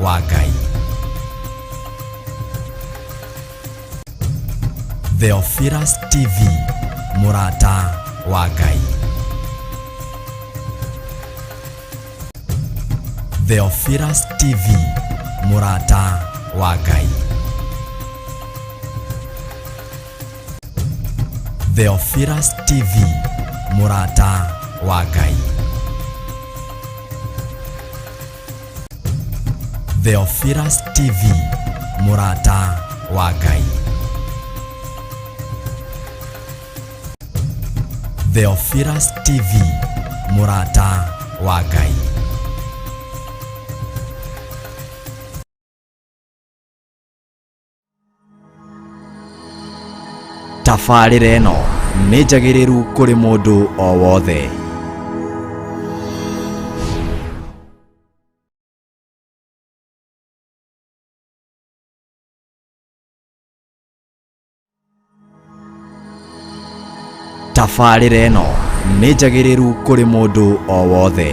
wa Ngai. Theophilus TV, mũrata wa Ngai. Theophilus TV, mũrata wa Ngai. Theophilus TV, mũrata wa Ngai. Theophilus TV, mũrata wa Ngai. Theophilus TV, mũrata wa Ngai. Tabarĩra ĩno nĩ njagĩrĩru kũrĩ mũndũ o wothe. Tabarĩra ĩno nĩ njagĩrĩru kũrĩ mũndũ o wothe.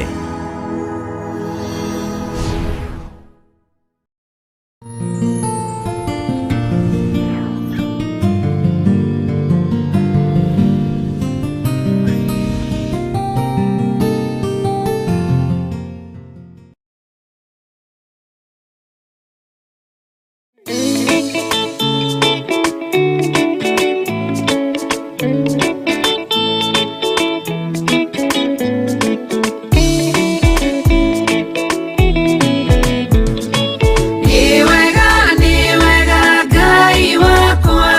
Nĩ wega, nĩ wega Ngai wakwa,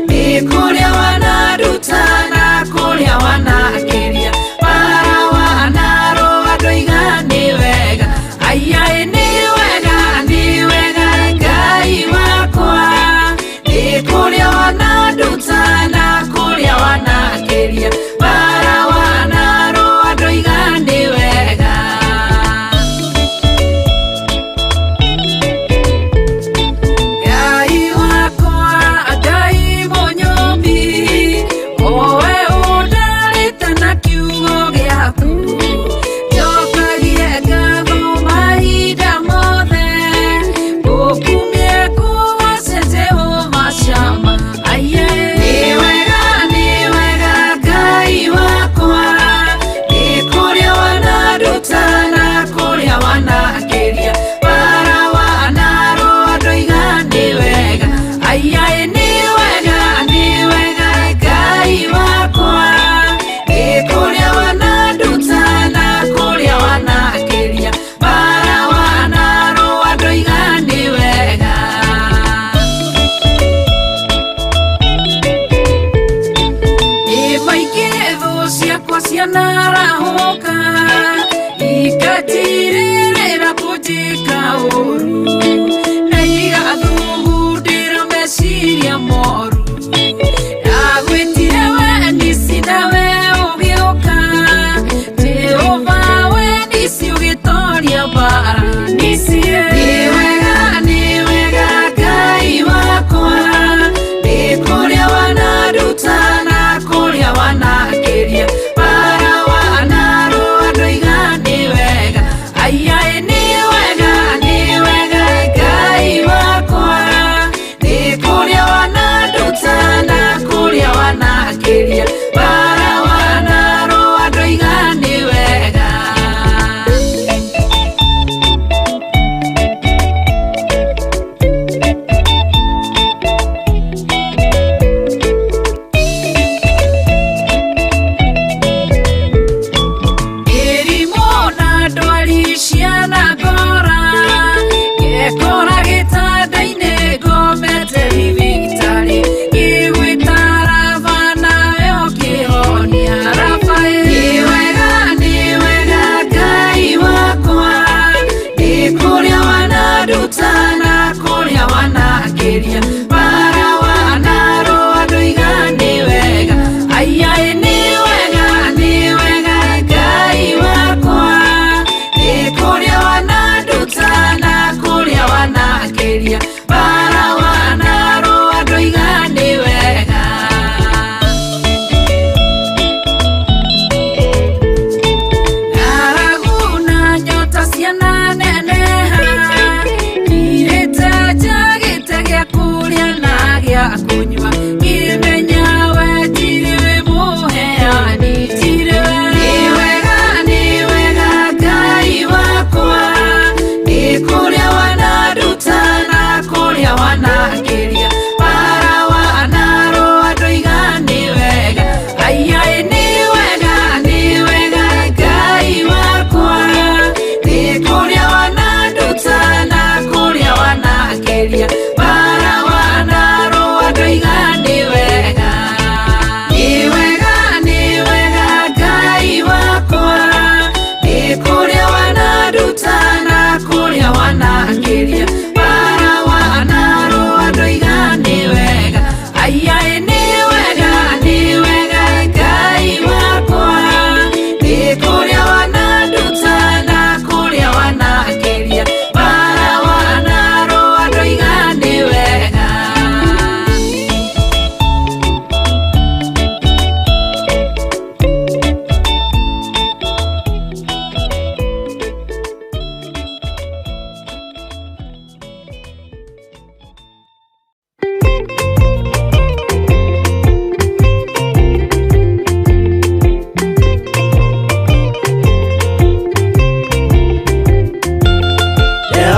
nĩ kũrĩa wananduta na kũrĩa wanakĩria, bara wanarũa ndoiga nĩ wega, aiyaĩ nĩ wega, nĩ wega Ngai wakwa, nĩ kũrĩa wananduta na kũrĩa wanakĩria, bara wanarũa ndoiga nĩ wega. Ngai wakwa, Ngai mũnyũmbi, owe ũndarĩte na kiugo gĩaku, njokagie ngatho mahinda mothe, ngũkumie ngũgoce Jehova Shama, aiye. Nĩ wega, nĩ wega Ngai.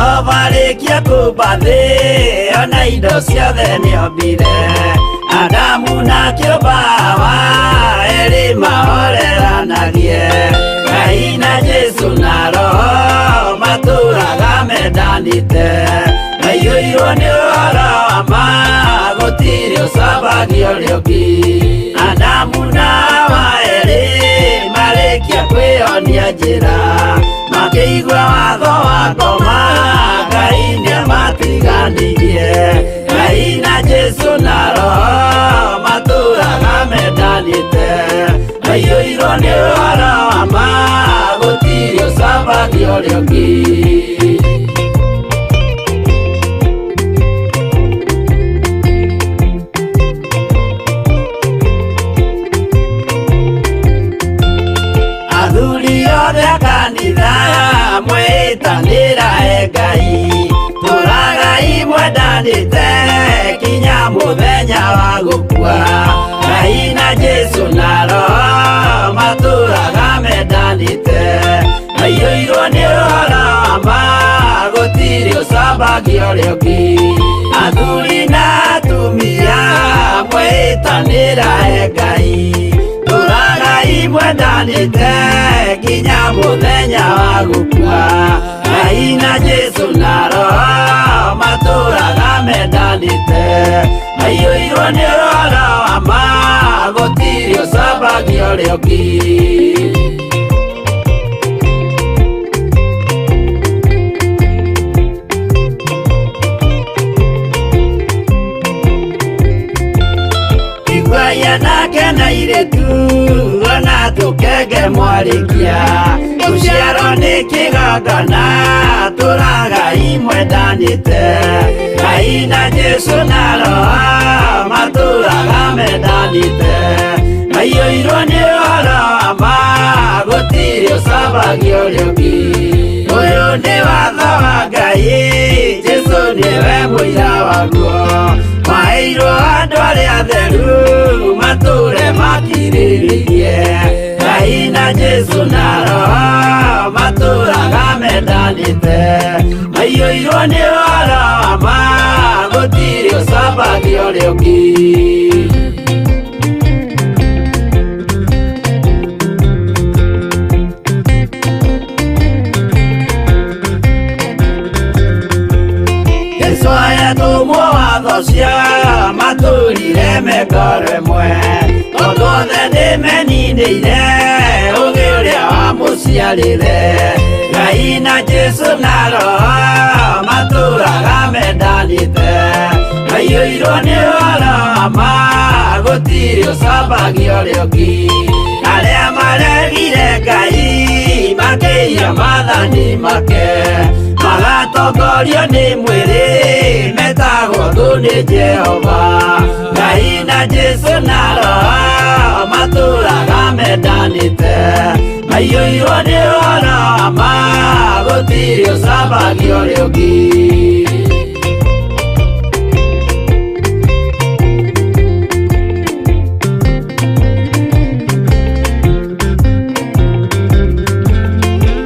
Jehova arĩkia kũmba thĩ ona indo ciothe nĩombire Adamu na kĩũmba Hawa erĩ mahoreranagie Ngai na Jesu na Roho matũraga mendanĩte maiyũirwo nĩ ũhoro wa ma gũtirĩ ũcambagio ũrĩa ũngĩ Adamu na Hawa erĩ marĩkia kwĩyonia njĩra makĩigua watho wa ngoma Ngai nĩamatiganirie Ngai na Jesu na Roho matũraga mendanĩte maiyũirwo nĩ ũhoro wa ma gũtirĩ ũcambagio ũrĩa ũngĩ. Athuri othe a kanitha mwĩtanĩra e Ngai tũragai mwendanĩte kinya mũthenya wa gũkua Ngai na Jesu na Roho matũraga mendanĩte maiyũirwo nĩ ũhoro wa ma gũtirĩ ũcambagio ũrĩa ũngĩ Athuri na atumia mwĩtanĩra e Ngai tũragai mwendanĩte nginya mũthenya wa gũkua Ngai na Jesu na Roho matũraga mendanĩte maiyũirwo nĩ ũhoro wa ma gũtirĩ ũcambagio ũrĩa ũngĩ. Iguai anake na airĩtu ona tũkenge mwarĩkia gũciarwo nĩ kĩgongona tũragai mwendanĩte Ngai na Jesu na Roho matũraga mendanĩte maiyũirwo nĩ ũhoro wa ma gũtirĩ ũcambagio ũrĩa ũngĩ Ũyũ nĩ watho wa Ngai Jesu nĩwe mũira waguo maheirwo andũ arĩa atheru matũre makirĩrĩirie Ngai na Jesu na Roho matũraga mendanĩte maiyũirwo nĩ ũhoro wa ma gũtirĩ ũcambagio ũrĩa ũngĩ. Jesu ayatũmwo watho cia matũrire mengoro ĩmwe tondũ othe nĩmeninĩire ũgĩ ũrĩa wamũciarire Ngai na Jesu na Roho matũraga mendanĩte maiyũirwo nĩ ũhoro wa ma gũtirĩ ũcambagio ũrĩa ũngĩ Arĩa maregire Ngai makĩiya maathani make magatongorio nĩ mwĩrĩ metagwo thũ nĩ Jehova Ngai na Jesu na Roho matũraga mendanĩte maiyũirwo nĩ ũhoro wa ma gũtirĩ ũcambagio ũrĩa ũngĩ.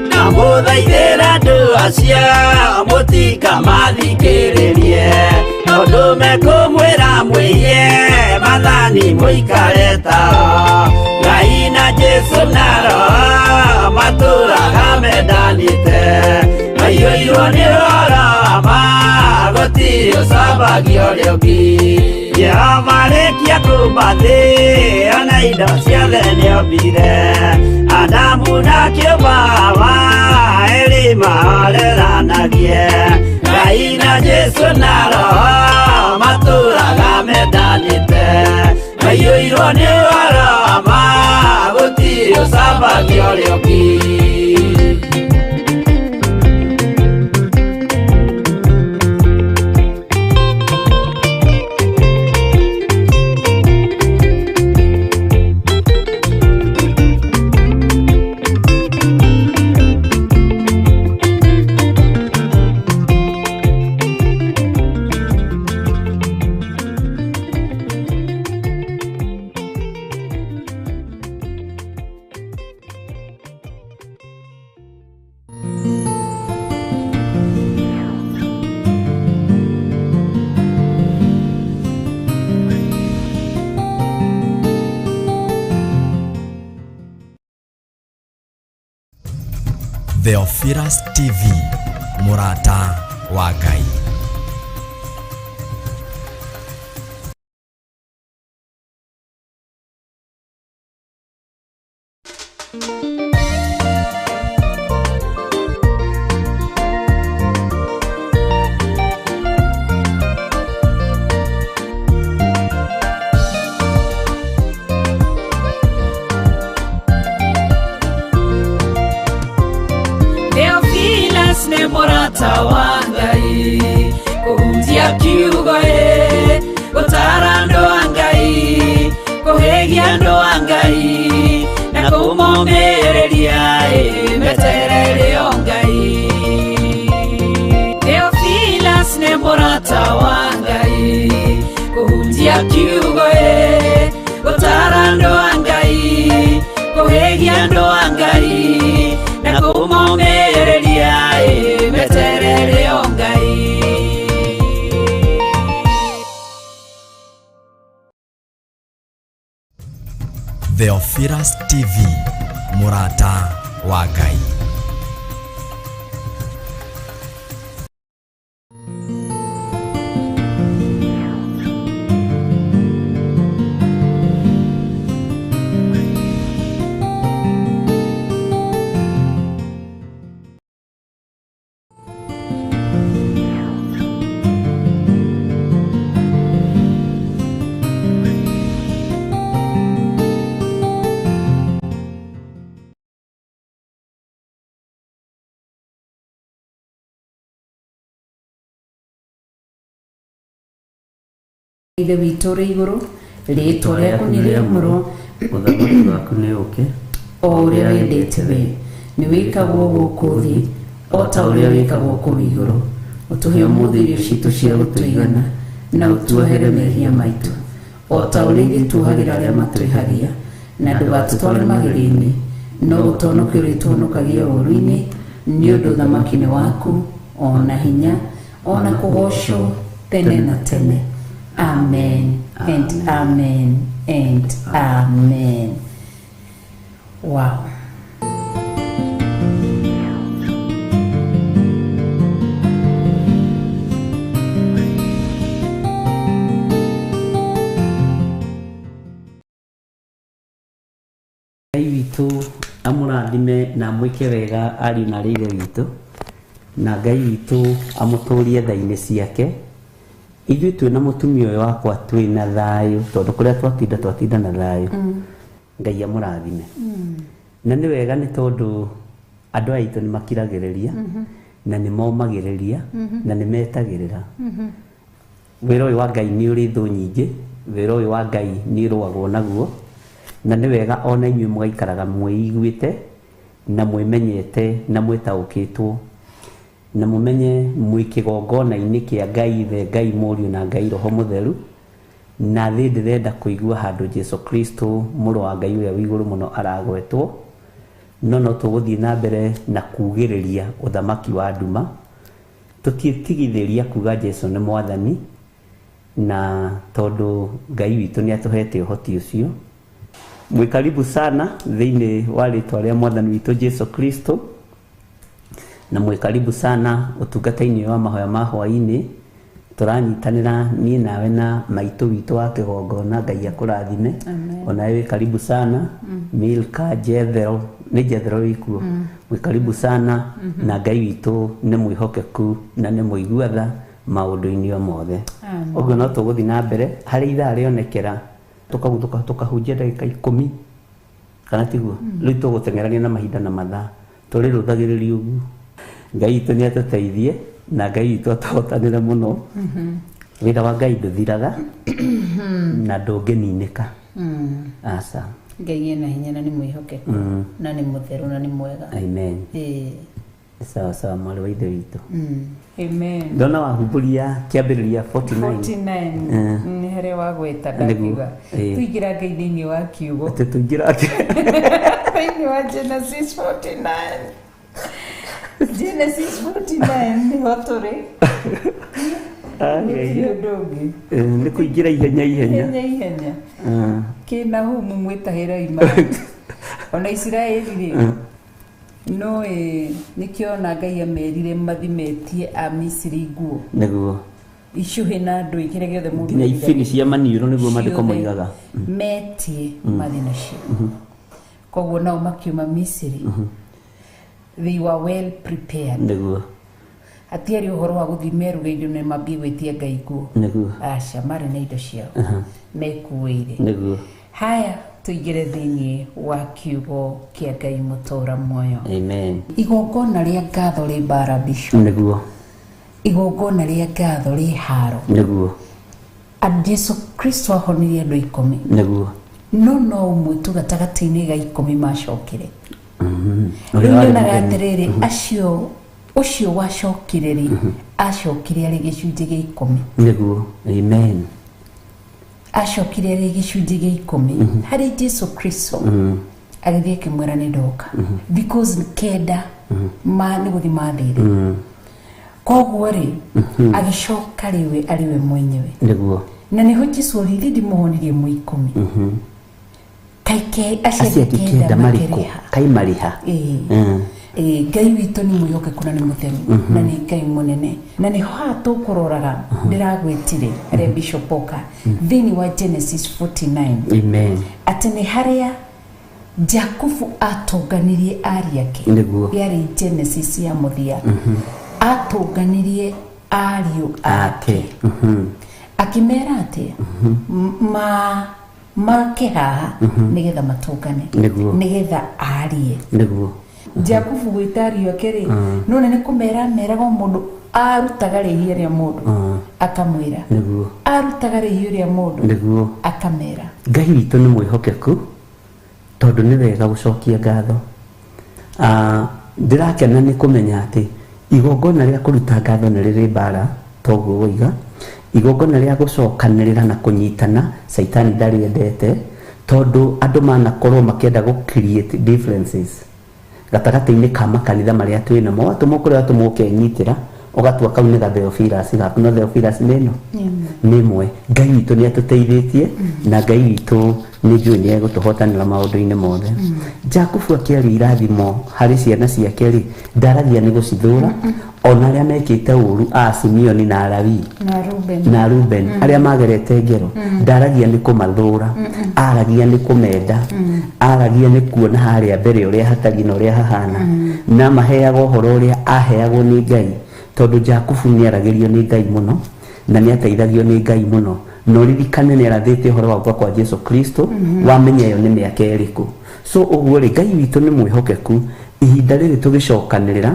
Ndamũthaithĩra andũ acio mũtikamathikĩrĩrie tondũ mekũmwĩra mwĩiye maathani mũikare tao Ngai na Jesu na Roho matũraga mendanĩte maiyũirwo nĩ ũhoro wa ma gũtirĩ ũcambagio ũrĩa ũngĩ Jehova arĩkia kũmba thĩ ona indo ciothe nĩombire Adamu na kĩũmba Hawa erĩ mahoreranagie Ngai na Jesu na Roho matũraga mendanĩte maiyũirwo nĩ ũhoro wa ma gũtirĩ ũcambagio ũrĩa ũngĩ. Theophilus TV, mũrata wa Ngai. Theophilus nĩ mũrata wa Ngai, kũhunjia kiugo ĩ, gũtara andũ a Ngai, kũhĩgia andũ a Ngai, na kũmomĩrĩria ĩ, meterere o Ngai. Theophilus nĩ mũrata wa Ngai, kũhunjia kiugo ĩ, gũtara andũ a Ngai, kũhĩgia andũ a Ngai, na kũmomĩrĩria ĩ, meterere o Ngai. Theophilus TV, mũrata wa Ngai. Ithe witũ ũrĩ igũrũ, rĩĩtwa rĩaku nĩ rĩamũrwo, Ũthamaki waku nĩ ũke, o ũrĩa wendete we nĩ wĩkagwo gũkũ thĩ o ta ũrĩa wĩkagwo kũu igũrũ. Ũtũhe ũmũthĩ irio citũ cia gũtũigana, na ũtuohere mehia maitũ o ta ũrĩa ithuĩ tuohagĩra arĩa matwĩhagia, na ndũgatũtware magerio-inĩ, no ũtũhonokie ũrĩtũhonokagia ũũru-inĩ, nĩ ũndũ ũthamaki nĩ waku, o na hinya, o na kũgoocwo tene na tene. Amen and amen and amen. Wow. Ngai witũ amũrathime na amwĩke wega ariũ na arĩ ithe witũ, na Ngai witũ amũtũrie tha-inĩ ciake. Ithuĩ twĩna mũtumia ũyũ wakwa twĩna thayũ, tondũ kũrĩa twatinda twatinda na thayũ. Ngai amũrathime. Na nĩ wega nĩ tondũ andũ aya aitũ nĩ makiragĩrĩria, na nĩ momagĩrĩria, na nĩ metagĩrĩra. Wĩra ũyũ wa Ngai nĩ ũrĩ thũ nyingĩ, wĩra ũyũ wa Ngai nĩ ũrũagwo naguo, na nĩ wega ona inyuĩ mũgaikaraga mwĩiguĩte na mwĩmenyete na mwĩtaũkĩtwo, na mũmenye mwĩ kĩgongona-inĩ kĩa Ngai Ithe, Ngai Mũriũ na Ngai Roho Mũtheru, na thĩ ndĩrenda kũigua handũ Jesu Kristo mũrũ wa Ngai ũrĩa wĩ igũrũ mũno aragwetwo, no no tũgũthiĩ na mbere na kugĩrĩria ũthamaki wa nduma. Tũtiĩtigithĩria kuga Jesu nĩ mwathani, na tondũ Ngai witũ nĩ atũhete ũhoti ũcio. Mwĩ karibu sana thĩinĩ wa rĩtwa rĩa mwathani witũ Jesu Kristo, na mwĩ karibu sana ũtungata-inĩ wa mahoya ma hwaĩ-inĩ. Tũranyitanĩra niĩ nawe na maitũ witũ wa kĩgongona, Ngai akũrathime. Onawe wĩ karibu sana. Milka Jethero, nĩ Jethero wĩkuo? Mwĩ karibu sana, na Ngai witũ nĩ mwĩhokeku na nĩ mũigua tha maũndũ-inĩ o mothe. Ũguo no tũgũthiĩ na mbere harĩ ithaa rĩonekera tũkaguthũka tũkahunjia ndagĩka 10 kana tiguo? Rĩu tũgũteng'erania na mahinda na mathaa, tũrĩrũthagĩrĩria ũguo. Ngai witũ nĩ atũteithie na Ngai witũ atũhotanĩre mũno. Wĩra wa Ngai ndũthiraga na ndũngĩninĩka. Aca. Ngai ena hinya na nĩ mwĩhokeku na nĩ mũtheru na nĩ mwega. Amen. Ĩĩ. Sawa sawa mwarĩ wa ithe witũ. Amen. Ndona wahumbũria kĩambĩrĩria 49. 49 nĩ harĩa wagweta Nĩguo. ndakiuga Ĩĩ. tũingĩra Ngai thĩinĩ wa kiugo Atĩ tũingĩra thĩinĩ wa Genesis 49. Genesis 49 nĩho tũrĩ. Gũtirĩ ũndũ ũngĩ. Nĩ kũingĩra ihenya ihenya. Ihenya ihenya. Kĩnahumu mwĩtahĩra imani. Ona Isiraeli rĩ, No ĩ nĩkĩo ona Ngai amerire mathimetie a Misiri nguo Nĩguo. Icuhĩ na ndũĩ kĩrĩa gĩothe mũndũ Nginya ibini cia maniũrũ nĩguo maandĩko ciothe moigaga. Metie mathiĩ nacio. Koguo nao makiuma Misiri, they were well prepared. Hatiarĩ ũhoro wa gũthiĩ meruge indo na mambie gwĩtia Ngai nguo. Aca, marĩ na indo ciao mekuĩire. Haya, tũingĩre thĩinĩ wa kiugo kĩa Ngai mũtũra muoyo. Amen. Igongona rĩa ngatho rĩ mbara bicu. Igongona rĩa ngatho rĩ haro. Jesu Kristo ahonirie andũ 10. No ũmwe tu gatagatĩ-inĩ ga 10 macokire. Rĩu Ũrĩa warĩ nyonaga mũgeni. atĩrĩrĩ, acio ũcio wacokire rĩ, acokire arĩ gĩcunjĩ gĩa 10. Amen. Acokire arĩ gĩcunjĩ gĩa 10 harĩ Jesu Kristo, agĩthiĩ akĩmwĩra nĩ ndoka because 9 ma nĩ gũthiĩ mathire. Koguo rĩ, agĩcoka rĩwe arĩ we mwenyewe. Na nĩho Jesu oririe, ndimũhonirie mwĩ 10, kaike acio Acio angĩ angĩ 9 9 marĩkũ? makĩrĩha? Kai marĩha? Ĩĩ. Ĩĩ, Ngai witũ nĩ mwĩhokeku na nĩ mũtheru na nĩ Ngai mũnene, na nĩho haha tũkũroraga ndĩragwĩtire harĩa Bishop Oka thĩinĩ wa Genesis 49. Amen. Atĩ nĩ harĩa Jakubu atũnganirie ariũ ake. Yarĩ Genesis ya mũthia, atũnganirie ariũ ake. Ake. Akĩmera atĩ ma make haha nĩgetha matũngane, nĩgetha arie. Jakubu gwĩta ariũ ake rĩ, nona nĩ kũmera meraga o mũndũ arutaga rĩhia rĩa mũndũ akamwĩra, arutaga rĩhia rĩa mũndũ akamera. Ngai witũ nĩ mwĩhokeku, tondũ nĩ wega gũcokia ngatho. Ndĩrakena nĩ kũmenya atĩ igongona rĩa kũruta ngatho nĩ rĩrĩ mbara, toguo woiga. Igongona rĩa gũcokanĩrĩra na kũnyitana, caitani ndarĩendete, tondũ andũ manakorwo makĩenda gũ create differences gatagatĩ-inĩ ka makanitha marĩa twĩ namo. Watũmwo kũrĩa watũmwo ũkenyitĩra, ũgatua kau nĩ ga Theophilus gaku, no Theophilus nĩ ĩno nĩ ĩmwe. Ngai witũ nĩ atũteithĩtie, na Ngai witũ nĩ njũĩ nĩ egũtũhotanĩra maũndũ-inĩ mothe. Jakubu akĩaria irathimo harĩ ciana ciake rĩ, ndaragia nĩ gũcithũra, ona arĩa mekĩte ũru a Simeoni na Lawi na Ruben na Ruben arĩa magerete ngero, ndaragia nĩ kũmathũra, aragia nĩ kũmenda, aragia nĩ kuona harĩa mbere ũrĩa hatariĩ na ũrĩa hahana, na maheaga ũhoro ũrĩa aheagwo nĩ Ngai, tondũ Jakubu nĩ aragĩrio nĩ Ngai mũno na nĩ ateithagio nĩ Ngai mũno. Na ũririkane nĩ arathĩte ũhoro wa gũka kwa Jesu Kristo, wamenya ĩyo nĩ mĩaka ĩrĩkũ. So ũguo rĩ, Ngai witũ nĩ mwĩhokeku. Ihinda rĩrĩ tũgĩcokanĩrĩra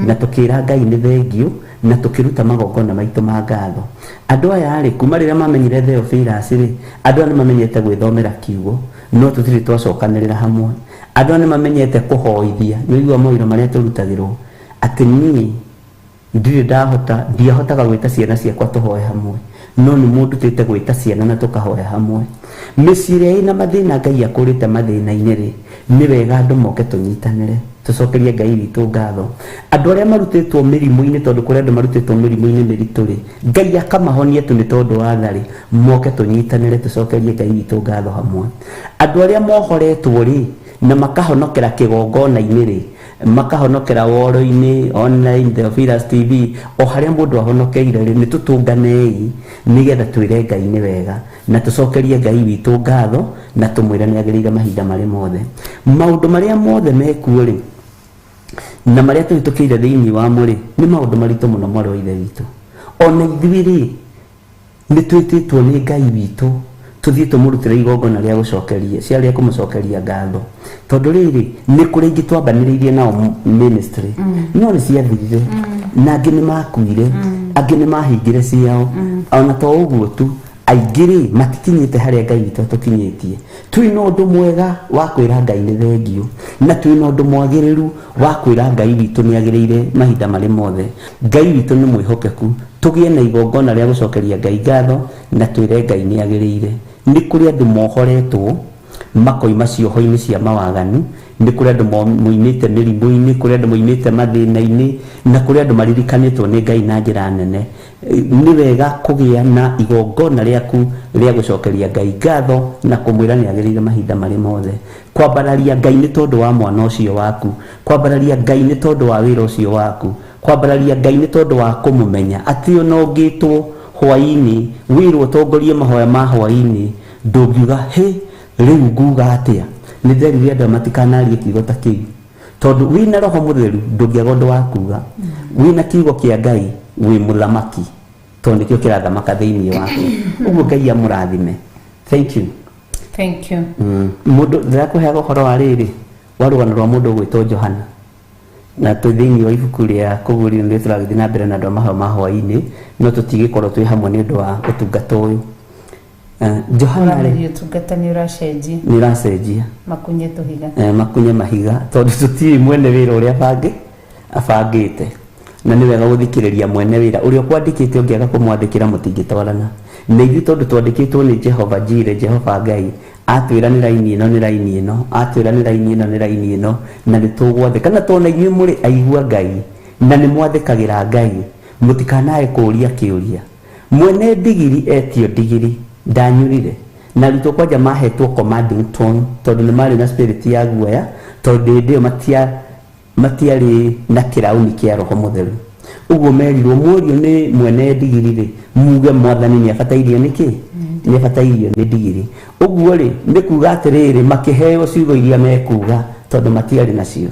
na tũkĩra Ngai nĩ thengio na tũkĩruta magongona maitũ ma ngatho, andũ aya rĩ, kuma rĩrĩa mamenyire Theophilus rĩ, andũ aya nĩ mamenyete gwĩthomera kiugo, no tũtirĩ twacokanĩrĩra hamwe. Andũ aya nĩ mamenyete kũhoithia. Nĩ ũigua mawĩra marĩa tũrutagĩrwo atĩ niĩ ndirĩ ndahota, ndiahotaga gwĩta ciana ciakwa tũhoe hamwe, no nĩ mũndutĩte gwĩta ciana na tũkahoya hamwe. Mĩciĩ ĩrĩa ĩna mathĩna, Ngai akũrĩte mathĩna-inĩ rĩ, nĩ wega andũ moke tũnyitanĩre tũcokerie Ngai witũ ngatho. Andũ arĩa marutĩtwo mĩrimũ-inĩ, tondũ kũrĩ andũ marutĩtwo mĩrimũ-inĩ mĩritũ rĩ, Ngai akamahonia tu nĩ tondũ wa tha rĩ, moke tũnyitanĩre tũcokerie Ngai witũ ngatho hamwe. Andũ arĩa mohoretwo rĩ, na makahonokera kĩgongona-inĩ rĩ, makahonokera woro-inĩ, online, Theophilus TV, o harĩa mũndũ ahonokeire rĩ, nĩ tũtũnganei nĩgetha twĩre Ngai nĩ wega na tũcokerie Ngai witũ ngatho na tũmwĩre nĩ agĩrĩire mahinda marĩ mothe. Maũndũ marĩa mothe mekuo rĩ, na marĩa tũhĩtũkĩire thĩinĩ wamo rĩ, nĩ maũndũ maritũ mũno, mwarĩ wa Ithe witũ. Ona ithuĩ rĩ, nĩ twĩtĩtwo nĩ Ngai witũ tũthiĩ tũmũrutĩre igongona rĩa gũcokeria cia rĩa kũmũcokeria ngatho, tondũ rĩrĩ nĩ kũrĩ ingĩ twambanĩrĩirie nao ministry no nĩ ciathirire, na angĩ nĩ makuire, angĩ nĩ mahingire ciao. Ona to ũguo tu, aingĩ rĩ matikinyĩte harĩa Ngai witũ atũkinyĩtie. Twĩna ũndũ mwega wa kwĩra Ngai nĩ thengio, na twĩna ũndũ mwagĩrĩru wa kwĩra Ngai witũ nĩ agĩrĩire mahinda marĩ mothe. Ngai witũ nĩ mwĩhokeku. Tũgĩe na igongona rĩa gũcokeria Ngai ngatho na twĩre Ngai nĩ agĩrĩire. Nĩ kũrĩ andũ mohoretwo Makoima cioho-inĩ cia mawaganu, nĩ kũrĩ andũ moimĩte mĩrimũ-inĩ, kũrĩ andũ moimĩte mathĩna-inĩ, na kũrĩ andũ maririkanĩtwo nĩ Ngai na njĩra nene. Nĩ wega kũgĩa na igongona rĩaku rĩa gũcokeria Ngai ngatho na kũmwĩra nĩ agĩrĩire mahinda marĩ mothe. Kwambararia Ngai nĩ tondũ wa mwana ũcio waku, kwambararia Ngai nĩ tondũ wa wĩra ũcio waku, kwambararia Ngai nĩ tondũ wa kũmũmenya atĩ ona ũngĩtwo hwaĩ-inĩ wĩrwo ũtongorie mahoya ma hwaĩ-inĩ, ndũngiuga hĩ, rĩu nguga atĩa? Nĩ nderire andũ aya matikanarie kiugo ta kĩu, tondũ wĩna Roho Mũtheru ndũngĩaga ũndũ wa kuga. Wĩna kiugo kĩa Ngai wĩ mũthamaki, tondũ nĩkĩo kĩrathamaka thĩinĩ waku. Ũguo Ngai amũrathime. Thank you. Thank you. Mũndũ ndĩrakũheaga ũhoro wa rĩrĩ wa rũgano rwa mũndũ ũgwĩtwo Johana, na twĩ thĩinĩ wa ibuku rĩa Kũguũrio nĩ tũragĩthiĩ na mbere na andũ a mahoya ma hwaĩ-inĩ, no tũtigĩkorwo twĩ hamwe nĩ ũndũ wa ũtungata ũyũ. Johana rĩ, Ũramenya ũtungata nĩ ũracenjia. Nĩ ũracenjia. Makunye tũhiga. Makunye mahiga, tondũ tũtiũĩ mwene wĩra ũrĩa abangĩte, na nĩ wega gũthikĩrĩria mwene wĩra ũrĩa ũkwandĩkĩte. Ũngĩaga kũmwandĩkĩra mũtingĩtwarana. Na ithuĩ tondũ twandĩkĩtwo nĩ Jehova Jire, Jehova Ngai atwĩra nĩ raini ĩno, nĩ raini ĩno, atwĩra nĩ raini ĩno, nĩ raini ĩno, na nĩ tũgwathĩka. Na tondũ na inyuĩ mũrĩ aigua Ngai na nĩ mwathĩkagĩra Ngai, mũtikanae kũũria kĩũria. Mwene ndigiri etio ndigiri ndanyurire, na arutwo kwanja mahetwo commanding tone, tondũ nĩ marĩ na spirit ya guoya, tondũ hĩndĩ ĩyo matiarĩ na kĩrauni kĩa Roho Mũtheru. Ũguo merirwo muorio nĩ mwene ndigiri rĩ, muge Mwathani nĩ abatairio nĩ kĩ? Nĩ abatairio nĩ ndigiri. Ũguo rĩ, nĩ kuga atĩrĩrĩ, makĩheo ciugo iria mekuga tondũ matiarĩ nacio.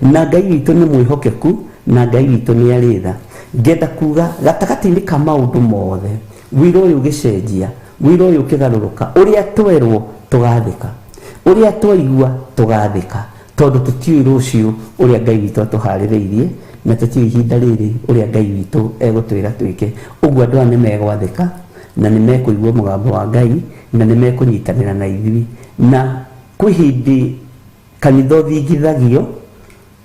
Na Ngai witũ nĩ mwĩhokeku, na Ngai witũ nĩ arĩ tha. Ngenda kuga gatagatĩ-inĩ ka maũndũ mothe, wĩra ũyũ ũgĩcenjia, wĩra ũyũ ũkĩgarũrũka, ũrĩa twerwo tũgathĩka, ũrĩa twaigua tũgathĩka, tondũ tũtiũĩ rũciũ ũrĩa Ngai witũ atũharĩrĩirie, na tũtiũĩ ihinda rĩrĩ ũrĩa Ngai witũ egũtwĩra twĩke. Ũguo andũ aya nĩ megwathĩka, na nĩ mekũigua mũgambo wa Ngai, na nĩ mekũnyitanĩra na ithuĩ. Na kwĩ hĩndĩ kanitha ũthingithagio,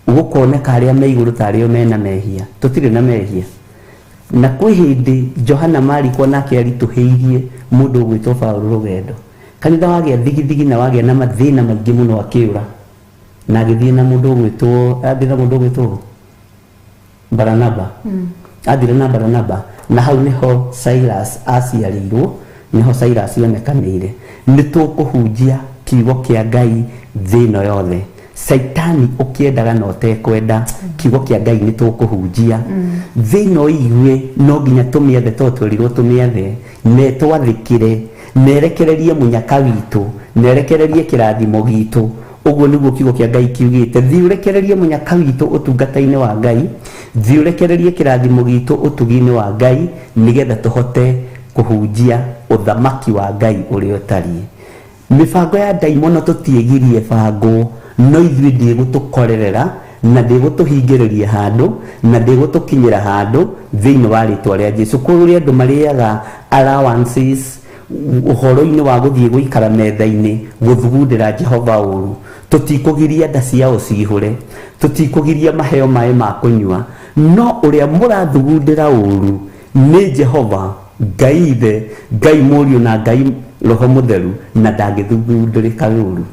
gũkoneka arĩa me igũrũ ta arĩo mena mehia. Tũtirĩ na mehia. Na kwĩ hĩndĩ Johana Mariko nake aritũhĩirie mũndũ ũgwĩtwo Paũlũ rũgendo. Kanitha wagĩa thigithigi na wagĩa na mathĩna maingĩ mũno, akĩũra na agĩthiĩ na mũndũ ũgwĩtwo, athiĩ na mũndũ ũgwĩtwo Baranaba. Athire na Baranaba, na hau niho Silas aciarĩirwo, niho Silas onekanĩire. Nĩ tũkũhunjia kiugo kĩa Ngai thĩ ĩno yothe. Caitani ũkĩendaga na ũtekwenda, kiugo kĩa Ngai nĩ tũkũhunjia thĩ ĩno igue. No nginya tũmĩethe, tondũ twerirwo tũmĩethe na ĩtwathĩkĩre, na ĩrekererie mũnyaka witũ, na ĩrekererie kĩrathimo gitũ. Ũguo nĩguo kiugo kĩa Ngai kiugĩte. Thiĩ ũrekererie mũnyaka witũ ũtungata-inĩ wa Ngai, thiĩ ũrekererie kĩrathimo gitũ ũtugi-inĩ wa Ngai, nĩgetha tũhote kũhunjia ũthamaki wa Ngai ũrĩa ũtariĩ. Mĩbango ya ndaimono tũtiĩgirie bangwo, no ithuĩ ndĩgũtũkorerera na ndĩgũtũhingĩrĩria handũ na ndĩgũtũkinyĩra handũ thĩinĩ wa rĩtwa rĩa Jesu. Kũrĩ andũ marĩaga allowances ũhoro-inĩ wa gũthiĩ gũikara metha-inĩ gũthugundĩra Jehova ũru. Tũtikũgiria nda ciao cihũre, tũtikũgiria maheo maĩ ma kũnyua, no ũrĩa mũrathugundĩra ũru nĩ Jehova Ngai Ithe, Ngai Mũriũ na Ngai Roho Mũtheru, na ndangĩthugundĩrĩka ũru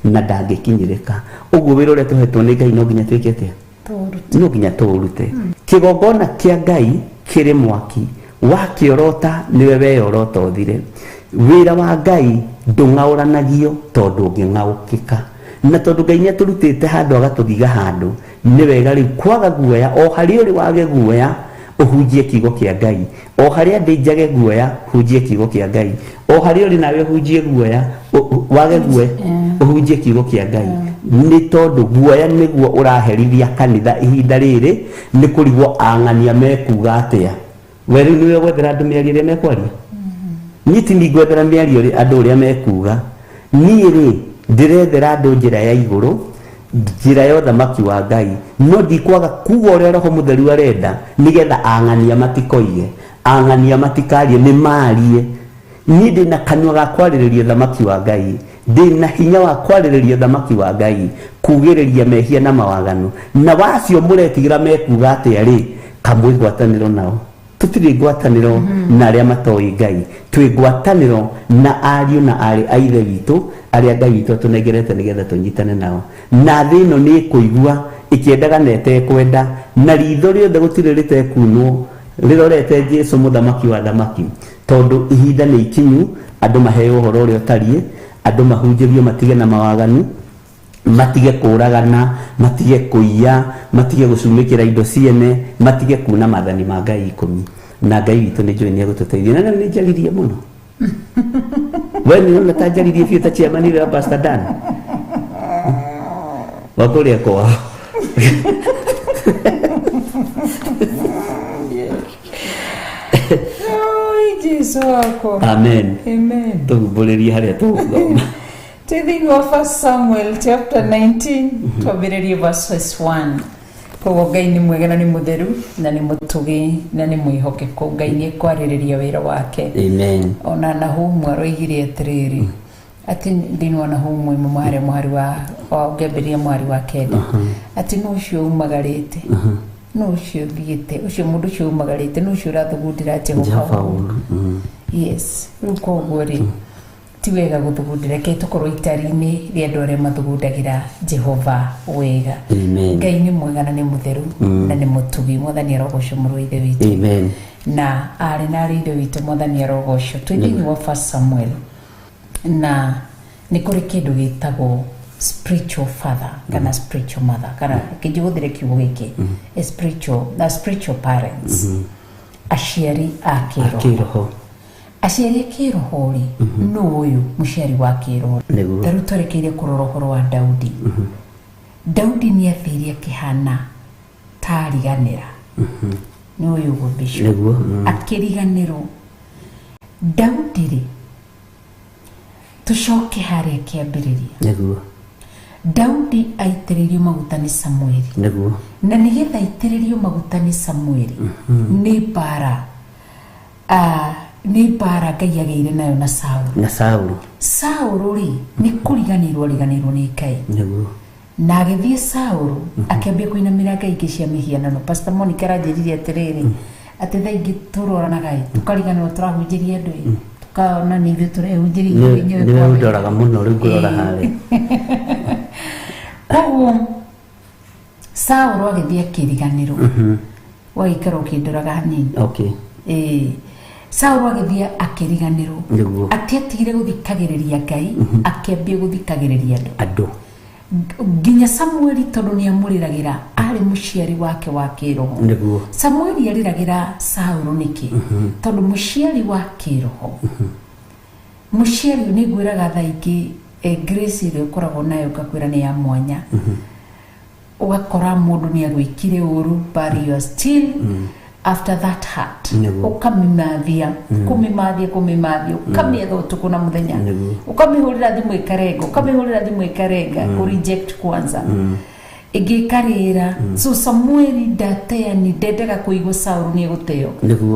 na ndangĩkinyĩrĩka. Ũguo wĩra ũrĩa tũhetwo nĩ Ngai no nginya twĩke atĩa? No nginya tũũrute. Kĩgongona kĩa Ngai kĩrĩ mwaki, wakĩorota nĩwe weyorota ũthire. Wĩra wa Ngai ndũng'aũranagio, tondũ ũngĩng'aũkĩka. Na tondũ Ngai nĩ atũrutĩte handũ agatũthiga handũ, nĩ wega rĩu kwaga guoya. O harĩa ũrĩ wage guoya ũhunjie kiugo kĩa Ngai, o harĩa ndĩ njage guoya hunjie kiugo kĩa Ngai, o harĩa ũrĩ nawe ũhunjie guoya, wage guoya ũhunjie kiugo kĩa Ngai, nĩ tondũ guoya nĩguo ũraherithia kanitha ihinda rĩrĩ, nĩ kũrigwo ang'ania mekuga atĩa. We rĩu nĩwe gwethera andũ mĩario ĩrĩa mekwaria. Niĩ ti ndigwethera mĩario andũ ũrĩa mekuga. Niĩ rĩ, ndĩrethera andũ njĩra ya igũrũ, njĩra ya ũthamaki wa Ngai, no ndikwaga kuga ũrĩa Roho Mũtheru arenda, nĩgetha ang'ania matikoige, ang'ania matikarie, nĩ marie. Niĩ ndĩna kanua ga kwarĩrĩria ũthamaki wa Ngai, ndĩna hinya wa kwarĩrĩria ũthamaki wa Ngai, kugĩrĩria mehia na mawaganu. Na wacio mũretigĩra mekuga atĩa rĩ, kamwĩ ngwatanĩro nao. Tũtirĩ ngwatanĩro na arĩa matoĩ Ngai, twĩ ngwatanĩro na ariũ na aarĩ a Ithe witũ arĩa Ngai witũ atũnengerete nĩgetha tũnyitane nao. Na thĩ ĩno nĩ ĩkũigua ĩkĩendaga na ĩtekwenda, na ritho rĩothe gũtirĩ rĩtekunwo rĩrorete Jesu mũthamaki wa thamaki, tondũ ihinda nĩ ikinyu andũ maheo ũhoro ũrĩa ũtariĩ, andũ mahunjĩrio matige na mawaganu, matige kũragana, matige kũiya, matige gũcumĩkĩra indo ciene, matige kuna maathani ma Ngai 10. Na Ngai witũ nĩ njũĩ nĩ egũtũteithia. Na nĩ njaririe mũno. We nĩ ũrona ta njaririe biũ ta chairman wa Pastor Dan wa kũrĩa kwao. Oi, Jesu wakwa. Amen. Amen. Tũhumbũrĩrie harĩa tũgũthoma. Thĩinĩ wa 1 Samuel chapter 19 twambĩrĩrie verses 1. Koguo Ngai nĩ mwega na nĩ mũtheru na nĩ mũtũgĩ na nĩ mwĩhokeku. Ngai nĩ ekwarĩrĩria wĩra wake. Amen. Ona Nahumu aroigire atĩrĩrĩ, atĩ thĩinĩ wa Nahumu ĩmwe harĩa mũhari wa ũngĩambĩrĩria mũhari wa 9, atĩ nũ ũcio umagarĩte, nũ ũcio ũthiĩte, ũcio mũndũ ũcio umagarĩte, nũ ũcio ũrathugundĩra Jehova ũũru. Yes. Rĩu koguo rĩ, ti wega gũthugundĩra, reke tũkorwo itari-inĩ rĩa andũ arĩa mathugundagĩra Jehova wega. Amen. Ngai nĩ mwega na nĩ mũtheru na nĩ mũtugi. Mwathani arogocwo mũrũ wa Ithe witũ. Amen. Na aarĩ na arĩ Ithe witũ, Mwathani arogocwo. Twĩ thĩinĩ wa 1 Samuel, na nĩ kũrĩ kĩndũ gĩtagwo spiritual father kana spiritual mother, kana kĩnjĩhũthĩre kiugo gĩkĩ, spiritual na spiritual parents, aciari a kĩroho. Kĩroho. Aciari a kĩroho rĩ, nũ ũyũ mũciari wa kĩroho? Nĩguo. Ta rĩu twerekeire kũrora ũhoro wa Daudi. Daudi nĩ athire akĩhana ta ariganĩra. Nĩ ũyũ ũguo Bishop. Nĩguo. Akĩriganĩrwo. Daudi rĩ, tũcoke harĩa kĩambĩrĩria. Nĩguo. Daudi aitĩrĩirio maguta nĩ Samueli. Nĩguo. Na nĩgetha aitĩrĩrio maguta nĩ Samueli, nĩ mbara nĩ mbara Ngai agĩire nayo na Saũlũ. Na Saũlũ. Saũlũ rĩ, nĩ kũriganĩrwo ariganĩirwo nĩ Ngai. Nĩguo. Na agĩthiĩ Saũlũ akĩambia kũinamĩra ngai ingĩ cia mĩhianano. Pastor Monica aranjĩrire atĩrĩrĩ, atĩ thaa ingĩ tũroranaga ĩ, tũkariganĩrwo tũrahunjĩria andũ ĩ, tũkaona nĩ ithuĩ tũrehunjĩria ithuĩ enyewe. Nĩwe ũndoraga mũno rĩu ngũrora harĩa. Koguo Saũlũ agĩthiĩ akĩriganĩrwo. Wagĩikara ũkĩndoraga hanini. Okay. Saũlũ agĩthiĩ akĩriganĩrwo. Nĩguo. Atiatigire gũthikagĩrĩria Ngai, akĩambia gũthikagĩrĩria andũ. Andũ. Nginya Samueli tondũ nĩ amũrĩragĩra, arĩ mũciari wake wa kĩroho. Nĩguo. Samueli arĩragĩra Saũlũ nĩkĩ? Tondũ mũciari wa kĩroho, mũciari nĩ ngwĩraga thaa ingĩ, grace ĩrĩa ũkoragwo nayo ngakwĩra nĩ ya mwanya. Ũgakora mũndũ nĩ agwĩkire ũru, but you are still after that heart. Ũkamĩmathia, kũmĩmathia, kũmĩmathia, ũkamĩetha ũtukũ na mũthenya. Ũkamĩhũrĩra thimũ ĩkarenga, ũkamĩhũrĩra thimũ ĩkarenga, kũ reject kwanza. Ĩngĩ ĩkarĩra. So Samueli ndateani, ndendaga kũigua Saũlũ nĩ egũteo.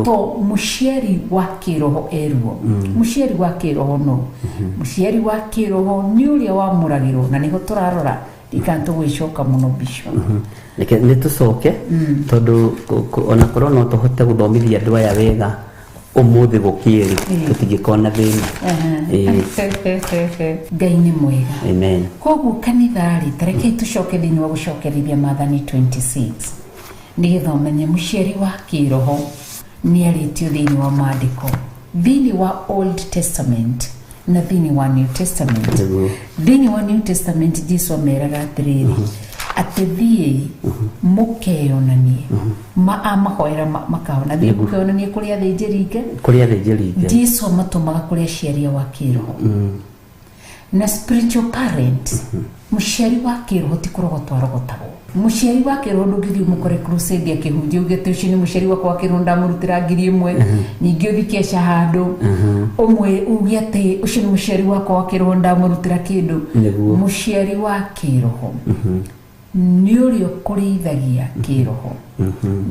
To mũciari wa kĩroho eruo. Mũciari wa kĩroho no. Mũciari wa kĩroho nĩ ũrĩa wamũragĩrwo, na nĩho tũrarora. Ndikana tũgwĩcoka mũno Bishop. Reke nĩ tũcoke, tondũ ona korwo no tũhote gũthomithia andũ aya wega ũmũthĩ gũkĩrĩ, tũtingĩkorwo na thĩna. Ngai nĩ mwega. Amen. Koguo kanitha rĩ, ta rekei tũcoke thĩinĩ wa gũcokerithia maathani 26, nĩgetha ũmenye mũciari wa kĩroho nĩ arĩtio thĩinĩ wa maandĩko, thĩinĩ wa Old Testament na thĩinĩ wa New Testament. Thĩinĩ wa New Testament Jesu ameraga atĩrĩrĩ, atĩ thiĩi mũkeyonanie, amahoera makahona, thiĩi mũkeyonanie kũrĩ athĩnjĩri Ngai. Kũrĩ athĩnjĩri Ngai. Jesu amatũmaga kũrĩ aciari wa kĩroho. Na spiritual parent, mũciari wa kĩroho ti kũrogotwo arogotagwo. Mũciari wa kĩroho ndũngĩthiĩ ũmũkore crusade akĩhunjia uge atĩ ũcio nĩ mũciari wakwa wa kĩroho ndamũrutĩra 1,000, ningĩ ũthiĩ keca handũ ũmwe uge atĩ ũcio nĩ mũciari wakwa wa kĩroho ndamũrutĩra kĩndũ. Mũciari wa kĩroho nĩ ũrĩa ũkũrĩithagia kĩroho,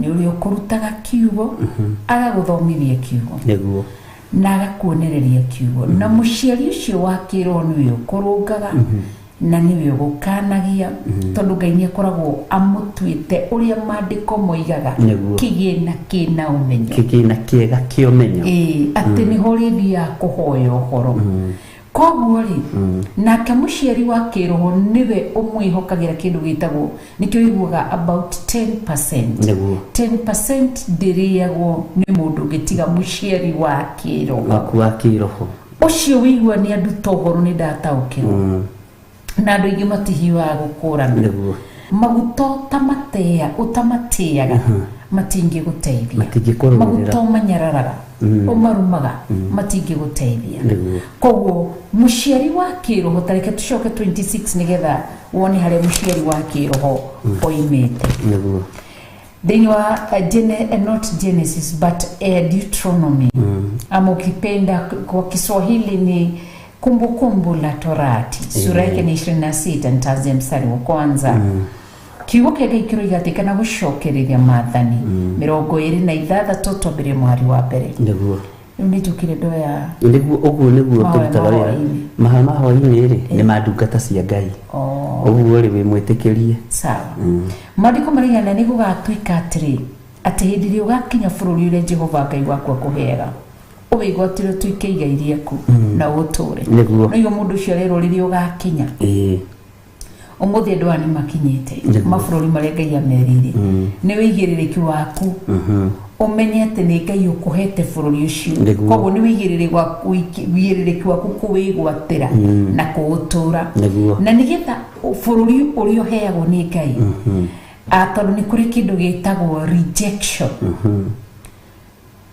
nĩ ũrĩa ũkũrutaga kiugo, agagũthomithia kiugo, na agakuonereria kiugo. Na mũciari ũcio wa kĩroho nĩwe ũkũrũngaga, Na nĩwe ũgũkanagia, tondũ Ngai nĩ akoragwo amũtuĩte ũrĩa maandĩko moigaga. Kĩgĩna kĩna ũmenyo. Kĩgĩna kĩega kĩa ũmenyo. Ĩĩ, atĩ nĩho ũrĩthiaga kũhoya ũhoro. Koguo rĩ, nake mũciari wa kĩroho nĩwe ũmwĩhokagĩra kĩndũ gĩtagwo, nĩkĩo ũiguaga about 10%. 10% ndĩrĩagwo nĩ mũndũ ũngĩ tiga mũciari wa kĩroho waku wa kĩroho. Ũcio wĩigua nĩ anduta ũhoro, nĩ ndataũkĩrwo. Na andũ aingĩ matihiũhaga gũkũrana. Maguta ũtamatea, ũtamatĩaga, matingĩgũteithia. Matingĩkũrũĩrĩra. Maguta ũmanyararaga, ũmarumaga, matingĩgũteithia. Koguo mũciari wa kĩroho, ta reke tũcoke 26 nĩgetha wone harĩa mũciari wa kĩroho oimĩte. Thĩinĩ wa not Genesis but Deuteronomy, ama ukipenda kwa Kiswahili ni Kumbukumbu la Torati, sura yake ni 26, nitaanzia mstari wa kwanza. Kiugo kĩa Ngai kĩroiga atĩ, kana gũcokereria maathani 26, twambĩrĩrie mũhari wa mbere. Rĩu nĩ njũkire ndoya. Nĩguo, ũguo nĩguo. Mahoya Tũrutaga ma wĩra. hwaĩ-inĩ. Mahoya ma hwaĩ-inĩ rĩ, nĩ ma ndungata cia Ngai. Ũguo rĩ, wĩ mwĩtĩkĩrie. Sawa. Maandĩko marigana nĩ gũgatuĩka atĩrĩ, atĩ hĩndĩ ĩrĩa ũgakinya bũrũri ũrĩa Jehova Ngai waku akũheaga, ũwĩgwatĩre ũtuĩke igai rĩaku na ũũtũũre. No igo mũndũ ũcio arerwo rĩrĩa ũgakinya. Ũmũthĩ andũ aya nĩ makinyĩte mabũrũri marĩa Ngai ameriire. Nĩ wĩigĩrĩrĩki waku ũmenye atĩ nĩ Ngai ũkũhete bũrũri ũcio. Koguo nĩ wĩigĩrĩrĩki waku kũwĩgwatĩra na kũũtũũra. Na nĩgetha bũrũri ũrĩa ũheagwo nĩ Ngai, tondũ nĩ kũrĩ kĩndũ gĩtagwo rejection.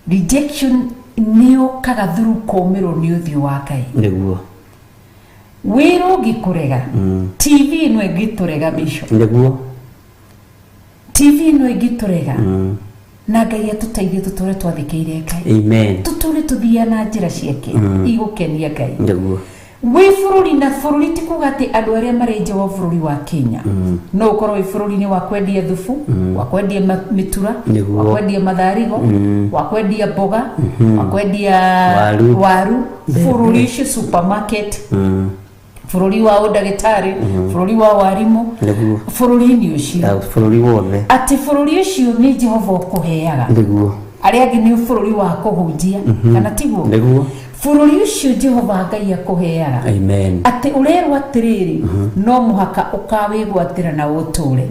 Rejection nĩ yũkaga through kũũmĩrwo nĩ ũthiũ wa Ngai. Wĩra ũngĩkũrega, TV ĩno ĩngĩtũrega, Bishop, TV ĩno ĩngĩtũrega, na Ngai atũteithie tũtũre twathĩkĩire Ngai. Amen. Tũtũre tũthiaga na njĩra ciake igũkenia Ngai. Wĩ bũrũri na bũrũri, ti kuga atĩ andũ arĩa marĩ nja wa bũrũri wa Kenya. No ũkorwo wĩ bũrũri-inĩ wa kwendia thubu, wa kwendia mĩtura, wa kwendia matharigo, wa kwendia mboga, wa kwendia Waru. waru, bũrũri ũcio supermarket, bũrũri wa ũndagĩtarĩ, bũrũri wa warimũ, bũrũri-inĩ ũcio. Ya, bũrũri wothe. Atĩ bũrũri ũcio nĩ Jehova ũkũheaga. Arĩa angĩ nĩ bũrũri wa kũhunjia, kana tiguo? Nĩguo. Bũrũri ũcio Jehova Ngai akũheaga, atĩ ũrerwo atĩrĩrĩ, no mũhaka ũkawĩgwatĩra na ũtũre.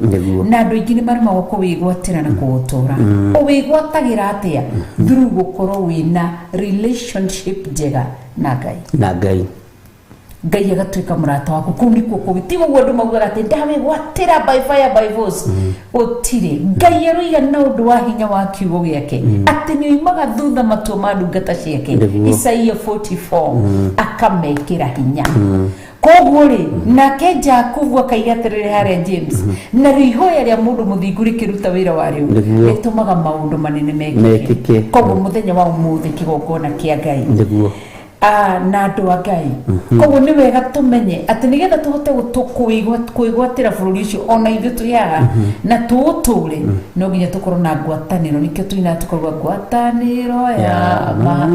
Na andũ aingĩ nĩ maremagwo kũwĩgwatĩra na kũũtũra. Ũwĩgwatagĩra atĩa? Through gũkorwo wĩna relationship njega na Ngai. Na Ngai. Ngai agatuĩka mũrata waku. Kũu nĩkuo kũgĩ, ti ũguo andũ maugaga atĩ ndawĩgwatĩra by fire by force. Gũtirĩ. Ngai aroiga na ũndũ wa hinya wa kiugo gĩake atĩ nĩ oimaga thutha matua ma ndungata ciake. Isaia 44, akamekĩra hinya. Koguo rĩ, nake Jakubu akaiga atĩrĩrĩ harĩa James, na rĩo ihoya rĩa mũndũ mũthingu rĩkĩruta wĩra warĩo, rĩtũmaga maũndũ manene mekĩke. Mekĩke. Koguo mũthenya wa ũmũthĩ, kĩgongona kĩa Ngai na andũ a Ngai, koguo nĩ wega tũmenye atĩ nĩgetha tũhote kwĩgwatĩra bũrũri ũcio ona ithuĩ twĩ haha na tũũtũre, no nginya tũkorwo na ngwatanĩro. Nĩkĩo tuinaga tũkauga ngwatanĩro ya ma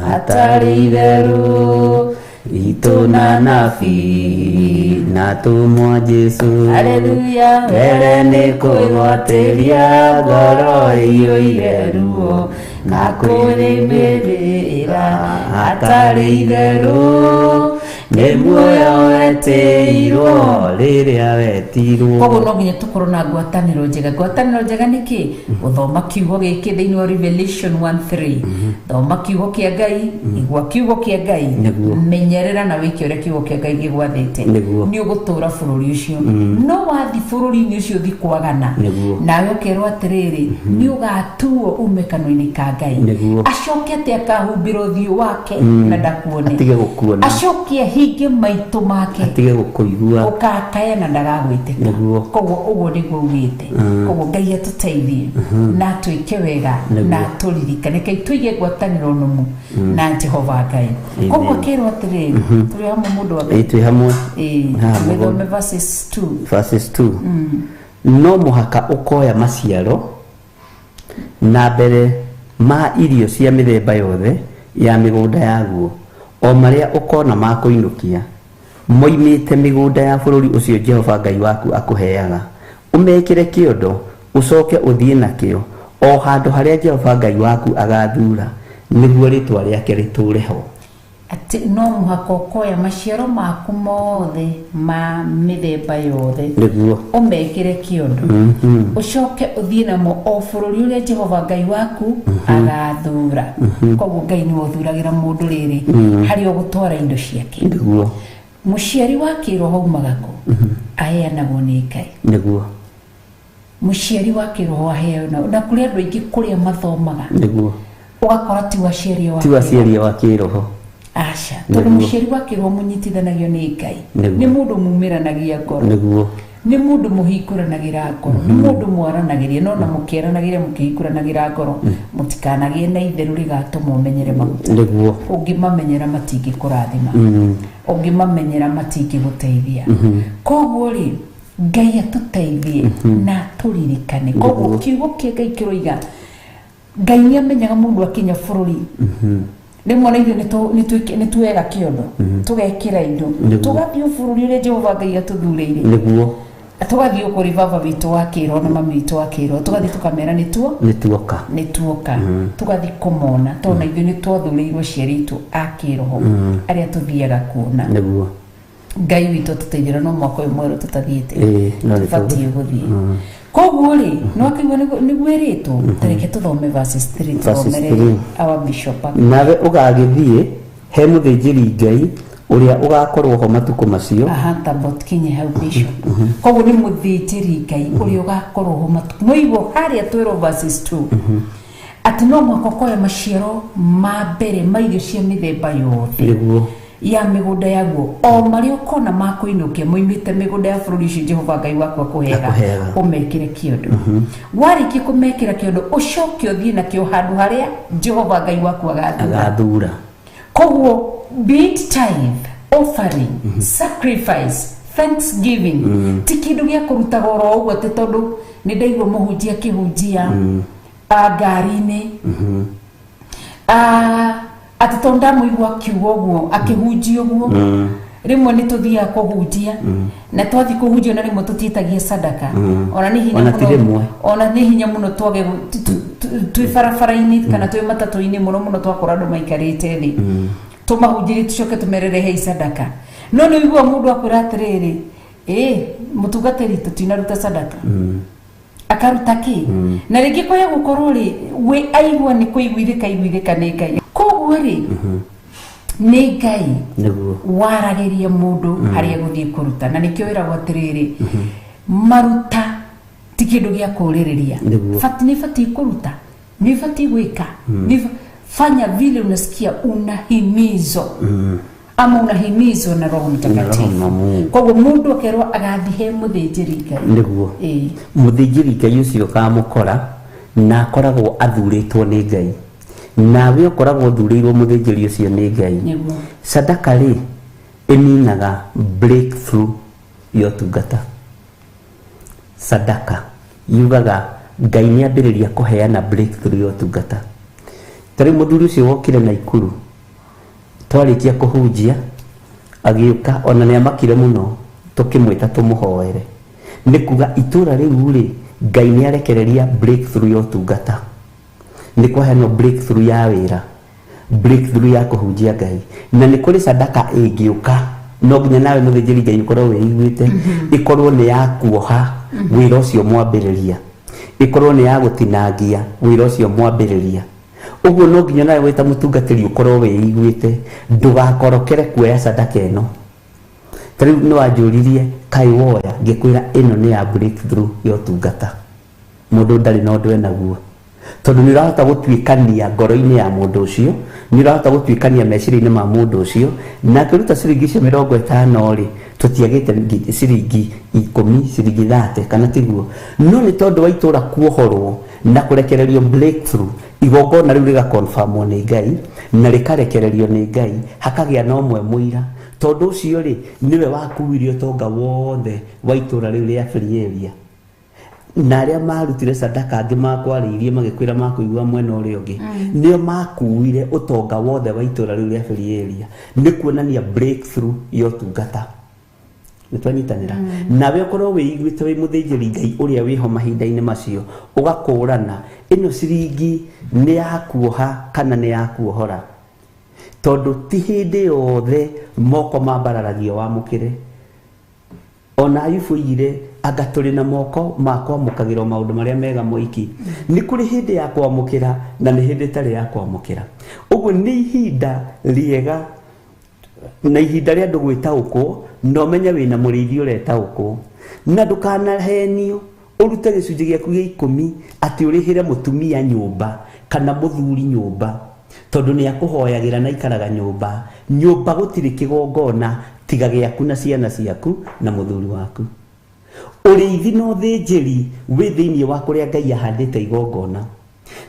hatarĩ itherũ. Itũ na nabii na tũmwa Jesu. Haleluya. Mbere nĩ kũgwatĩria ngoro ĩiyũire ruo na kũrĩmĩrĩra hatarĩ itherũ. Nĩ muoyo wetĩirwo rĩrĩa wetirwo. Koguo no nginya tũkorwo na ngwatanĩro njega. Ngwatanĩro njega nĩ kĩ? Gũthoma kiugo gĩkĩ thĩinĩ wa Revelation 1:3. Thoma kiugo kĩa Ngai, igua kiugo kĩa Ngai, menyerera na wĩke ũrĩa kiugo kĩa Ngai gĩgwathĩte. Nĩ ũgũtũra bũrũri ũcio. No wathi bũrũri-inĩ ũcio ũthi kwagana, nawe ũkerwo atĩrĩrĩ, nĩ ũgatuo ume kanua-inĩ ka Ngai. Acoke atĩ akahumbĩra ũthiũ wake na ndakuone. Atige gũkuona. Acoke ahinge maitũ make. Atige gũkũigua. Ũkakaya na ndagagwĩtĩka. Koguo ũguo nĩguo ugĩte. Koguo Ngai atũteithie na atwĩke wega na atũririkane. Kai tũige ngwatanĩro nũmu na Jehova Ngai. Koguo akĩrwo atĩrĩrĩ, tũrĩ hamwe, mũndũ wa Ngai? Ĩĩ, twĩ hamwe. Ĩĩ. Haha wĩthome mũgongo. verses 2. Verses 2: No mũhaka ũkoya maciaro na mbere ma irio cia mĩthemba yothe ya mĩgũnda yaguo, o marĩa ũkona ma kũinũkia. Moimĩte mĩgũnda ya bũrũri ũcio Jehova Ngai waku akũheaga, ũmekĩre kĩondo, ũcoke ũthiĩ nakĩo o handũ harĩa Jehova Ngai waku agathuura, nĩguo rĩĩtwa rĩake rĩtũũre ho. Atĩ no mũhaka ũkoya maciaro maku mothe ma mĩthemba yothe, Nĩguo. ũmekĩre kĩondo, ũcoke ũthiĩ namo o bũrũri ũrĩa Jehova Ngai waku agathura. Koguo Ngai nĩwe ũthuragĩra mũndũ rĩrĩ harĩa ũgũtwara indo ciake. Nĩguo. Mũciari wa kĩroho umaga kũ? Aheanagwo nĩ Ngai. Nĩguo. Mũciari wa kĩroho aheanagwo na kũrĩ andũ aingĩ kũrĩa mathomaga, Nĩguo. ũgakora ti waciari wa Ti waciari wa kĩroho. Aca, tondũ mũciari wa kĩroho mũnyitithanagio nĩ Ngai. Nĩ mũndũ mumĩranagia ngoro. Nĩguo. Nĩ mũndũ mũhingũranagĩra ngoro, nĩ mũndũ mwaranagĩria, no na mũkĩaranagĩria mũkĩhingũranagĩra ngoro, mũtikanagĩe na itherũ rĩgatũma ũmenyere maguta. Nĩguo. Ũngĩmamenyera matingĩkũrathima, ũngĩmamenyera matingĩgũteithia. Koguo rĩ, Ngai atũteithie na atũririkane. Koguo kiugo kĩa Ngai kĩroiga Ngai nĩ amenyaga mũndũ akinya bũrũri. Rĩmwe na ithuĩ nĩ tuoyaga kĩondo, tũgekĩra indo, tũgathiĩ bũrũri ũrĩa Jehova Ngai atũthurĩire. Nĩguo. Tũgathiĩ kũrĩ baba witũ wa kĩroho na mami witũ wa kĩroho, tũgathiĩ tũkamera nĩtuo Nĩtuoka. Nĩtuoka. Tũgathiĩ kũmona, tondũ na ithuĩ nĩ twathurĩirwo aciari aitũ a kĩroho arĩa tũthiaga kuona. Nĩguo. Ngai witũ atũteithĩra, no mwaka ũyũ mwerũ tũtathiĩte, Ĩĩ, no nĩ tũbatiĩ gũthiĩ. Koguo rĩ, nĩ wakĩigua nĩguo ĩrĩtwo. Tareke tũthome verses 3. Verses Tũthomere 3. Our bishop. Nawe ũgagĩthiĩ he mũthĩnjĩri Ngai ũrĩa ũgakorwo ho matukũ macio. Aha, tamba tũkinye hau, bishop. Koguo nĩ mũthĩnjĩri Ngai ũrĩa ũgakorwo ho matukũ mũigwo harĩa twĩrwo verses 2 atĩ no mũhaka ũkoya maciaro ma mbere ma irio cia mĩthemba yothe Nĩguo. Ya mĩgũnda yaguo, o marĩa ũkona ma kũinũkia moimĩte mĩgũnda ya bũrũri ũcio Jehova Ngai waku akũheaga, Akũheaga. Ũmekĩre kĩondo. Warĩkia kũmekĩra kĩondo, ũcoke ũthiĩ nakĩo handũ harĩa Jehova Ngai waku agathura. Agathura. Koguo be it tithe, offering, sacrifice, thanksgiving, ti kĩndũ gĩa kũrutaga oro ũguo atĩ tondũ nĩ ndaigua mũhunjia akĩhunjia ngari-inĩ, atĩ tondũ ndamũigua akiuga ũguo, akĩhunjia ũguo. Rĩmwe nĩ tũthiaga kũhunjia, na twathiĩ kũhunjia na rĩmwe tũtiĩtagia sadaka ona nĩ hinya Ona ti mũno. Rĩmwe. Ona nĩ hinya mũno twage twĩ barabara-inĩ kana twĩ matatũ-inĩ, mũno mũno twakora andũ maikarĩte thĩ, tũmahunjĩrie, tũcoke tũmerere hei sadaka. No nĩ ũiguaga mũndũ akwĩra atĩrĩrĩ, ĩ mũtungatĩri, tũtinaruta sadaka. Akaruta kĩ? Na rĩngĩ kwaya gũkorwo rĩ we aigua nĩ kũiguithĩka aiguithĩka nĩ Ngai. Koguo rĩ, nĩ Ngai Nĩguo. Waragĩria mũndũ harĩa gũthiĩ kũruta, na nĩkĩo wĩragwo atĩrĩrĩ, maruta ti kĩndũ gĩa kũrĩrĩria. Nĩguo. Nĩ batiĩ kũruta, nĩ batiĩ gwĩka. Fanya vile unasikia unahimizwa ama unahimizwa na Roho Mtakatifu. Wa Mungu. Koguo mũndũ akerwo agathiĩ he mũthĩnjĩri Ngai. Nĩguo. Ĩĩ. Mũthĩnjĩri Ngai ũcio ũkamũkora na akoragwo athurĩtwo nĩ Ngai, nawe ũkoragwo ũthurĩirwo mũthĩnjĩri ũcio nĩ Ngai. Nĩguo. Sadaka rĩ, ĩninaga breakthrough ya ũtungata. Sadaka yugaga Ngai nĩ ambĩrĩria kũheana breakthrough ya ũtungata. Ta rĩu mũthuri ũcio wokire Naikuru, twarĩkia kũhunjia agĩũka, ona nĩ amakire mũno tũkĩmwĩta tũmũhoere. Nĩ kuga itũra rĩu rĩ, Ngai nĩ arekereria breakthrough ya ũtungata, nĩ kwaheanwo breakthrough ya wĩra, breakthrough ya kũhunjia Ngai. Na nĩ kũrĩ sadaka ĩngĩũka, no nginya nawe mũthĩnjĩri Ngai ũkorwo wĩiguĩte, ĩkorwo nĩ ya kuoha wĩra ũcio mwambĩrĩria, ĩkorwo nĩ ya gũtinangia wĩra ũcio mwambĩrĩria. Ũguo no nginya nawe wĩta mũtungatĩri ũkorwo wĩiguĩte, ndũgakorokere kuoya sadaka ĩno. Ta rĩu nĩ wanjũririe kaĩ woya, ngĩkwĩra ĩno nĩ ya breakthrough ya ũtungata. Mũndũ ndarĩ na ũndũ enaguo, tondũ nĩ ũrahota gũtuĩkania ngoro-inĩ ya mũndũ ũcio, nĩ ũrahota gũtuĩkania meciria-inĩ ma mũndũ ũcio. Na akĩruta ciringi icio 50 rĩ, tũtiagĩte ciringi 10, ciringi 30, kana tiguo? No nĩ tondũ wa itũra kuohorwo na kũrekererio breakthrough, igongona rĩu rĩgakonfamwo nĩ Ngai na rĩkarekererio nĩ Ngai, hakagĩa na ũmwe mũira. Tondũ ũcio rĩ, nĩwe wakuire ũtonga wothe wa itũra rĩu rĩa Free Area, na arĩa marutire sadaka angĩ makwarĩirie magĩkwĩra makũigua mwena ũrĩa ũngĩ, nĩo makuire ũtonga wothe wa itũra rĩu rĩa Free Area. Nĩ kuonania breakthrough ya ũtungata. Nĩ twanyitanĩra nawe ũkorwo wĩiguĩte wĩ mũthĩnjĩri Ngai ũrĩa wĩho mahinda-inĩ macio, ũgakũrana ĩno ciringi nĩ ya kuoha kana nĩ ya kuohora, tondũ ti hĩndĩ yothe moko mambararagio wamũkĩre. Ona Ayubu oigire anga tũrĩ na moko ma kwamũkagĩra maũndũ marĩa mega moiki. Nĩ kũrĩ hĩndĩ ya kwamũkĩra na nĩ hĩndĩ ĩtarĩ ya kwamũkĩra. Ũguo nĩ ihinda rĩega na ihinda rĩa andũ gwĩtaũkwo, na ũmenye wĩna mũrĩithi ũretaũkwo, na ndũkanahenio ũrute gĩcunjĩ gĩaku gĩa 10 atĩ ũrĩhĩre mũtumia nyũmba kana mũthuri nyũmba, tondũ nĩ akũhoyagĩra na ikaraga nyũmba. Nyũmba gũtirĩ kĩgongona tiga gĩaku na ciana ciaku na mũthuri waku. Ũrĩithi na ũthĩnjĩri wĩ thĩinĩ wa kũrĩa Ngai ahandĩte igongona,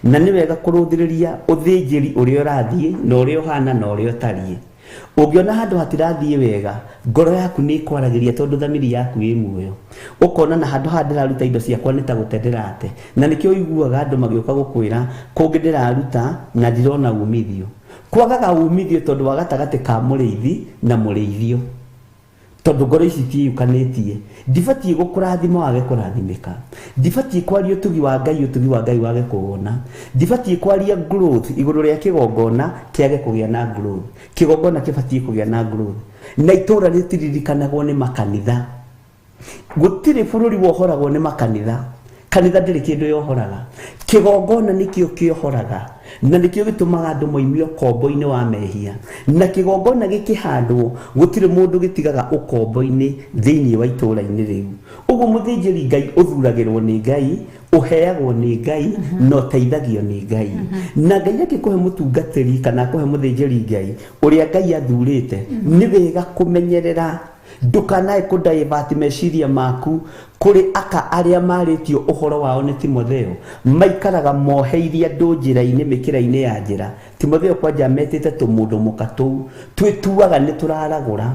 na nĩ wega kũrũthĩrĩria ũthĩnjĩri ũrĩa ũrathiĩ na ũrĩa ũhana na ũrĩa ũtariĩ. Ũngĩona handũ hatirathiĩ wega, ngoro yaku nĩ ĩkwaragĩria, tondũ thamiri yaku ĩ muoyo. Ũkona na handũ haha ndĩraruta indo ciakwa nĩ ta gũte ndĩrate, na nĩkĩo ũiguaga andũ magĩũka gũkwĩra kũngĩ ndĩraruta na ndirona umithio. Kwagaga umithio tondũ wa gatagatĩ ka mũrĩithi na mũrĩithio, tondũ ngoro ici itiĩyũkanĩtie. Ndibatiĩ gũkũrathima wage kũrathimĩka, ndibatiĩ kwaria ũtugi wa Ngai ũtugi wa Ngai wage kũwona, ndibatiĩ kwaria growth igũrũ rĩa kĩgongona kĩage kũgĩa na growth. Kĩgongona kĩbatiĩ kũgĩa na growth, na itũũra rĩtiririkanagwo nĩ makanitha. Gũtirĩ bũrũri wohoragwo nĩ makanitha. Kanitha ndĩrĩ kĩndũ yohoraga. Kĩgongona nĩkĩo kĩohoraga, na nĩkĩo gĩtũmaga andũ moime ũkombo-inĩ wa mehia. Na kĩgongona gĩkĩhandwo, gũtirĩ mũndũ gĩtigaga ũkombo-inĩ thĩinĩ wa itũũra-inĩ rĩu. Ũguo mũthĩnjĩri Ngai ũthuragĩrwo nĩ Ngai, ũheagwo nĩ Ngai, na ũteithagio nĩ Ngai. Na Ngai angĩkũhe mũtungatĩri kana akũhe mũthĩnjĩri Ngai ũrĩa Ngai athurĩte, nĩ wega kũmenyerera ndũkanae kũdivert meciria maku kũrĩ aka arĩa marĩtio ũhoro wao nĩ Timotheo. Maikaraga moheirie andũ njĩra-inĩ, mĩkĩra-inĩ ya njĩra. Timotheo kwanja metĩte tũmũndũ mũka tũu twĩtuaga nĩ tũraragũra,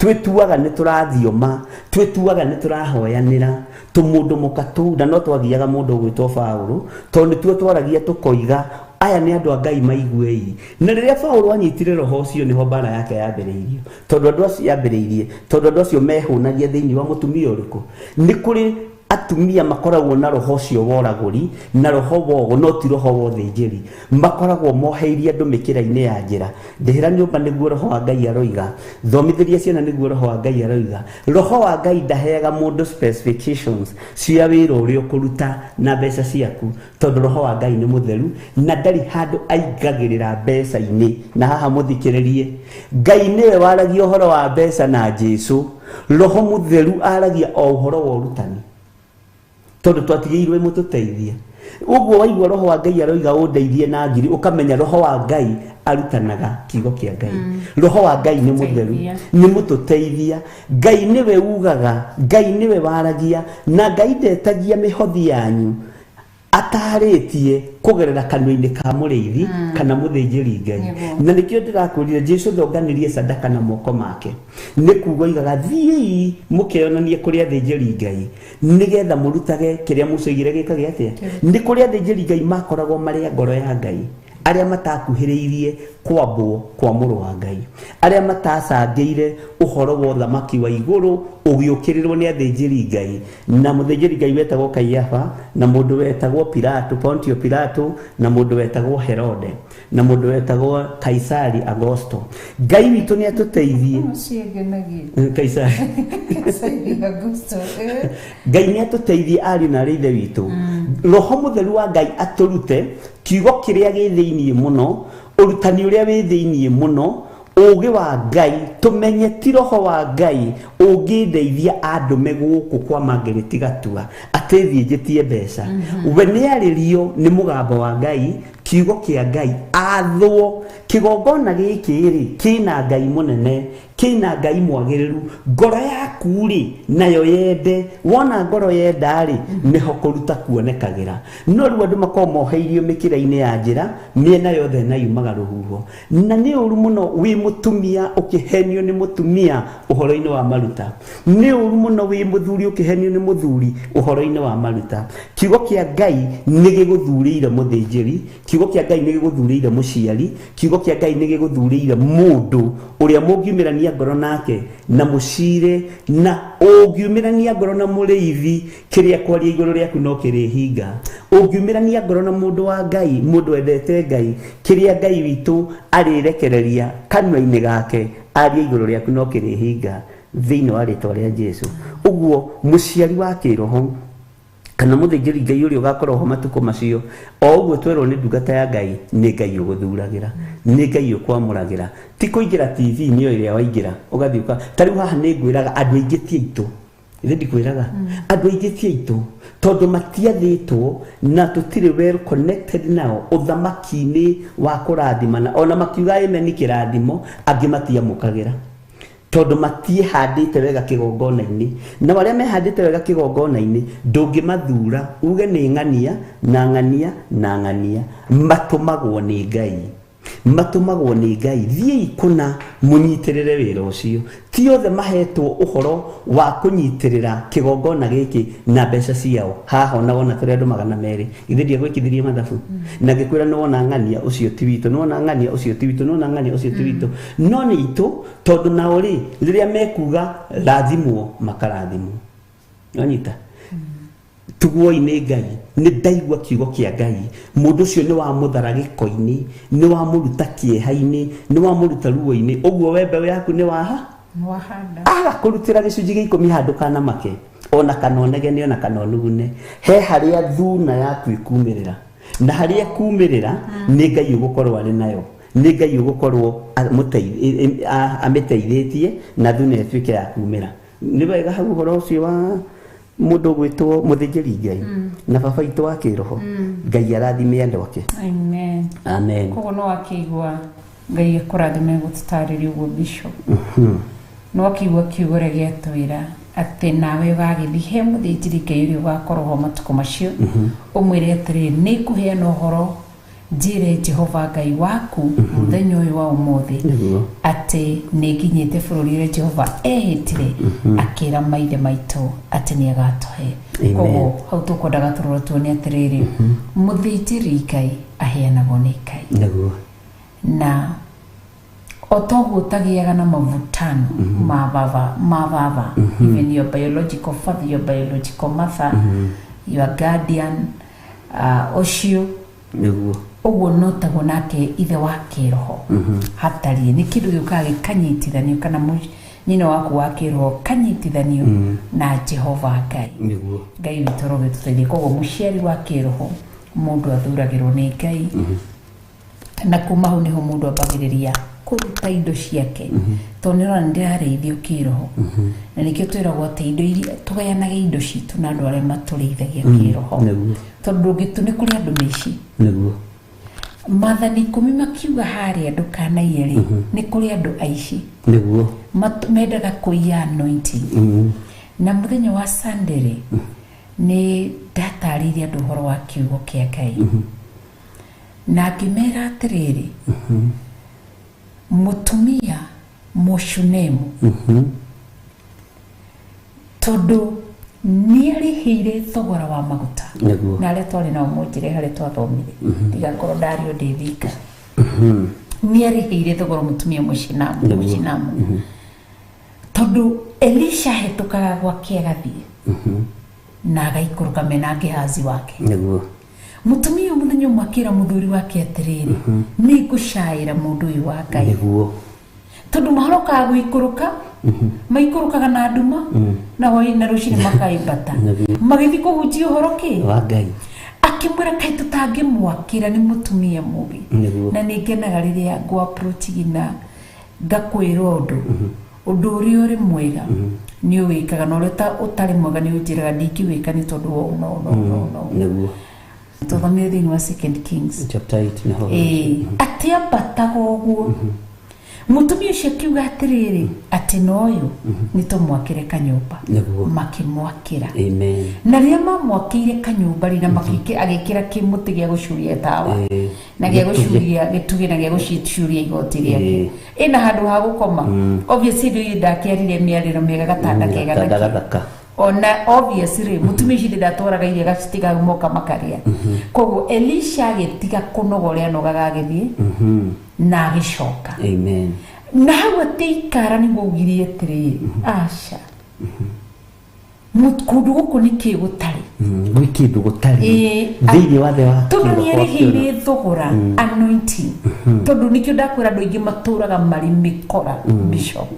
twĩtuaga nĩ tũrathioma, twĩtuaga nĩ tũrahoyanĩra, tũmũndũ mũka tũu. Na no twagiaga mũndũ ũgwĩtwo Paũlũ, tondũ nĩtuo twaragia tũkoiga aya nĩ andũ a Ngai, maiguei. Na rĩrĩa Paũlũ anyitire roho ũcio, nĩho mbara yake yambĩrĩirio, tondũ andũ acio yambĩrĩirie, tondũ andũ acio mehũnagia thĩinĩ wa mũtumia ũrĩkũ. Nĩ kũrĩ atumia makoragwo na roho ũcio wa ũragũri na roho wa ũgo, no ti roho wa ũthĩnjĩri. Makoragwo moheirie andũ mĩkĩra-inĩ ya njĩra. Ndĩhĩra nyũmba nĩguo roho wa Ngai aroiga, thomithĩria ciana nĩguo roho wa Ngai aroiga. Roho wa Ngai ndaheaga mũndũ specifications cia wĩra ũrĩa ũkũruta na mbeca ciaku, tondũ roho wa Ngai nĩ mũtheru na ndarĩ handũ aingagĩrĩra mbeca-inĩ. Na haha mũthikĩrĩrie, Ngai nĩwe waragia ũhoro wa mbeca na Jesu. Roho mũtheru aragia o ũhoro wa ũrutani, tondũ twatigĩirwo ĩmũtũteithie. Ũguo waigua roho wa Ngai aroiga ũndeithie na ngiri, ũkamenya roho wa Ngai arutanaga kiugo kĩa Ngai. Roho wa Ngai nĩ mũtheru, nĩ mũtũteithia. Ngai nĩwe ugaga, Ngai nĩwe waragia, na Ngai ndetagia mĩhothi yanyu atarĩtie kũgerera kanua-inĩ ka mũrĩithi kana mũthĩnjĩri Ngai. Na nĩkĩo ndĩrakwĩrire Jesu ndonganirie sadaka na moko make. Nĩ kuga oigaga thiĩi mũkeyonanie kũrĩ athĩnjĩri Ngai nĩgetha mũrutage kĩrĩa Musa oigire gĩkage atĩa. Nĩ kũrĩ athĩnjĩri Ngai makoragwo marĩ a ngoro ya Ngai, arĩa matakuhĩrĩirie kwambwo kwa mũrũ wa Ngai, arĩa matacangĩire ũhoro wa ũthamaki wa igũrũ ũgĩũkĩrĩrwo nĩ athĩnjĩri Ngai, na mũthĩnjĩri Ngai wetagwo Kaiafa, na mũndũ wetagwo Pilato, Pontio Pilato, na mũndũ wetagwo Herode, na mũndũ wetagwo Kaisari Augusto. Ngai witũ nĩ atũteithie. Kaisari Augusto. Ngai nĩ atũteithie ariũ na arĩ ithe witũ. Roho mũtheru wa Ngai atũrute kiugo kĩrĩa gĩ thĩinĩ mũno, ũrutani ũrĩa wĩ thĩinĩ mũno, ũũgĩ wa Ngai, tũmenye ti roho wa Ngai ũngĩndeithia andũme gũkũ kwa Margaret Gatua atĩ thiĩ njĩtie mbeca. We nĩ arĩrio nĩ mũgambo wa Ngai, kiugo kĩa Ngai, athwo kĩgongona gĩkĩ rĩ kĩna Ngai mũnene, kĩna Ngai mwagĩrĩru. Ngoro yaku rĩ nayo yende, wona ngoro yenda rĩ nĩho kũruta kuonekagĩra. No rĩu andũ makoragwo moheirio mĩkĩra-inĩ ya njĩra, mĩena yothe na yumaga rũhuho. Na nĩ ũru mũno wĩ mũtumia ũkĩhenio nĩ mũtumia ũhoro-inĩ wa maruta. Nĩ ũru mũno wĩ mũthuri ũkĩhenio nĩ mũthuri ũhoro-inĩ wa maruta. Kiugo kĩa Ngai nĩ gĩgũthurĩire mũthĩnjĩri, kiugo Kiugo kĩa Ngai nĩ gĩgũthurĩire mũciari, kiugo kĩa Ngai nĩ gĩgũthurĩire mũndũ ũrĩa mũngiumĩrania ngoro nake na mũcire, na ũngiumĩrania ngoro na mũrĩithi, kĩrĩa kwaria igũrũ rĩaku no kĩrĩhinga. Ũngiumĩrania ngoro na mũndũ wa Ngai, mũndũ wendete Ngai, kĩrĩa Ngai witũ arĩrekereria kanua-inĩ gake arie igũrũ rĩaku no kĩrĩhinga thĩinĩ wa rĩtwa rĩa Jesu. Ũguo mũciari wa kĩroho kana mũthĩnjĩri Ngai ũrĩa ũgakorwo ho matukũ macio, o ũguo twerwo nĩ ndungata ya Ngai, nĩ Ngai ũgũthuragĩra, nĩ Ngai ũkwamũragĩra. Ti kũingĩra TV-inĩ o ĩrĩa waingĩra ũgathiĩ ũka ta rĩu haha nĩ ngwĩraga andũ aingĩ ti aitũ, ithe ndikwĩraga andũ aingĩ ti aitũ tondũ matiathĩtwo na tũtirĩ well connected nao ũthamaki-inĩ wa kũrathimana. Ona makiuga amen kĩrathimo, angĩ matiamũkagĩra tondũ matiĩhandĩte wega kĩgongona-inĩ. Na arĩa mehandĩte wega kĩgongona-inĩ ndũngĩmathura uge nĩ ng'ania na ng'ania na ng'ania, matũmagwo nĩ Ngai, matũmagwo nĩ Ngai. Thiĩi kũna mũnyitĩrĩre wĩra ũcio. Ti othe mahetwo ũhoro wa kũnyitĩrĩra kĩgongona gĩkĩ na mbeca ciao. Haha ona wona tũrĩ andũ 200, ithe ndiagwĩkithirie mathabu na ngĩkwĩra nĩ wona ng'ania ũcio ti witũ, nĩ wona ng'ania ũcio ti witũ, nĩ wona ng'ania ũcio ti witũ, no nĩ itũ, tondũ nao rĩ rĩrĩa mekuga rathimwo makarathimwo. Wanyita? Tugwoi nĩ Ngai, nĩ ndaigua kiugo kĩa Ngai. Mũndũ ũcio nĩ wamũthara gĩko-inĩ, nĩ wamũruta kĩeha-inĩ, nĩ wamũruta ruo-inĩ. Ũguo we mbeũ yaku nĩ waha? Wahanda. Agakũrutĩra gĩcunjĩ gĩa 10 handũ kana make, ona kana onegene, ona kana onugune. He harĩa thuna yaku ĩkumĩrĩra, na harĩa ĩkumĩrĩra nĩ Ngai ũgũkorwo arĩ nayo, nĩ Ngai ũgũkorwo amĩteithĩtie na thuna ĩtuĩke ya kumĩra. Nĩ wega hau ũhoro ũcio wa mũndũ ũgwĩtwo mũthĩnjĩri Ngai na baba witũ wa kĩroho. Ngai arathime andũ ake. Amen. Amen. Koguo no akĩigua Ngai akũrathime gũtũtarĩria ũguo Bishop. No akĩigua kiugo ũrĩa gĩatwĩra atĩ nawe ũgagĩthiĩ he mũthĩnjĩri Ngai ũrĩa ũgakorwo ho matukũ macio, ũmwĩre atĩrĩrĩ, nĩ ngũheana ũhoro njĩre Jehova Ngai waku mũthenya ũyũ wa ũmũthĩ atĩ nĩ nginyĩte bũrũri ũrĩa Jehova ehĩtire akĩra maithe maitũ atĩ nĩ agatũhe. Koguo hau tũkwendaga tũrore tuone atĩrĩrĩ, mũthĩnjĩri Ngai aheanagwo nĩ Ngai. Na o toguo ũtagĩaga na mavutano ma baba, ma baba, even your biological father, your biological mother, your guardian, ũcio ũguo no taguo nake ithe wa kĩroho hatariĩ. Nĩ kĩndũ gĩũkaga gĩkanyitithanio, kana nyina waku wa kĩroho kanyitithanio na Jehova Ngai. Ngai witũ arogĩtũteithia. Koguo mũciari wa kĩroho mũndũ athuragĩrwo nĩ Ngai, na kuma hau nĩho mũndũ ambagĩrĩria kũruta indo ciake, tondũ nĩ ũrona nĩndĩrarĩithio kĩroho, na nĩkĩo twĩragwo atĩ indo iria tũgayanage indo citũ na andũ arĩa matũrĩithagia kĩroho, tondũ ndũngĩtu nĩ kũrĩ andũ meici. Maathani 10 makiuga harĩa ndũkanaiye rĩ, nĩ kũrĩ andũ aici. Mendaga kũiya anointing. Na mũthenya wa Sunday rĩ, nĩ ndatarĩirie andũ ũhoro wa kiugo kĩa Ngai. Na ngĩmera atĩrĩrĩ, mũtumia Mũshunemu, tondũ nĩarĩhĩire thogora wa maguta, na arĩa twarĩ nao mũnjĩre harĩa twathomire, ndigakorwo ndario ndĩ thika. Nĩarĩhĩire thogora mũtumia Mũshinamu, tondũ Elisha ahĩtũkaga gwake agathiĩ na agaikũrũka mena Gehazi wake. Mũtumia ũyũ mũthenya ũmwe akĩra mũthuri wake atĩrĩrĩ, nĩ ngũcaĩra mũndũ ũyũ wa Ngai. Tondũ marokaga gũikũrũka, maikũrũkaga na nduma, na hwaĩ-inĩ na rũcinĩ makaĩmbata. Magĩthiĩ kũhunjia ũhoro kĩ? Wa Ngai. Akĩmwĩra kaĩ tũtangĩmwakĩra, nĩ mũtumia mũgĩ. Na nĩ ngenaga rĩrĩa ngũ approach gina ngakwĩra ũndũ. Ũndũ ũrĩa ũrĩ mwega nĩ ũwĩkaga, na ũrĩa ũtarĩ mwega nĩ ũnjĩraga ndingĩwĩka nĩ tondũ wa ũũ na ũũ na ũũ na ũũ. Tũthomire thĩinĩ wa Second Kings chapter 8 nĩho. Atĩ ambataga ũguo. Mũtumia ũcio akiuga atĩrĩrĩ, atĩ na ũyũ nĩ tũmwakĩre kanyũmba. Makĩmwakĩra. Amen. Na rĩrĩa mamwakĩire kanyũmba rĩ, na agĩkĩra kĩmũtĩ gĩa gũcuria tawa, na gĩa gũcuria gĩtugĩ, na gĩa gũcuria igoti rĩake, ĩna handũ ha gũkoma. Obviously ndũ ndakĩarire mĩarĩro mĩega, gatanda kega na Gatanda kĩ. gathaka. Ona obviously mutumia ũcio ndatwaraga irio agacitiga moka makarĩa. Koguo Elisha agĩtiga kũnoga ũrĩa anogaga agĩthiĩ na agĩcoka. Amen. Na hau atĩikara nĩguo augire atĩrĩrĩ, aca, kũndũ gũkũ nĩkĩ gũtarĩ? Gwĩ kĩndũ gũtarĩ thĩinĩ wa thĩ wa tondũ nĩ arĩhĩire thogora anointing. Tondũ nĩkĩo ndakwĩra andũ aingĩ matũraga marĩ mĩkora, bishop.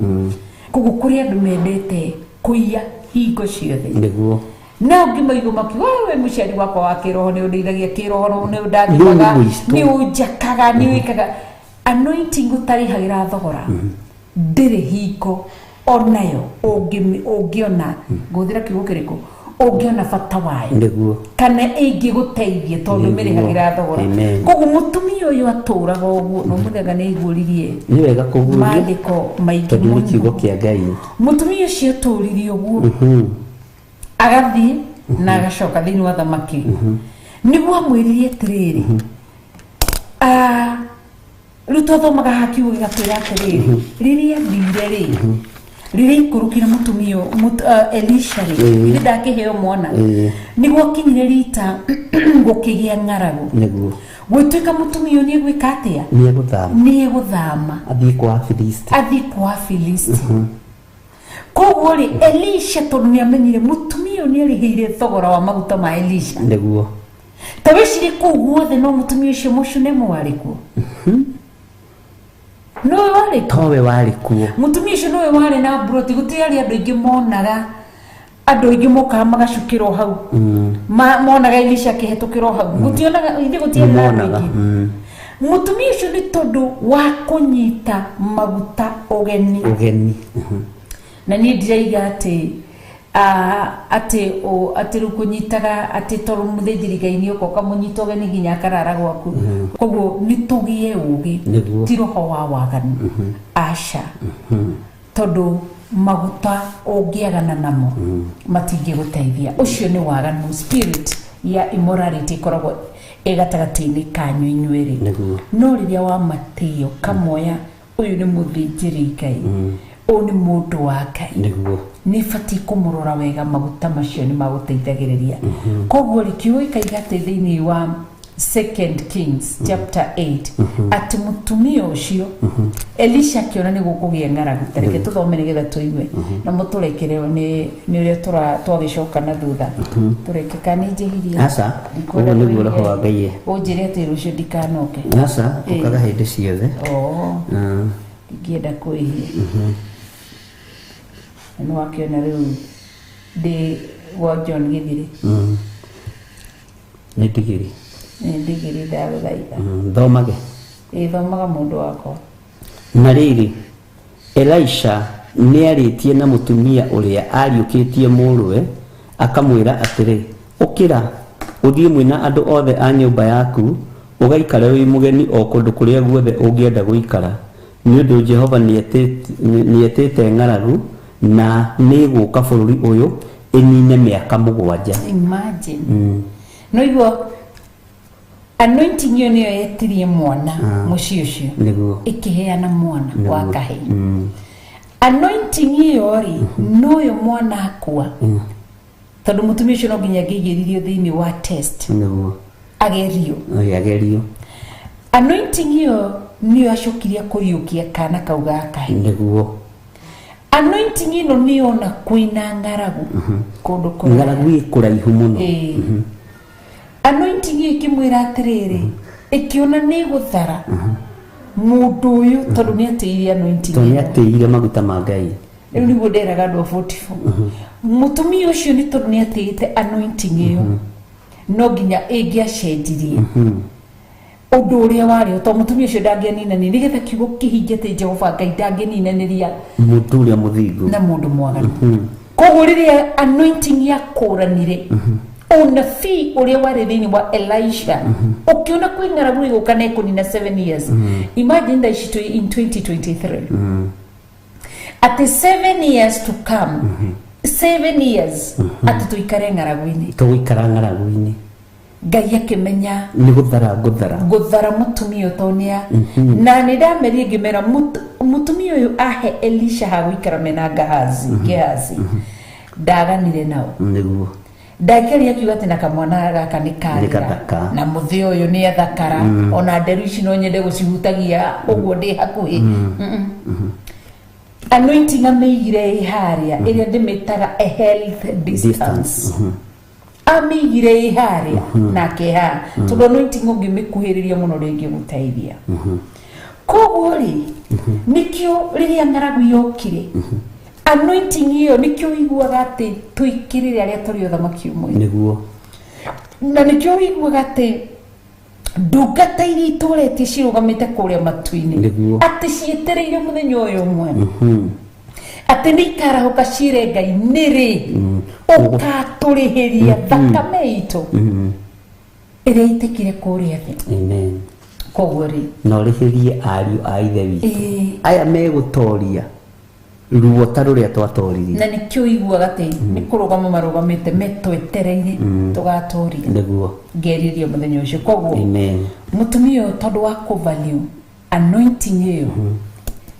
Koguo kũrĩ andũ mendete kũiya hingo ciothe. Nĩguo. Na ũngĩ maigua makiuga, we mũciari wakwa wa kĩroho nĩ ũndeithagia kĩroho, nĩ ũndathimaga, nĩ ũnjakaga, nĩ wĩkaga. Anointing ũtarĩhagĩra thogora ndĩrĩ hingo onayo ũngĩona, ngũhũthĩra kiugo kĩrĩkũ, ũngĩona bata wayo. Nĩguo. Kana ĩngĩgũteithia tondũ mĩrĩhagĩra thogora. Koguo mũtumia ũyũ atũraga ũguo, no mũthenya nĩ aiguũririe. Nĩ wega kũguũria maandĩko maingĩ tondũ nĩ kiugo kĩa Ngai. Mũtumia ũcio atũririe ũguo, agathiĩ na agacoka thĩinĩ wa thamaki. Nĩguo amwĩrire atĩrĩrĩ, rĩu twathomaga haha kiugo gĩgatwĩra atĩrĩrĩ, rĩrĩa athire rĩ, rĩrĩa aikũrũkire mũtumia Elisha rĩ, ithe ndakĩheo mwana, nĩguo akinyire rita gũkĩgĩa ng'aragu. Nĩguo. Gwĩtuĩka mũtumia ũyũ nĩegwĩka atĩa? Nĩegũthama. Nĩegũthama. Athiĩ kwa Afilisti. Athiĩ kwa Afilisti. Koguo rĩ, Elisha tondũ nĩamenyire mũtumia ũyũ nĩarĩhĩire thogora wa maguta ma Elisha. Nĩguo. Ta wĩcirie kũu guothe no mũtumia ũcio Mũshunemu warĩ kuo. Nowe warĩ kuo. Towe warĩ kuo. Mũtumia ũcio nowe warĩ na mburoti, gũtiarĩ andũ aingĩ monaga, andũ aingĩ mokaga magacukĩrwo hau. Monaga Elisha akĩhetũkĩrwo hau. Gũtionaga, ithuĩ gũtiarĩ na andũ Nĩmonaga. aingĩ. Mũtumia ũcio nĩ tondũ wa kũnyita maguta ũgeni. Ũgeni. Na niĩ ndiraiga atĩ atĩ atĩ rĩu kũnyitaga atĩ tondũ mũthĩnjĩri Ngai nĩoka ũkamũnyita ũgeni nginya akarara gwaku. Koguo nĩ tũgĩe ũgĩ, ti roho wa waganu. Aca. Tondũ maguta ũngĩagana namo matingĩgũteithia. Ũcio nĩ waganu, spirit ya immorality ĩkoragwo ĩ gatagatĩ-inĩ kanyu inyuerĩ. No rĩrĩa wamatĩo kamoya, ũyũ nĩ mũthĩnjĩri Ngai, ũyũ nĩ mũndũ wa Ngai, Nĩguo. nĩ batiĩ kũmũrora wega, maguta macio nĩ magũteithagĩrĩria. Koguo rĩ, kiugo gĩkaiga atĩ thĩinĩ wa 2 Kings chapter 8 atĩ mũtumia ũcio Elisha akĩona nĩ gũkũgĩa ng'aragu. Ta reke tũthome nĩgetha tũigue na mũtũrekere nĩ ũrĩa twagĩcoka na thutha. Tũreke kana nĩ njĩhirie. Aca, ũguo nĩguo roho wa Ngai. Ũnjĩre atĩ rũciũ ndikanoke. Aca, ũkaga hĩndĩ ciothe. Ndingĩenda kwĩhia. Na nĩ wakĩona rĩu ndĩ gwa John Gĩthiri. Nĩ ndigiri. Nĩ ndigiri ndagũthaitha. Thomage. Ĩ, thomaga mũndũ wakwa. Na rĩrĩ, Elisha nĩarĩtie na mũtumia ũrĩa ariũkĩtie mũrũwe, akamwĩra atĩrĩ, ũkĩra, ũthiĩ mwĩna andũ othe a nyũmba yaku, ũgaikare wĩ mũgeni o kũndũ kũrĩa guothe ũngĩenda gũikara, nĩ ũndũ Jehova nĩetĩte ng'aragu na nĩĩgũka bũrũri ũyũ ĩnine mĩaka 7. Imagine. No igua anointing ĩyo nĩyo yetirie mwana mũciĩ ũcio. Nĩguo. Ĩkĩheana mwana wa kahĩĩ. Anointing ĩyo rĩ, noyo mwana akua. Tondũ mũtumia ũcio no nginya angĩigĩrĩrio thĩinĩ wa test. Nĩguo. Agerio. Agerio. Anointing ĩyo nĩyo acokirie kũriũkia kana kau ga kahĩĩ. Nĩguo. Anointing ĩno nĩyona kwĩna ng'aragu kũndũ kũraya. Ng'aragu ĩ kũraihu mũno. Anointing ĩyo ĩkĩmwĩra atĩrĩrĩ, ĩkĩona nĩ gũthara mũndũ ũyũ tondũ nĩatĩire anointing Tondũ ĩno. nĩatĩire maguta ma Ngai. Rĩu nĩguo nderaga andũ a 44. Mũtumia ũcio nĩ tondũ nĩatĩĩte anointing ĩyo, no nginya ĩngĩacenjirie ũndũ ũrĩa warĩ ho, tondũ mũtumia ũcio ndangĩaninanĩria, nĩgetha kiugo kĩhinge atĩ Jehova Ngai ndangĩninanĩria mũndũ ũrĩa mũthingu na mũndũ mwaganu. Koguo rĩrĩa anointing yakũranire, ũnabii ũrĩa warĩ thĩinĩ wa Elisha, ũkĩona kwĩ ng'aragu ĩgũka na ĩkũnina 7 years. Imagine thaa ici twĩ in 2023. Atĩ 7 years to come, 7 years atĩ tũikare ng'aragu-inĩ. Tũgũikara ng'aragu-inĩ. Ngai akĩmenya nĩ gũthara ngũthara. Gũthara mũtumia ũyũ tondũ nĩa na nĩ ndamerire ngĩmera mũtumia ũyũ ahe Elisha ha gũikara mena Gehazi. Gehazi. Ndaganire nao. Nĩguo. Ndakĩaria akiuga atĩ na kamwana gaka nĩ Nĩ kagĩra gathaka. na mũthĩ ũyũ nĩ athakara, ona nderu ici no nyende gũcihutagia ũguo ndĩ hakuhĩ. Anointing amĩigire ĩ harĩa ĩrĩa ndĩmĩtaga a health distance. Distance. Amĩigire ĩ harĩa nake haha, tondũ anointing ũngĩmĩkuhĩrĩria mũno ndĩngĩgũteithia. Koguo rĩ, nĩkĩo rĩrĩa ng'aragu yokire, anointing ĩyo, nĩkĩo ũiguaga atĩ tũikĩrĩre arĩa tũrĩ ũthamaki ũmwe. Nĩguo. Na nĩkĩo ũiguaga atĩ ndungata iria itũrĩtie cirũgamĩte kũrĩa matu-inĩ, Nĩguo. atĩ cietereire mũthenya ũyũ ũmwe, atĩ nĩ ikarahũka ciĩre Ngai nĩrĩ ũkatũrĩhĩria thakame itũ ĩrĩa itĩkire kũrĩa thĩ. Amen. Koguo rĩ, Na ũrĩhĩrie ariũ a ithe witũ Ĩĩ. aya megũtoria ruo ta rũrĩa twatoririe. Na nĩkĩo ũiguaga atĩ nĩ kũrũgama marũgamĩte metwetereire tũgatoria. Nĩguo. Ngeririe mũthenya ũcio. Koguo Amen. mũtumia ũyũ, tondũ wa kũvalue anointing ĩyo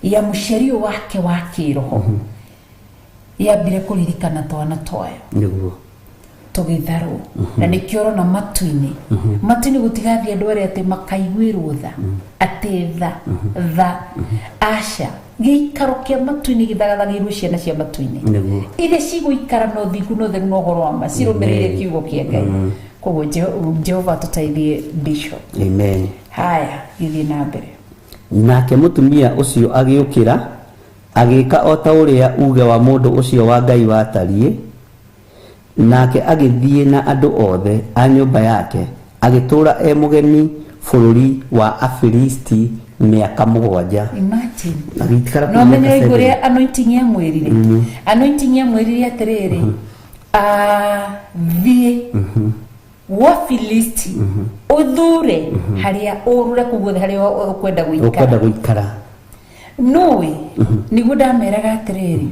ya mũciari ũyũ wake wa kĩroho, yambire kũririkana twana twayo Nĩguo. tũgĩtharwo. Na nĩkĩo ũrona matu-inĩ, matu-inĩ gũtigathiĩ andũ arĩa atĩ makaiguĩrwo tha, atĩ tha tha, aca. Gĩikaro kĩa matu-inĩ gĩthagathagĩirwo ciana cia matu-inĩ Nĩguo. iria cigũikara na ũthingu na ũtheru na ũhoro wa ma, cirũmĩrĩire kiugo kĩa Ngai. Koguo Jehova atũteithie, Bishop. Amen. Haya, gĩthiĩ na mbere. Nake mũtumia ũcio agĩũkĩra, agĩka o ta ũrĩa uge wa mũndũ ũcio wa Ngai watariĩ. Nake agĩthiĩ na andũ othe a nyũmba yake, agĩtũũra e mũgeni bũrũri wa Afilisti mĩaka 7. Imagine. Agĩikara kũu No menye mĩaka ũigua 7. ũrĩa anointing yamwĩrire. Anointing yamwĩrire atĩrĩrĩ, thiĩ gwa Filisti, ũthure harĩa ũrũre kũu guothe harĩa ũkwenda ũkwenda gũikara. Gũikara. Nũĩ nĩguo ndameraga atĩrĩrĩ,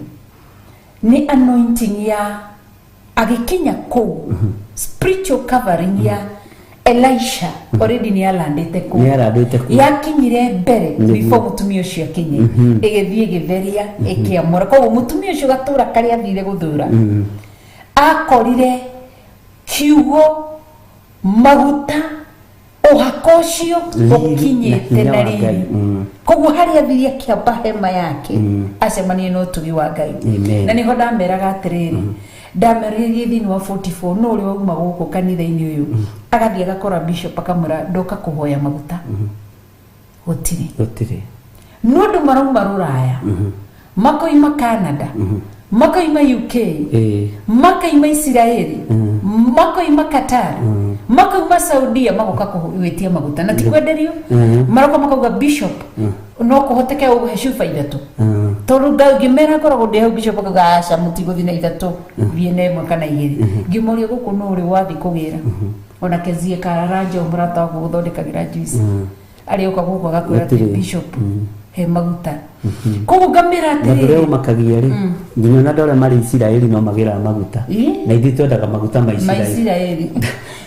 nĩ anointing ya agĩkinya kũu, spiritual covering ya Elisha already nĩ alandĩte kũu. Nĩ alandĩte kũu. Yakinyire mbere Nĩguo. before mũtumia ũcio akinye, ĩgĩthiĩ ĩgĩtheria, ĩkĩamũra. Koguo mũtumia ũcio gatũra karĩa athire gũthura, akorire kiugo, maguta, ũhaka ũcio Riri na ũkinyĩte hinya na wa Ngai. riri. Koguo harĩa athire akĩamba hema yake, acemanie na ũtugi wa Ngai. Amen. Na nĩho ndameraga atĩrĩrĩ, ndamerĩrie thĩinĩ wa 44, no ũrĩa wauma gũkũ kanitha-inĩ ũyũ agathiĩ agakora bishop, akamwĩra, "Ndoka kũhoya maguta." Gũtirĩ. Gũtirĩ. No andũ marauma rũraya, makoima Canada, makoima UK, makaima Isiraeli, makoima Qatar, makoima Saudia, magoka gwĩtia maguta na ti kwenderio. Maroka makauga, "Bishop, no kũhoteke ũhe cuba ithatũ?" Tondũ ngĩmera ngoragwo ndĩ hau, bishop akauga, "Aca, mũtigũthiĩ na ithatũ, thiĩ na ĩmwe kana igĩrĩ." Ngĩmoria, "Gũkũ no ũrĩ wathiĩ kũgĩra?" Ona Kezie Kararanja, mũrata wakwa gũthondekagĩra juice, arĩũka gũkũ agakwĩra atĩ, Gũtirĩ. "Bishop, he maguta." Koguo ngamĩra Na ũrĩa atĩrĩrĩ, ũmakagia rĩ, nginya ona andũ arĩa marĩ Isiraeli no magĩraga maguta. Na ithuĩ twendaga maguta ma Isiraeli. Maisiraeli.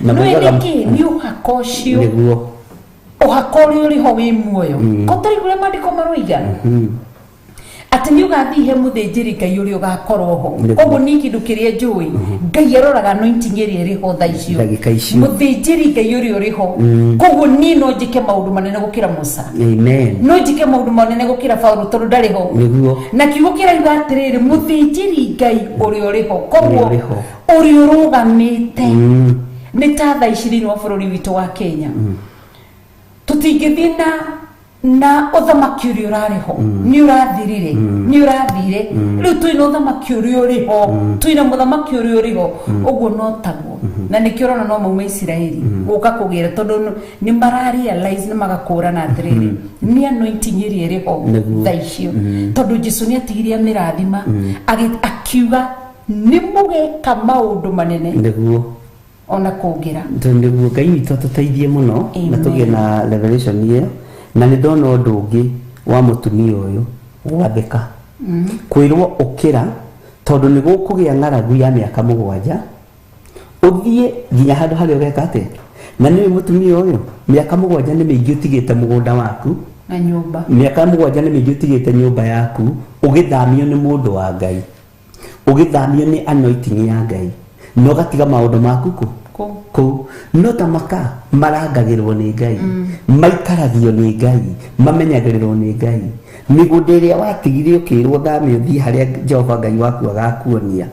Na Nĩ nĩkĩ nĩ ũhaka ũcio, Nĩguo. Ũhaka ũrĩa ũrĩ ho wĩ muoyo. Ko tarĩu ũrĩa maandĩko maroiga atĩ nĩ ũgathiĩ he mũthĩnjĩri Ngai ũrĩa ũgakorwo ho. Koguo niĩ kĩndũ kĩrĩa njũĩ, Ngai aroraga anointing ĩrĩa ĩrĩ ho thaa icio, Ndagĩka icio. Mũthĩnjĩri Ngai ũrĩa ũrĩ ho. Koguo niĩ no njĩke maũndũ manene gũkĩra Musa, Amen. No njĩke maũndũ manene gũkĩra Paulo, tondũ ndarĩ ho. Nĩguo. Na kiugo kĩrauga atĩrĩrĩ, mũthĩnjĩri Ngai ũrĩa ũrĩ ho. Koguo Ũrĩa ũrĩ ho. Ũrĩa ũrũgamĩte nĩ ta thaa ici thĩinĩ wa bũrũri witũ wa Kenya, tũtingĩthiĩ na ũthamaki ũrĩa ũrarĩ ho. Nĩ ũrathirire, nĩ ũrathire. Rĩu twĩna ũthamaki ũrĩa ũrĩ ho, twĩna mũthamaki ũrĩa ũrĩ ho. Ũguo no taguo, na nĩkĩo ũrona no mauma Isiraeli gũka kũgĩra, tondũ nĩ mara realize, nĩ magakũrana atĩrĩrĩ, nĩ anointing ĩrĩa ĩrĩ ho thaa icio, tondũ Jesu nĩ atigire amĩrathima, akiuga nĩ mũgeka maũndũ manene ona kũngĩra. Tondũ nĩguo, Ngai witũ atũteithie mũno na Amen. tũgĩe na revelation ĩyo. Na nĩ ndona ũndũ ũngĩ wa mũtumia ũyũ gwathĩka, kwĩrwo ũkĩra tondũ nĩ gũkũgĩa ng'aragu ya mĩaka 7, ũthiĩ nginya handũ harĩa ũgeka atĩa. Na nĩwe mũtumia ũyũ, mĩaka 7 nĩ mĩingĩ ũtigĩte mũgũnda waku na nyũmba. Mĩaka 7 nĩ mĩingĩ ũtigĩte nyũmba yaku, ũgĩthamio nĩ mũndũ wa Ngai. Ũgĩthamio nĩ anointing ya Ngai na ũgatiga maũndũ maku kũ Kũ. Kũu no ta maka marangagĩrwo nĩ Ngai, maikaragio nĩ Ngai, mamenyagĩrĩrwo nĩ Ngai. Mĩgũnda ĩrĩa watigire ũkĩrwo thame ũthiĩ harĩa Jehova Ngai waku agakuonia,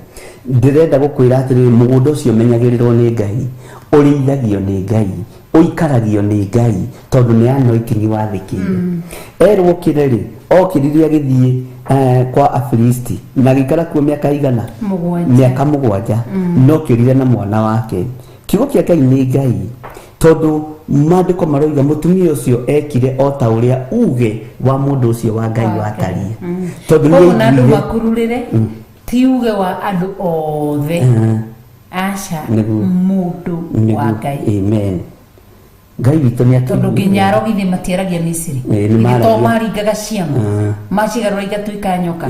ndĩrenda gũkwĩra atĩrĩrĩ, mũgũnda ũcio ũmenyagĩrĩrwo nĩ Ngai, ũrĩithagio nĩ Ngai, ũikaragio nĩ Ngai, tondũ nĩ anointing wathĩkĩire. Erwo okĩre rĩ, okĩrire agĩthiĩ kwa Afilisti na agĩikara kuo mĩaka igana? Mũgwanja. Mĩaka 7. No kĩrire na mwana wake. Kiugo kĩa Ngai nĩ Ngai, tondũ maandĩko maroiga mũtumia ũcio ekire o ta ũrĩa uge wa mũndũ ũcio wa Ngai watariĩ, tondũ Koguo na andũ nĩaiguire. Makururĩre ti uge wa andũ othe, aca. Mũndũ wa Ngai. Amen. Ngai witũ nĩ Tondũ nginya arogi matiaragia Misiri. Ĩĩ, nĩ Githĩ to maragia. maringaga ciama macigarũra igatuĩka nyoka?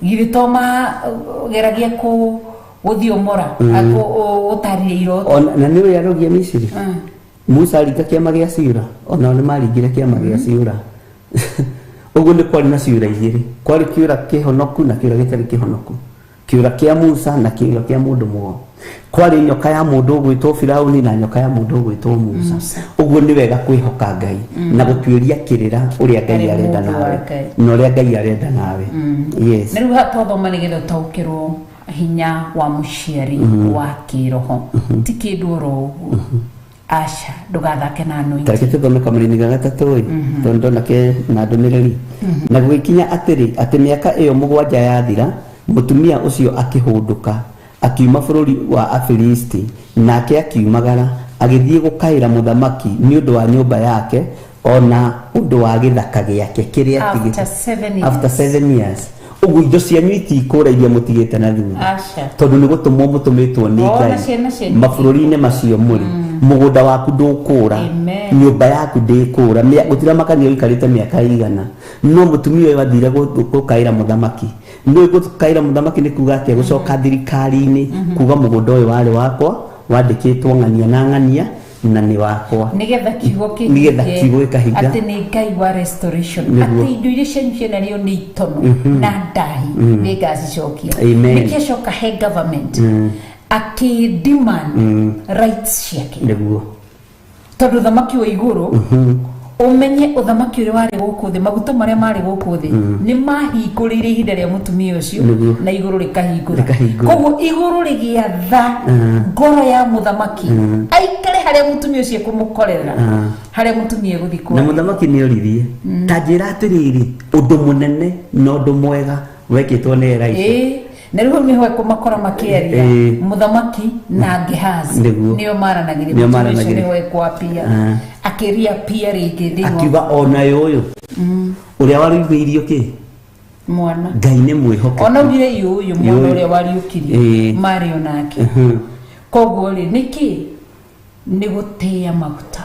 Githĩ to mageragia kũ gũthiomora, gũtarĩria iroto? Ona na nĩ ũrĩa arogia Misiri, Musa aringa kĩama gĩa ciũra, onao nĩ maringire kĩama gĩa ciũra. Ũguo nĩ kwarĩ na ciũra igĩrĩ, kwarĩ kĩũra kĩhonoku na kĩũra gĩtarĩ kĩhonoku, kĩũra kĩa Musa na kĩũra kĩa mũndũ mũgo. Kwarĩ nyoka ya mũndũ ũgwĩtwo Firauni na nyoka ya mũndũ ũgwĩtwo Musa. Ũguo nĩ wega kwĩhoka Ngai na gũtuĩria kĩrĩra ũrĩa Ngai Harĩ arenda mũndũ wa nawe Ngai. Na ũrĩa Ngai arenda nawe, yes. Na rĩu haha twathoma nĩgetha ũtaũkĩrwo hinya wa mũciari wa kĩroho ti kĩndũ oro ũguo, aca, ndũgathake na anointing. Tareke tũthome kamũrini ga gatatũ ĩ, tondũ ndona ke na ndũmĩrĩri. Na gũgĩkinya atĩrĩ, atĩ mĩaka ĩyo 7 yathira, mũtumia ũcio akĩhũndũka akiuma bũrũri wa Afilisti, nake akiumagara agĩthiĩ gũkaĩra mũthamaki nĩ ũndũ wa nyũmba yake o na ũndũ wa gĩthaka gĩake kĩrĩa After atigĩte. 7 years. After 7 years. Ũguo indo cianyu itikũra iria mũtigĩte na thutha, Aca. tondũ nĩ gũtũmwo mũtũmĩtwo nĩ Ona Ngai ciana cianyu mabũrũri-inĩ macio mũrĩ. Mũgũnda waku ndũkũra, Amen. nyũmba yaku ndĩkũra. Gũtiramakania ũikarĩte mĩaka igana. No mũtumia ũyũ athire gũkaĩra mũthamaki. Nĩ gũkaĩra mũthamaki nĩ kuga atĩa? Gũcoka thirikari-inĩ kuga mũgũnda ũyũ warĩ wakwa, wandĩkĩtwo ng'ania na ng'ania, na nĩ wakwa. Nigetha kiugo Nĩgetha kĩhinge. Kiugo gĩkahinga. Atĩ nĩ Ngai wa restoration. Nĩguo. Atĩ indo iria cianyu cianarĩo nĩ itono na ndahi, nĩ ngacicokia. Amen. Nĩkĩo acoka he government akĩ demand rights ciake, tondũ ũthamaki wa igũrũ, ũmenye ũthamaki ũrĩa warĩ gũkũ thĩ, maguta marĩa marĩ gũkũ thĩ nĩ mahingũrĩire ihinda rĩa mũtumia ũcio. Na igũrũ rĩkahingũra. Rĩkahingũra. Koguo igũrũ rĩgĩatha ngoro ya mũthamaki aikare harĩa mũtumia ũcio ekũmũkorera, harĩa mũtumia egũthiĩ Na kwaria. Mũthamaki nĩ oririe, ta njĩra atĩrĩrĩ, ũndũ mũnene na ũndũ mwega wekĩtwo nĩ Elisha. Ĩĩ, na rĩu hau nĩho ekũmakora makĩaria. Mũthamaki na Gehazi nĩo maranagĩria. Nĩo Mũtumia ũcio maranagĩria. nĩho ekwapia, akĩria pia rĩngĩ thĩinĩ wa Akiuga ona ũyũ ũrĩa warugĩirio kĩ mwana. Ngai nĩ mwĩhokeku. Ona ugire yũyũ mwana Yũyũ. ũrĩa wariũkirie marĩ onake. Koguo rĩ, nĩkĩ nĩ gũtĩĩa maguta?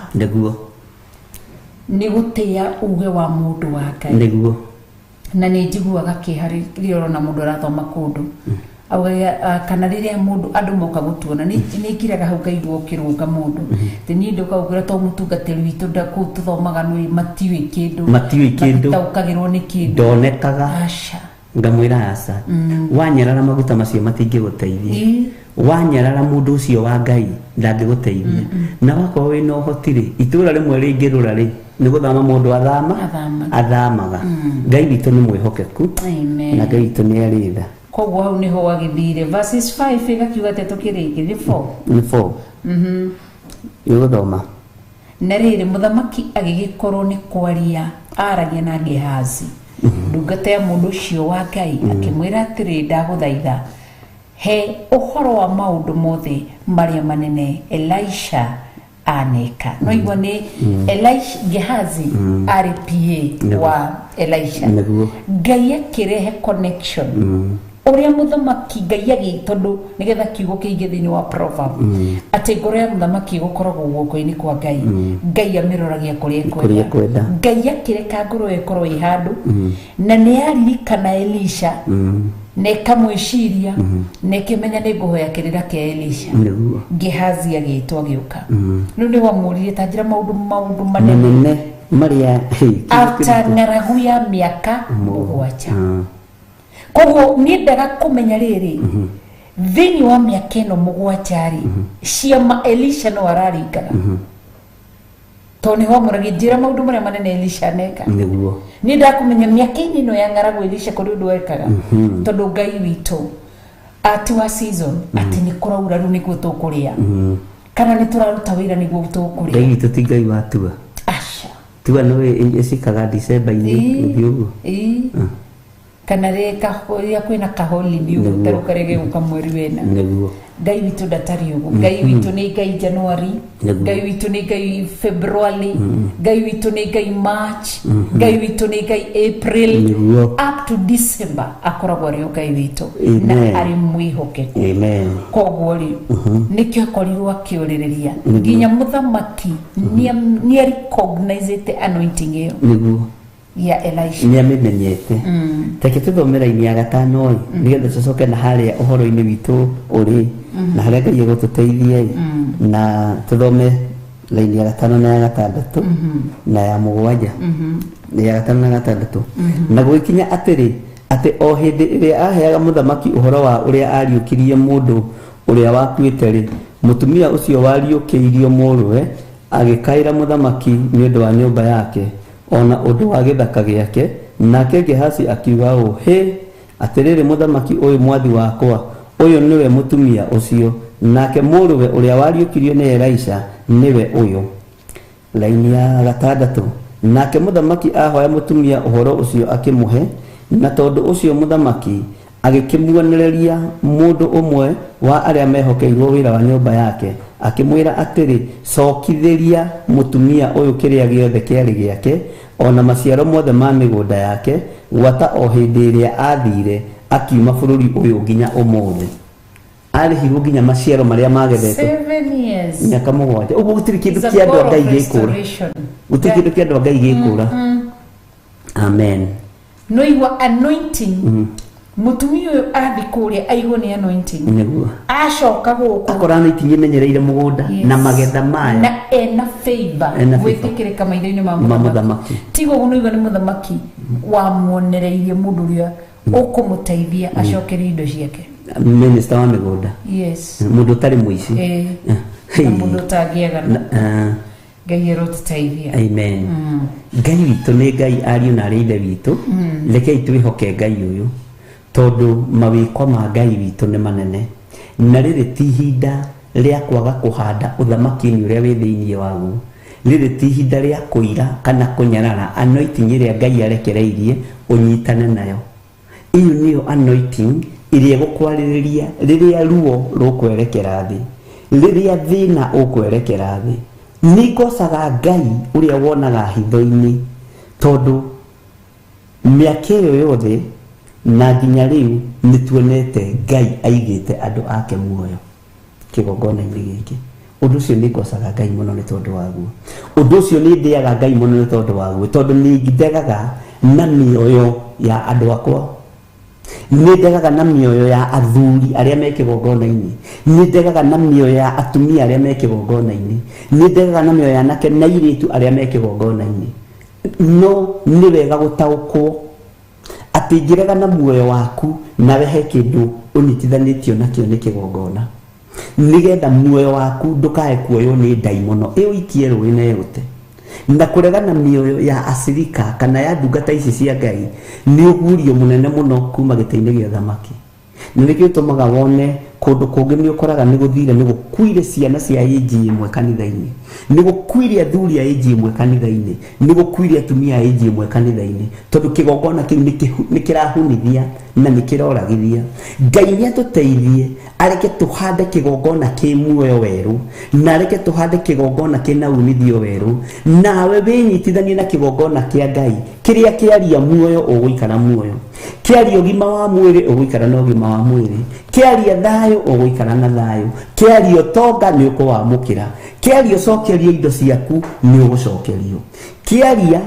Nĩ gũtĩĩa uge wa mũndũ wa Ngai. Na nĩ njiguaga kĩeha rĩrĩa ũrona mũndũ arathoma kũndũ augaga, kana rĩrĩa mũndũ andũ moka gũtuona, nĩ ngiraga hau ngaigua ũkĩrũnga mũndũ atĩ niĩ ndoka gũkwĩra to mũtungatĩri witũ kũu tũthomaga nĩ matiũĩ kĩndũ. Matiũĩ kĩndũ. Matitaũkagĩrwo nĩ kĩndũ. Ndonekaga. Aca. Ngamwĩra aca, wanyarara maguta macio matingĩgũteithia. Wanyarara mũndũ ũcio wa Ngai ndangĩgũteithia. Na wakorwo wĩna ũhoti rĩ, itũra rĩmwe rĩngĩrũra rĩ, nĩ gũthama mũndũ athama. Athamaga. Athamaga. Ngai witũ nĩ mwĩhokeku. Amen. Na Ngai witũ nĩ arĩ tha. Koguo hau nĩho wagĩthire verses 5 ĩgakiuga atĩa? Tũkĩrĩkia nĩ 4. Nĩ 4 ĩgũthoma. Na rĩrĩ, mũthamaki agĩgĩkorwo nĩ kwaria aragia na Gehazi ndungata ya mũndũ ũcio wa Ngai, akĩmwĩra atĩrĩ, "Ndagũthaitha he ũhoro wa maũndũ mothe marĩa manene Elisha aneka." No igua nĩ Elisha, Gehazi arĩ PA wa Elisha. Ngai akĩrehe connection ũrĩa mũthamaki Ngai agĩ, tondũ nĩgetha kiugo kĩingĩ thĩinĩ wa proverb atĩ ngoro ya mũthamaki ĩgũkoragwo guoko-inĩ kwa Ngai, Ngai amĩroragia kũrĩa Kũrĩa ekwenda. Ngai akĩreka ngoro ĩyo ĩkorwo ĩ handũ na nĩ yaririkana Elisha na ĩkamwĩciria na ĩkĩmenya nĩ ngũhoya kĩrĩra kĩa Elisha. Gehazi agĩtwo agĩũka. Rĩu nĩ wamũririe, ta njĩra maũndũ manene manene marĩa, hey, after ng'aragu ya mĩaka 7. Koguo niendaga kũmenya rĩrĩ, thĩinĩ wa mĩaka ĩno 7 rĩ, ciama Elisha no araringaga, tondũ nĩho amũragia, njĩra maũndũ marĩa manene Elisha aneka. Niĩ ndakũmenya mĩaka-inĩ ĩno ya ng'aragu Elisha kũrĩ ũndũ ekaga, tondũ Ngai witũ ati wa season atĩ nĩ kũraura rĩu nĩguo tũkũrĩa, kana nĩ tũraruta wĩra nĩguo tũkũrĩa. Ngai witũ ti Ngai wa tua. Aca. Tua no ĩcikaga December-inĩ gũthiĩ ũguo. Ĩĩ. Kana rĩrĩa kwĩna kaholiday ũguo, tarĩu karĩa gegũka mweri wena. Ngai witũ ndatariĩ ũguo. Ngai witũ nĩ Ngai January, Ngai witũ nĩ Ngai February, Ngai witũ nĩ Ngai March, Ngai witũ nĩ Ngai April, up to December akoragwo arĩ o Ngai witũ na arĩ mwĩhokeku. Koguo rĩ, nĩkĩo akorirwo akĩũrĩrĩria nginya mũthamaki nĩ recognizĩte anointing ĩyo ya Elisha. Nĩ amĩmenyete. Reke tũthome raini ya gatano ĩ, nĩgetha tũcoke na harĩa ũhoro-inĩ witũ ũrĩ na harĩa Ngai egũtũteithia ĩ, na tũthome raini ya gatano na ya gatandatũ na ya mũgwanja, ya gatano na gatandatũ. Na gũgĩkinya atĩrĩ, atĩ o hĩndĩ ĩrĩa aheaga mũthamaki ũhoro wa ũrĩa ariũkirie mũndũ ũrĩa wakuĩte rĩ, mũtumia ũcio wariũkĩirio mũrũwe agĩkaĩra mũthamaki nĩ ũndũ wa nyũmba yake ona ũndũ wa gĩthaka gĩake. Nake Gehazi akiuga ũũ, "Hĩ, atĩrĩrĩ mũthamaki ũyũ mwathi wakwa, ũyũ nĩwe mũtumia ũcio, nake mũrũwe ũrĩa wariũkirio nĩ Elisha nĩwe ũyũ." Raini ya gatandatũ. Nake mũthamaki ahoya mũtumia ũhoro ũcio akĩmũhe, na tondũ ũcio mũthamaki agĩkĩmuonereria mũndũ ũmwe wa arĩa mehokeirwo wĩra wa nyũmba yake, akĩmwĩra atĩrĩ, "Cokithĩria mũtumia ũyũ kĩrĩa gĩothe kĩarĩ gĩake, o na maciaro mothe ma mĩgũnda yake, gwata o hĩndĩ ĩrĩa aathiire akiuma bũrũri ũyũ nginya ũmũthĩ." Arĩhirwo nginya maciaro marĩa magethetwo. 7 years. Mĩaka 7. Ũguo gũtirĩ kĩndũ It's a kĩa andũ a God of Ngai gĩkũra. restoration. Gũtirĩ kĩndũ kĩa andũ a Ngai gĩkũra. Amen. No igua anointing, mũtumia ũyũ athi kũrĩa aigwo nĩ anointing, acoka gũkũ akora anointing ĩmenyereire mũgũnda na magetha mayo. Na ena favor, Ena favor. gwĩtĩkĩrĩka maitho-inĩ ma ma mũthamaki. Mũthamaki. Tiga ũguo, nĩigua nĩ mũthamaki wamuonereirie mũndũ ũrĩa ũkũmũteithia acokerie indo ciake. Minister wa mĩgũnda. Mũndũ ũtarĩ mũici. Na mũndũ ũtangĩagana. Ngai arotũteithia. Amen. Ngai witũ nĩ Ngai. Ariũ na arĩa ithe witũ, rekei twĩhoke Ngai ũyũ, tondũ mawĩko ma Ngai witũ nĩ manene, na rĩrĩ ti ihinda rĩa kwaga kũhanda ũthamaki-inĩ ũrĩa wĩ thĩinĩ waguo. Rĩrĩ ti ihinda rĩa kũira kana kũnyarara anointing ĩrĩa Ngai arekereirie ũnyitane nayo. Ĩyo nĩyo anointing ĩrĩa ĩgũkwarĩrĩria rĩrĩa ruo rũkwerekera thĩ, rĩrĩa thĩna ũkwerekera thĩ. Nĩ ngocaga Ngai ũrĩa wonaga hitho-inĩ, tondũ mĩaka ĩyo yothe na nginya rĩu nĩ tuonete Ngai aigĩte andũ ake muoyo kĩgongona-inĩ gĩkĩ. Ũndũ ũcio nĩ ngocaga Ngai mũno nĩ tondũ waguo. Ũndũ ũcio nĩ ndĩaga Ngai mũno nĩ tondũ waguo, tondũ nĩ ndegaga na mĩoyo ya andũ akwa, nĩ ndegaga na mĩoyo ya athuri arĩa me kĩgongona-inĩ, nĩ ndegaga na mĩoyo ya atumia arĩa me kĩgongona-inĩ, nĩ ndegaga na mĩoyo ya anake na airĩtu arĩa me kĩgongona-inĩ. No nĩ wega gũtaũkwo atĩ ingĩrega na muoyo waku, nawe he kĩndũ ũnyitithanĩtio nakĩo nĩ kĩgongona, nĩgetha muoyo waku ndũkae kuoywo nĩ ndaimono ĩũikie rũĩ na ĩũte. Na kũrega na mĩoyo ya acirika kana ya ndungata ici cia Ngai nĩ ũgurio mũnene mũno kuma gĩtĩ-inĩ gĩa ũthamaki. Na nĩkĩo gĩtũmaga wone kũndũ kũngĩ nĩ ũkoraga nĩ gũthire, nĩ gũkuire ciana cia ĩnji ĩmwe kanitha-inĩ, nĩ gũkuire athuri a ĩnji ĩmwe kanitha-inĩ, nĩ gũkuire atumia a ĩnji ĩmwe kanitha-inĩ, tondũ kĩgongona kĩu nĩ kĩrahunithia na nĩ kĩroragithia. Ngai nĩ atũteithie, areke tũhande kĩgongona kĩ muoyo werũ, na areke tũhande kĩgongona kĩna umithio werũ. Nawe wĩnyitithanie na kĩgongona kĩa Ngai kĩrĩa kĩaria muoyo, ũgũikara muoyo; kĩaria ũgima wa mwĩrĩ, ũgũikara na ũgima wa mwĩrĩ; kĩaria thayũ, ũgũikara na thayũ; kĩaria ũtonga, nĩ ũkũwamũkĩra; kĩaria ũcokerio indo ciaku, nĩ ũgũcokerio; kĩaria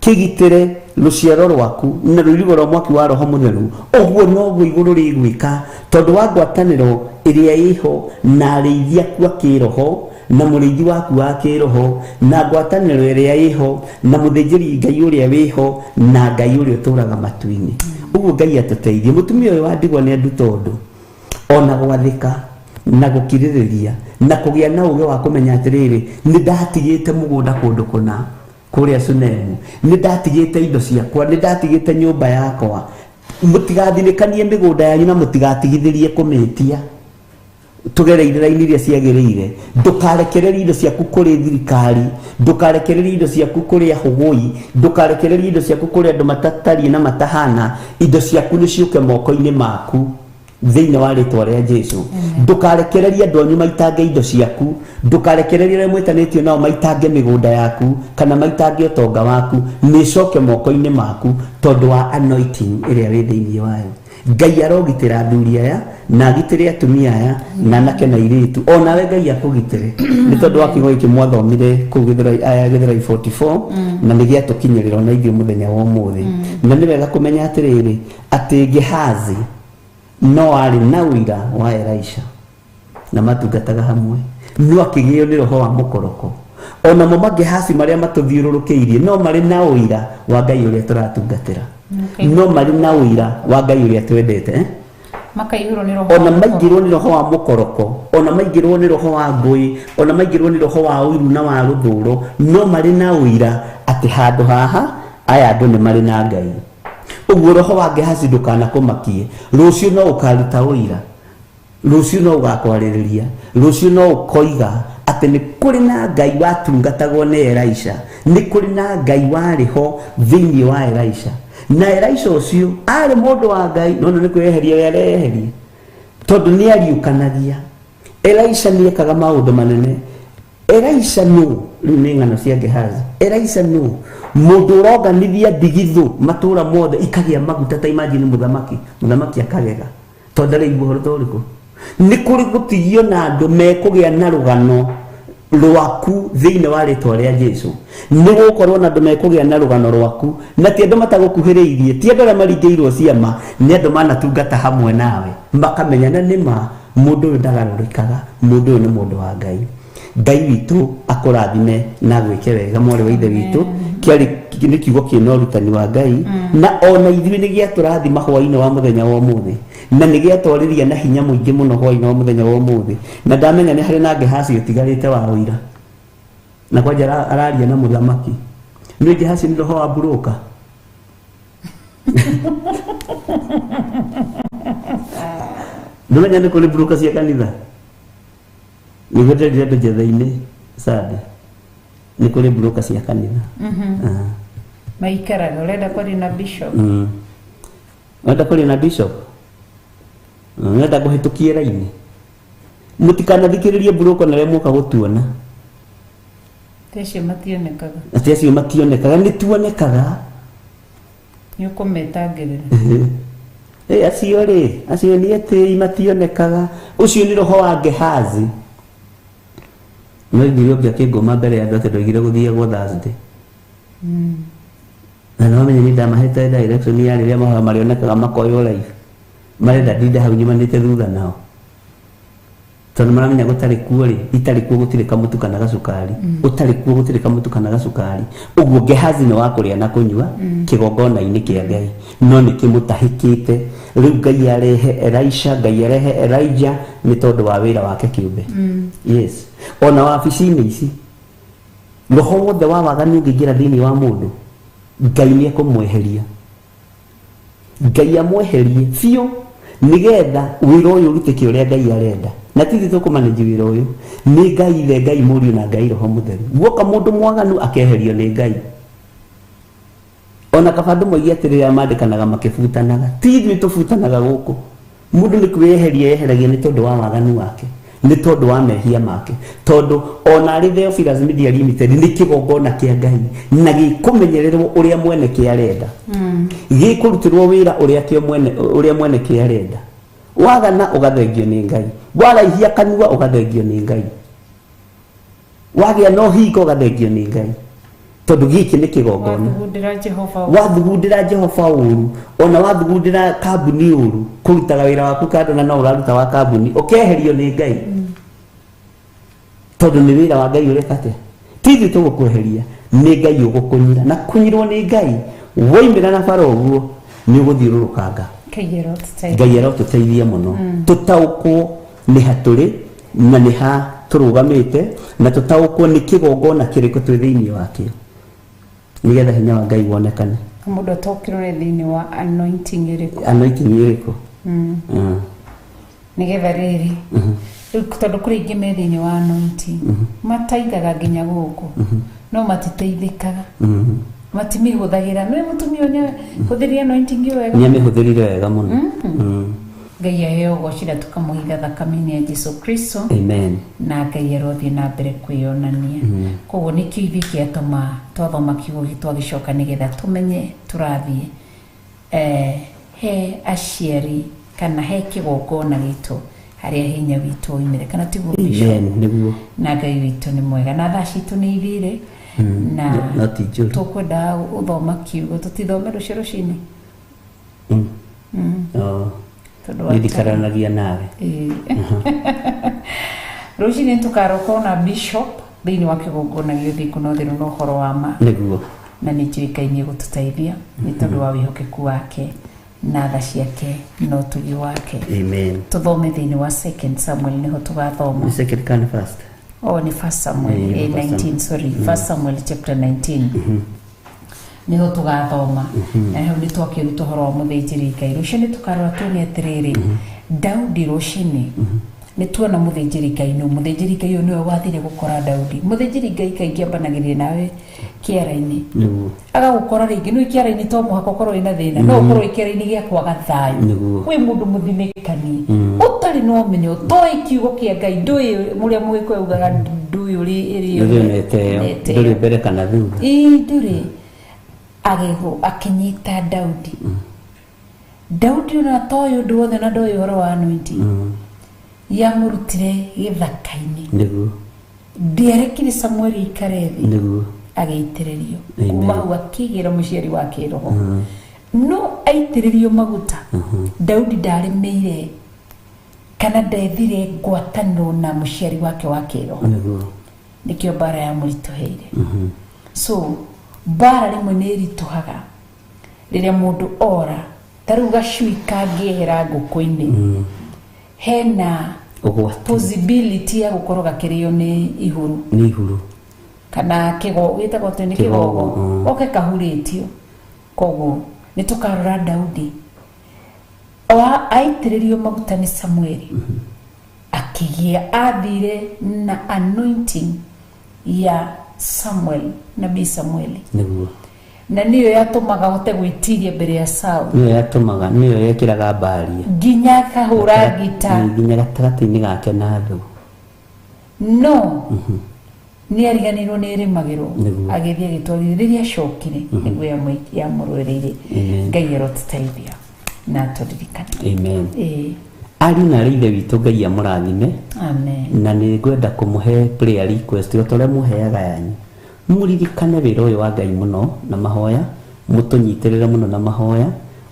kĩgitĩre rũciaro rwaku na rũirigo rwa mwaki wa Roho Mũtheru, ũguo noguo igũrũ rĩgwĩka, tondũ wa ngwatanĩro ĩrĩa ĩho na arĩithi aku a kĩroho. Na mũrĩithi waku wa kĩroho, na ngwatanĩro ĩrĩa ĩho, na mũthĩnjĩri Ngai ũrĩa wĩho, na Ngai ũrĩa ũtũraga matu-inĩ. Ũguo Ngai atũteithie. Mũtumia ũyũ wa ndigwa nĩ andu tondũ ona gwathĩka na gũkirĩrĩria na kũgĩa na ũgĩ wa kũmenya atĩrĩrĩ, nĩ ndatigĩte mũgũnda kũndũ kũna kũrĩa Sunemu, nĩ ndatigĩte indo ciakwa, nĩ ndatigĩte nyũmba yakwa. Mũtigathinĩkanie mĩgũnda yanyu na mũtigatigithĩrie kũmĩtia tugereire raini iria ciagĩrĩire. Ndũkarekererie indo ciaku kũrĩ thirikari, ndũkarekererie indo ciaku kũrĩ ahũgũi, ndũkarekererie indo ciaku kũrĩ andũ matatariĩ na matahana. Indo ciaku nĩ ciũke moko-inĩ maku thĩinĩ wa rĩtwa rĩa Jesu. Ndũkarekererie andũ anyu maitange indo ciaku, ndũkarekererie arĩa mwĩtanĩtio nao maitange mĩgũnda yaku kana maitange ũtonga waku. Nĩ ĩcoke moko-inĩ maku tondũ wa anointing ĩrĩa wĩ thĩinĩ wayo. Ngai arogitĩra athuri aya na agitĩre atumia aya na anake na airĩtu, onawe Ngai akũgitĩre nĩ tondũ wa kiugo gĩkĩ mwathomire kũu Gĩthũrai 44, na nĩ gĩatũkinyĩrĩra ona ithuĩ mũthenya wa ũmũthĩ. Na nĩ wega kũmenya atĩrĩrĩ, atĩ Gehazi no arĩ na ũira wa Elisha na matungataga hamwe, no akĩgĩo nĩ roho wa mũkoroko. Onamo magehasi marĩa matũthiũrũrũkĩirie no marĩ na ũira wa Ngai ũrĩa tũratungatĩra, no marĩ na ũira wa Ngai ũrĩa twendete, eh? Makaihũrwo nĩ roho ona wa mũkoroko. Maingĩrwo nĩ roho wa mũkoroko, ona maingĩrwo nĩ roho wa ngũĩ, ona maingĩrwo nĩ roho wa ũiru na wa rũthũro, no marĩ na ũira atĩ handũ haha aya andũ nĩ marĩ na Ngai. Ũguo roho wa Gehazi ndũkanakũmakie. Rũciũ no ũkaruta ũira, rũciũ no ũgakwarĩrĩria, rũciũ no ũkoiga atĩ nĩ kũrĩ na Ngai watungatagwo nĩ Elisha, nĩ kũrĩ na Ngai warĩ ho thĩinĩ wa Elisha, na Elisha ũcio arĩ mũndũ wa Ngai. No nĩ kwĩyeheria we areyeheria tondũ nĩ ariũkanagia. Elisha nĩ ekaga maũndũ manene. Elisha nũ? Rĩu nĩ ng'ano cia Gehazi. Elisha nũ? Mũndũ ũronganithia ndigithũ matũũra mothe ikagĩa maguta. Ta imagine, mũthamaki akagega tondũ ndaraigua ũhoro ta ũrĩkũ. Nĩ kũrĩ gũtigio na andũ mekũgĩa na rũgano rwaku thĩinĩ wa rĩtwa rĩa Jesu. Nĩ gũkorwo na andũ mekũgĩa na rũgano rwaku, na ti andũ matagũkuhĩrĩirie, ti andũ arĩa maringĩirwo ciama, nĩ andũ manatungata hamwe nawe makamenya na nĩma mũndũ ũyũ ndagarũrĩkaga, mũndũ ũyũ nĩ mũndũ wa Ngai. Ngai witũ akũrathime na gwĩke wega, mwarĩ wa ithe witũ. Kĩarĩ nĩ kiugo kĩna ũrutani wa Ngai, na ona ithuĩ nĩ gĩatũrathima hwainĩ wa mũthenya wa ũmũthĩ, na nĩ gĩatwarĩria na hinya mũingĩ mũno hwainĩ wa mũthenya wa ũmũthĩ. Na ndamenya nĩ harĩ na Gehazi ũtigarĩte wa ũira, na kwanja araria na mũthamaki. Nĩ Gehazi nĩ roho wa mburuka. Ndũmenya nĩ kũrĩ mburuka cia kanitha. Nĩguo ndĩrire andũ njetha-inĩ Sunday, nĩ kũrĩ mburuka cia kanitha. Ah. Maikaraga ũrenda kwaria na bishop. Ũrenda kwaria na bishop, ũrenda kũhĩtũkie raini. Mũtikanathikĩrĩrie mburuka na arĩa muoka gũtuona. Ti acio mationekaga. Atĩ acio mationekaga, nĩ tuonekaga. Nĩ ũkũmetangĩrĩra. Ĩ, acio rĩ, acio nĩ etĩi, mationekaga. Ũcio nĩ roho wa Gehazi. No iguire ũngĩ akĩngũma mbere ya andũ atĩ ndoigire gũthiagwo Thursday, na nĩwamenya niĩ ndamahete direction ya rĩrĩa mahoya marĩonekaga makoywo live. Marenda ndinde hau nyumanĩte thutha nao tondũ maramenya gũtarĩ kuo rĩ, itarĩ kuo gũtirĩ kamũtu kana gacukari, ũtarĩ kuo gũtirĩ kamũtu kana gacukari. Ũguo Gehazi nĩ wa kũrĩa na kũnyua kĩgongona-inĩ kĩa Ngai, no nĩ kĩmũtahĩkĩte. Rĩu Ngai arehe Elisha, Ngai arehe Elijah nĩ tondũ wa wĩra wake kĩũmbe. Yes, ona wabici-inĩ ici, roho wothe wa waganu ũngĩingĩra thĩinĩ wa mũndũ, Ngai nĩ ekũmweheria. Ngai amweherie biũ nigetha wĩra ũyũ ũrutĩke ũrĩa Ngai arenda. Na ti ithuĩ tũkũmanĩji wĩra ũyũ, nĩ Ngai Ithe, Ngai Mũriũ na Ngai Roho Mũtheru. Guoka mũndũ mwaganu akeherio nĩ Ngai. Ona kaba andũ moige atĩrĩrĩ, mandĩkanaga makĩbutanaga, ti ithuĩ tũbutanaga gũkũ. Mũndũ nĩ kwĩyeheria yeheragia nĩ tondũ wa waganu wake, nĩ tondũ wa mehia make, tondũ ona arĩ Theophilus Media Limited nĩ kĩgongona kĩa Ngai na gĩkũmenyererwo ũrĩa mwene kĩarenda, gĩkũrutĩrwo wĩra ũrĩa kĩo mwene, ũrĩa mwene kĩarenda. Wagana ũgathengio nĩ Ngai, waraihia kanua ũgathengio nĩ Ngai, wagĩa na ũhinga ũgathengio nĩ Ngai, tondũ gĩkĩ nĩ kĩgongona. Wathugundĩra Jehova ũũru. Wathugundĩra Jehova ũru, ona wathugundĩra kambuni ũru, kũrutaga wĩra waku kando na no ũraruta wa kambuni, ũkeherio nĩ Ngai. Tondũ nĩ wĩra wa Ngai ũreka atĩa? Ti ithuĩ tũgũkweheria, nĩ Ngai ũgũkũnyira. Na kũnyirwo nĩ Ngai, woimĩra na bara ũguo, nĩ ũgũthiũrũrũkanga. Ngai arotũteithia. Ngai arotũteithia mũno. Tũtaũkwo nĩ ha tũrĩ na nĩ ha tũrũgamĩte, na tũtaũkwo nĩ kĩgongona kĩrĩkũ twĩ thĩinĩ wakĩo, nĩgetha hinya wa Ngai wonekane. Mũndũ ataũkĩrwo nĩ thĩinĩ wa anointing ĩrĩkũ. Anointing ĩrĩkũ? Nĩgetha rĩrĩ, rĩu tondũ kũrĩ aingĩ me thĩinĩ wa anointing, mataigaga nginya gũkũ, no matiteithĩkaga. Matimĩhũthagĩra. Nĩ mũtumia ũyũ nĩahũthĩrire anointing ĩyo wega? Nĩ amĩhũthĩrire wega mũno. Ngai aheo ũgoci na tũkamũhitha thakame-inĩ ya Jesu Kristo. Amen. Na Ngai arothiĩ na mbere kwĩyonania. Koguo nĩkĩo ithuĩ kĩatũma twathoma kiugo gĩtũ twagĩcoka nĩgetha tũmenye tũrathiĩ he aciari kana he kĩgongona gitũ harĩa hinya witũ oimire, kana tiguo, Bishop? Amen, nĩguo. Na Ngai witũ nĩ mwega na thaa citũ nĩ ithire na No ti njũru. Tũkwenda gũthoma kiugo, tũtithome rũciũ rũcinĩ. Oh. Tondũ wa Nĩ ndikaranagia nawe. Ĩĩ. Rũcinĩ tũkaroka na bishop thĩinĩ wa kĩgongona gĩa ũthingu na ũtheru na ũhoro wa ma. Nĩguo. Na nĩ njũĩ Ngai nĩ egũtũteithia nĩ tondũ wa wĩhokeku wake na tha ciake na ũtugi wake. Amen. Tũthome thĩinĩ wa Second Samuel, nĩho tũgathoma. Nĩ second kana first? Oh, nĩ First Samuel. First 19 Samuel. Sorry, First Samuel chapter 19 niho tũgathoma, na hau nĩ twakĩruta ũhoro wa mũthĩnjĩri Ngai. Rũciũ nĩ tũkarora tuone atĩrĩrĩ, Daudi, rũcinĩ nĩ tuona mũthĩnjĩri Ngai nũ. Mũthĩnjĩri Ngai ũyũ nĩwe wathire gũkora Daudi. Mũthĩnjĩri Ngai kaingĩ ambanagĩrĩria nawe kĩara-inĩ. Agagũkora rĩngĩ nĩ kĩara-inĩ, to mũhaka ũkorwo wĩna thĩna, no ũkorwo wĩ kĩara-inĩ gĩa kwaga thayũ. Wĩ mũndũ mũthinĩkani, ũtarĩ na ũmenyo, ũtoĩ kiugo kĩa Ngai, ndũĩ mũrĩa Mũgĩkũyũ augaga, ndũĩ ũrĩ ĩrĩo. Ndũrĩ neteo. Neteo. Ndũrĩ mbere kana thutha. Ĩĩ, ndũrĩ agĩgũ akĩnyita Daudi. Daudi ona atoĩ ũndũ wothe na ndoĩ ũhoro wa anointing, yamũrutire gĩthaka-inĩ. Ndĩarekire Samueli aikare thĩ. Agĩitĩrĩrio. Amen. Kuma hau akĩgĩra mũciari wa kĩroho, no aitĩrĩrio maguta, Daudi ndarĩmĩire kana ndethire ngwatanĩro na mũciari wake wa kĩroho. Nĩkĩo mbara yamũritũhĩire. So mbara rĩmwe nĩ ĩritũhaga rĩrĩa mũndũ ora. Ta rĩu gacui kangĩehera ngũkũ-inĩ, hena ũgwati, possibility ya gũkorwo gakĩrĩo nĩ ihuru. Nĩ ihuru. Kana kĩgo gĩtagwo atĩ nĩ kĩgogo, kĩgogo. Oke kahurĩtio. Koguo nĩ tũkarora Daudi wa aitĩrĩrio maguta nĩ Samueli, akĩgĩa athire na anointing ya Samuel, nabii Samueli. Na nĩyo yatũmaga ahote gwĩtiria mbere ya Saul. Nĩyo yatũmaga, nĩyo yekĩraga mbaria. Nginya akahũra ngita. Nginya gatagatĩ-inĩ gake na thũ. No nĩ ariganĩirwo nĩ ĩrĩmagĩrwo. Agĩthiĩ agĩtwarithia. Rĩrĩa acokire, nĩguo yamũrũĩrĩire. Amen. Ngai arotũteithia na atũririkane. Amen. Ĩĩ. Ariũ na arĩ ithe witũ, Ngai amũrathime. Amen. Na nĩ ngwenda kũmũhe prayer request o ta ũrĩa mũheaga yanyu. Mũririkane wĩra ũyũ wa Ngai mũno na mahoya, mũtũnyitĩrĩre mũno na mahoya.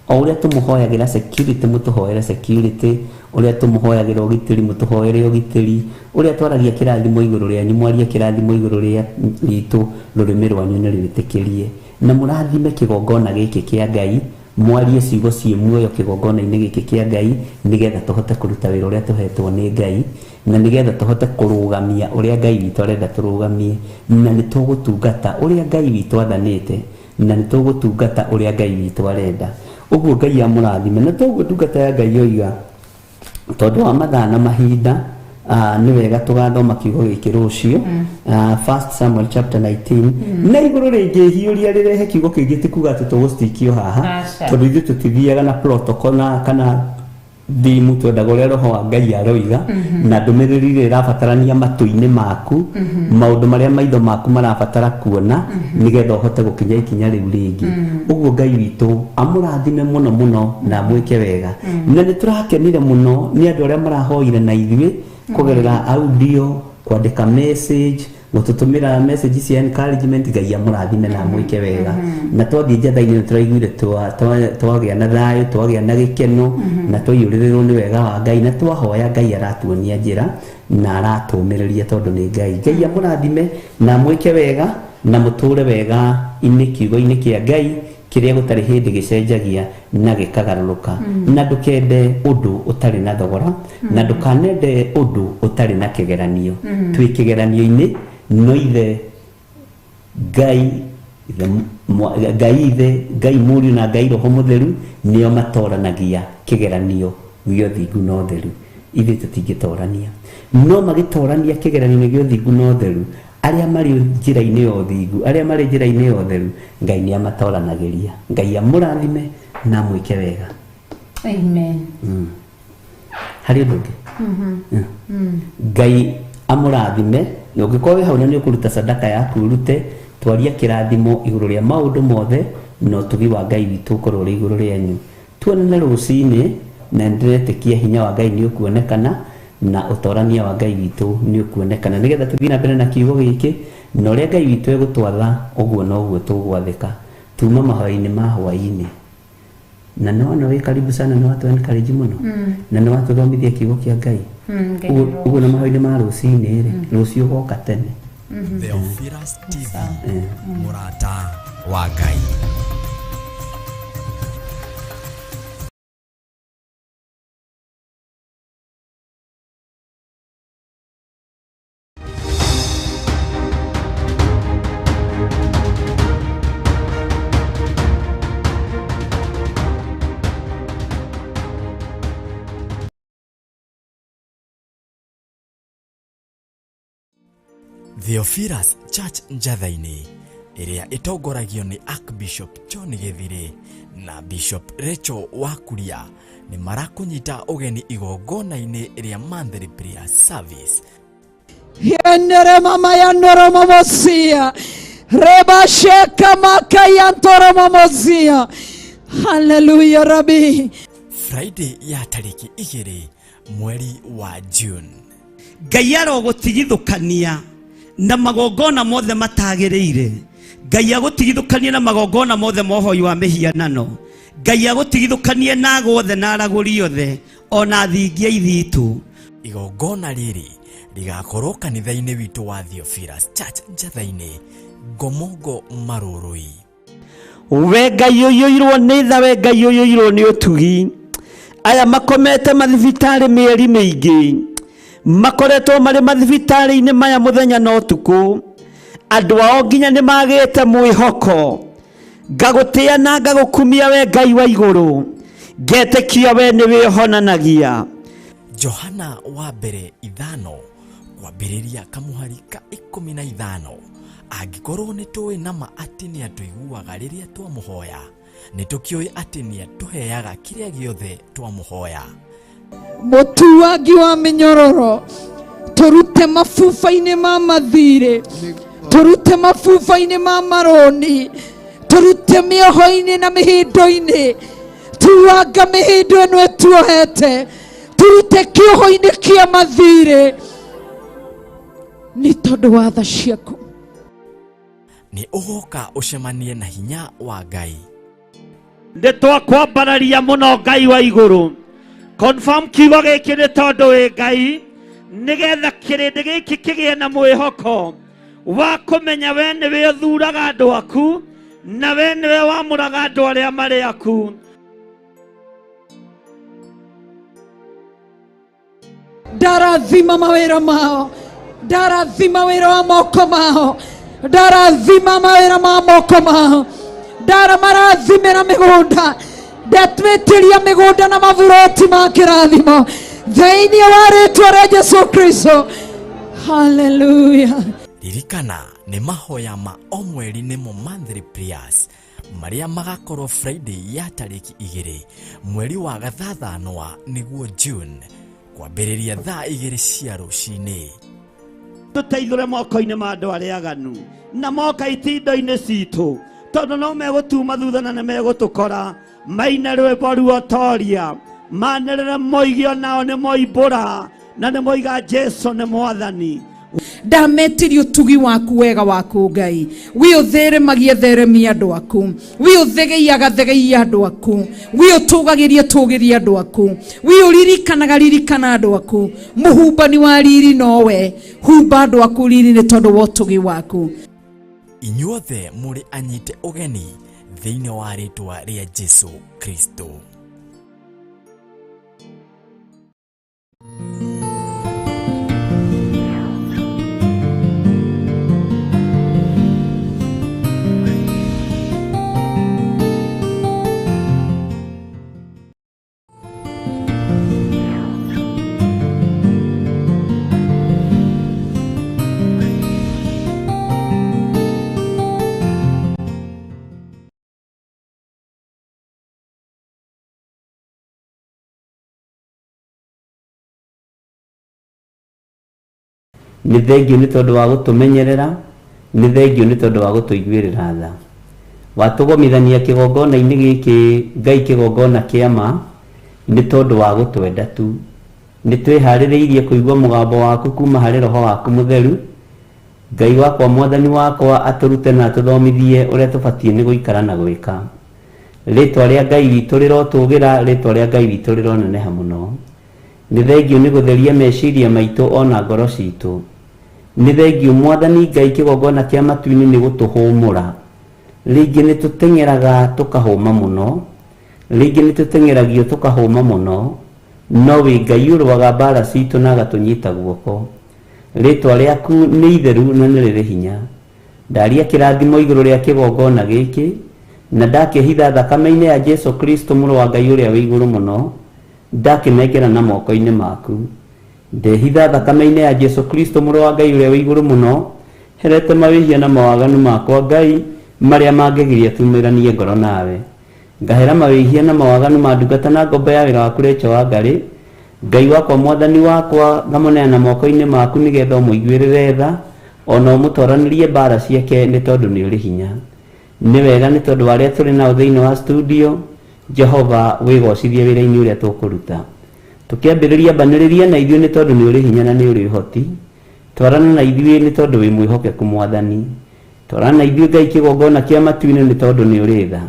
O ũrĩa tũmũhoyagĩra security, mũtũhoere security. Ũrĩa tũmũhoyagĩra ũgitĩri, mũtũhoere ũgitĩri. Ũrĩa twaragia kĩrathimo igũrũ rĩanyu, mwarie kĩrathimo igũrũ rĩa ritũ, rũrĩmĩ rwanyu nĩ rwĩtĩkĩrie. Na mũrathime kĩgongona gĩkĩ kĩa Ngai, mwarie ciugo ciĩ muoyo kĩgongona-inĩ gĩkĩ kĩa Ngai, nĩgetha tũhote kũruta wĩra ũrĩa tũhetwo nĩ Ngai, na nĩgetha tũhote kũrũgamia ũrĩa Ngai witũ arenda tũrũgamie, na nĩ tũgũtungata ũrĩa Ngai witũ athanĩte, na nĩ tũgũtungata ũrĩa Ngai witũ arenda. Ũguo Ngai amũrathime. Na toguo ndungata ya Ngai yoiga, tondũ wa mathaa na mahinda, nĩ wega tũgathoma kiugo gĩkĩ rũciũ, First Samuel chapter 19. Na igũrũ rĩngĩhiũria rĩrehe kiugo kĩngĩ, ti kuga atĩ tũgũstikio haha. Aca. Tondũ ithuĩ tũtithiaga na protocol na kana thimu, twendaga ũrĩa roho wa Ngai aroiga na ndũmĩrĩri ĩrĩa ĩrabatarania matũ-inĩ maku, maũndũ marĩa maitho maku marabatara kuona nĩgetha ũhote gũkinya ikinya rĩu rĩngĩ. Ũguo Ngai witũ amũrathime mũno mũno na amwĩke wega. Na nĩ tũrakenire mũno nĩ andũ arĩa marahoire na ithuĩ kũgerera audio, kwandĩka message, gũtũtũmĩra message cia encouragement. Ngai amũrathime na amwĩke wega. Na twathiĩ njatha-inĩ nĩ tũraiguire twagĩa na thayũ, twagĩa na gĩkeno, na twaiyũrĩrĩrwo nĩ wega wa Ngai, na twahoya Ngai aratuonia njĩra. Na aratũmĩrĩria tondũ nĩ Ngai. Ngai amũrathime na mwĩke wega na mũtũre wega inĩ kiugo-inĩ kĩa Ngai kĩrĩa gũtarĩ hĩndĩ gĩcenjagia na gĩkagarũrũka. Na ndũkende ũndũ ũtarĩ na thogora, na ndũkanende ũndũ ũtarĩ na kĩgeranio. Twĩ kĩgeranio-inĩ no ithe Ngai Ngai ithe Ngai Mũriũ na Ngai Roho Mũtheru nĩo matoranagia kĩgeranio gĩa ũthingu na ũtheru. Ithuĩ tũtingĩtorania, no magĩtorania kĩgeranio gĩa ũthingu na ũtheru, arĩa marĩ njĩra-inĩ ya ũthingu, arĩa marĩ njĩra-inĩ ya ũtheru, Ngai nĩ amatoranagĩria. Ngai amũrathime na amwĩke wega. Amen. Harĩ ũndũ ũngĩ? Ngai amũrathime na ũngĩkorwo wĩ hau na nĩ ũkũruta sadaka yaku ũrute, twaria kĩrathimo igũrũ rĩa maũndũ mothe na ũtugi wa Ngai witũ ũkorwo ũrĩ igũrũ rĩanyu. Tuonane rũcinĩ na nĩndĩretĩkia hinya wa Ngai nĩ ũkuonekana na ũtorania wa Ngai witũ nĩ ũkuonekana, nĩgetha tũthiĩ na mbere na kiugo gĩkĩ na ũrĩa Ngai witũ egũtwatha ũguo noguo tũgwathĩka. Tuma mahoya-inĩ ma hwaĩ-inĩ na nĩwona wĩ karibu sana, nĩ watu encourage mũno na nĩ watũthomithia kiugo kĩa Ngai. Ũguo na mahoya-inĩ ma rũcinĩ rĩ, rũciũ ũgoka tene. Theophilus TV, mũrata wa Ngai. Theophilus Church Njatha-inĩ ĩrĩa ĩtongoragio nĩ Archbishop John Gĩthirĩ na Bishop Rachel Wakuria nĩ marakũnyita ũgeni igongona-inĩ rĩa monthly prayer service. Yenere mama ya noromomosia. Reba sheka maka ya ntoromomosia. Hallelujah Rabbi. Friday ya tarĩki 2 mweri wa June. Ngai arogũtigithũkania na magongona mothe matagĩrĩire. Ngai agũtigithũkanie na magongona mothe ma ũhoi wa mĩhianano. Ngai agũtigithũkanie na ago othe na aragũri othe ona thingia ithitũ. Igongona rĩrĩ rĩgakorwo kanitha-inĩ witũ wa Theophilus Church Njatha-inĩ, Ngomongo Marũrũi. We Ngai ũiyũirwo nĩ tha, we Ngai ũiyũirwo nĩ ũtugi. Aya makomete mathibitarĩ mĩeri mĩingĩ, makoretwo marĩ mathibitarĩ-inĩ maya mũthenya na ũtukũ. Andũ ao nginya nĩ magĩte mwĩhoko. Ngagũtĩa na ngagũkumia we Ngai wa igũrũ, ngetĩkia we nĩwe ũhonanagia. Johana wa mbere 5 kwambĩrĩria kamũhari ka 15. Angĩkorwo nĩ tũĩ nama atĩ nĩ atũiguaga rĩrĩa twamũhoya, nĩ tũkĩũĩ atĩ nĩ atũheaga kĩrĩa gĩothe twamũhoya. Mũtuangi wa mĩnyororo, tũrute mabuba-inĩ ma mathirĩ, tũrute mabuba-inĩ ma marũni, tũrute mĩoho-inĩ na mĩhĩndo-inĩ, tuanga mĩhĩndo ĩno ĩtuohete, tũrute kĩoho-inĩ kĩa mathirĩ nĩ tondũ wa tha ciaku. Nĩ ũgoka ũcemanie na hinya wa Ngai. Nĩ twakwambararia mũno Ngai wa igũrũ. Confirm kiugo gĩkĩ nĩ tondũ wĩ Ngai, nĩgetha kĩrĩndĩ gĩkĩ kĩgĩe na mwĩhoko wa kũmenya we nĩwe ũthuraga andũ aku na we nĩwe wamũraga andũ arĩa marĩ aku. Ndarathima mawĩra mao, ndarathima wĩra wa moko mao, ndarathima mawĩra ma moko mao, ndaramarathimĩra mĩgũnda, ndatwĩtĩria mĩgũnda na maburoti ma kĩrathimo thĩinĩ wa rĩtwa rĩa Jesu Kristo. Hallelujah. Ririkana nĩ mahoya ma o mweri nĩmo monthly prayers marĩa magakorwo Friday ya tarĩki 2 mweri wa gathathanwa nĩguo June kwambĩrĩria thaa 2 cia rũcinĩ. Tũteithũre moko-inĩ ma andũ arĩa aganu na moka itindo-inĩ citũ, tondũ no megũtuma thutha na nĩ megũtũkora. Maine rwĩmbo ruotoria, manĩrĩre moige onao nĩ moimbũra na nĩ moiga Jesu nĩ Mwathani. Ndametirie ũtugi waku wega waku Ngai. We ũtheremagia theremia andũ aku. We ũthegeiaga thegeia andũ aku. We ũtũgagiria tũgĩria andũ aku. We ũririkanaga ririkana andũ aku. Mũhumbani wa riri nowe. Humba andũ aku riri nĩ tondũ wa ũtugi waku. Inyuothe mũrĩ anyite ũgeni thĩinĩ wa rĩtwa rĩa Jesu Kristo. Nĩ thengio nĩ tondũ wa gũtũmenyerera, nĩ thengio nĩ tondũ wa gũtũiguĩrĩra tha. Watũgomithania kĩgongona-inĩ gĩkĩ Ngai kĩgongona kĩa ma nĩ tondũ wa gũtwenda tu. Nĩ twĩharĩrĩirie kũigua mũgambo waku kuma harĩ roho waku mũtheru. Ngai wakwa mwathani wakwa atũrute na atũthomithie ũrĩa tũbatiĩ nĩ gũikara na gwĩka. Rĩtwa rĩa Ngai witũ rĩrotũgĩra, rĩtwa rĩa Ngai witũ rĩroneneha mũno. Nĩ thengio nĩ gũtheria meciria maitũ ona ngoro citũ. Nĩ thengio mwathani Ngai kĩgongona kĩa matu-inĩ nĩ gũtũhũmũra. Rĩngĩ nĩ tũteng'eraga tũkahũma mũno, rĩngĩ nĩ tũteng'eragio tũkahũma mũno, no wĩ Ngai ũrũaga mbara citũ na agatũnyita guoko. Rĩtwa rĩaku nĩ itheru na nĩ rĩrĩ hinya. Ndaria kĩrathimo igũrũ rĩa kĩgongona gĩkĩ, na ndakĩhitha thakame-inĩ ya Jesu Kristo mũrũ wa Ngai ũrĩa wĩ igũrũ mũno, ndakĩnengera na moko-inĩ maku. Ndehitha thakame-inĩ ya Jesu Kristo mũrũ wa Ngai ũrĩa wĩ igũrũ mũno, herete mawĩhia na mawaganu makwa Ngai marĩa mangĩgiria tumĩranie ngoro nawe. Ngahera mawĩhia na mawaganu ma ndungata na ngombo ya wĩra waku Rachel Wangari. Ngai wakwa mwathani wakwa ngamũneana moko-inĩ maku nĩgetha ũmũiguĩrĩre tha ona ũmũtoranĩrie mbara ciake nĩ tondũ nĩ ũrĩ hinya. Nĩ wega nĩ tondũ wa arĩa tũrĩ nao thĩinĩ wa studio, Jehova wĩgocithie wĩra-inĩ ũrĩa tũkũruta. Tũkĩambĩrĩria mbanĩrĩria na ithuĩ nĩ tondũ nĩ ũrĩ hinya na nĩ ũrĩ ũhoti. Twarana na ithuĩ nĩ tondũ wĩ mwĩhokeku mwathani. Twarana na ithuĩ Ngai kĩgongona kĩa matu-inĩ nĩ tondũ nĩ ũrĩ tha.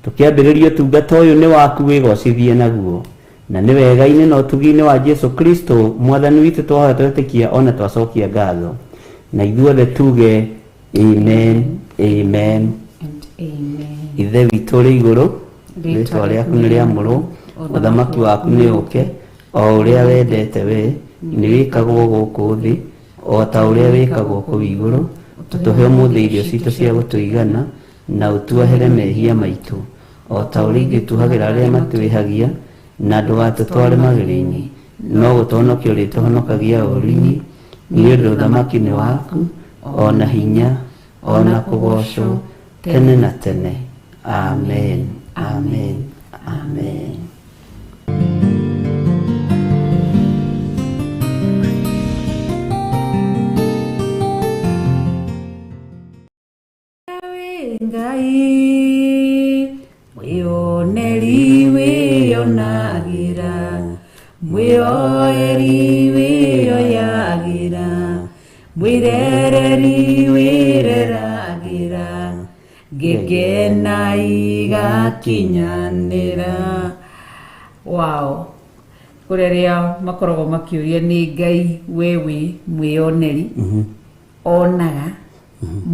Tũkĩambĩrĩria ũtungata ũyũ nĩ waku wĩgocithie naguo. Na nĩ wega-inĩ na ũtugi-inĩ wa Jesu Kristo mwathani witũ twahoya twetĩkia ona twacokia ngatho. Na ithuothe tuge amen, amen and amen. Ithe witũ ũrĩ igũrũ, rĩtwa rĩaku nĩ rĩamũrwo, ũthamaki waku nĩ ũke, o ũrĩa wendete we nĩ wĩkagwo gũkũ thĩ o ta ũrĩa wĩkagwo kũu igũrũ. Ũtũhe ũmũthĩ irio citũ cia gũtũigana, na ũtuohere mehia maitũ o ta ũrĩa ithuĩ tuohagĩra arĩa matwĩhagia, na ndũgatũtware magerio-inĩ, no gũtũhonokia ũrĩtũhonokagia ũũru-inĩ, nĩ ũndũ ũthamaki nĩ waku, ona hinya, ona kũgoocwo tene na tene. Amen, amen, amen. Ngai mwĩoneri wĩonagĩra, mwĩoeri wĩoyagĩra, mwĩrereri wĩreragĩra, ngĩkena igakinyanĩra. Wow. Kũrĩ arĩa makoragwo makĩũria nĩ Ngai we wĩ mwĩoneri, onaga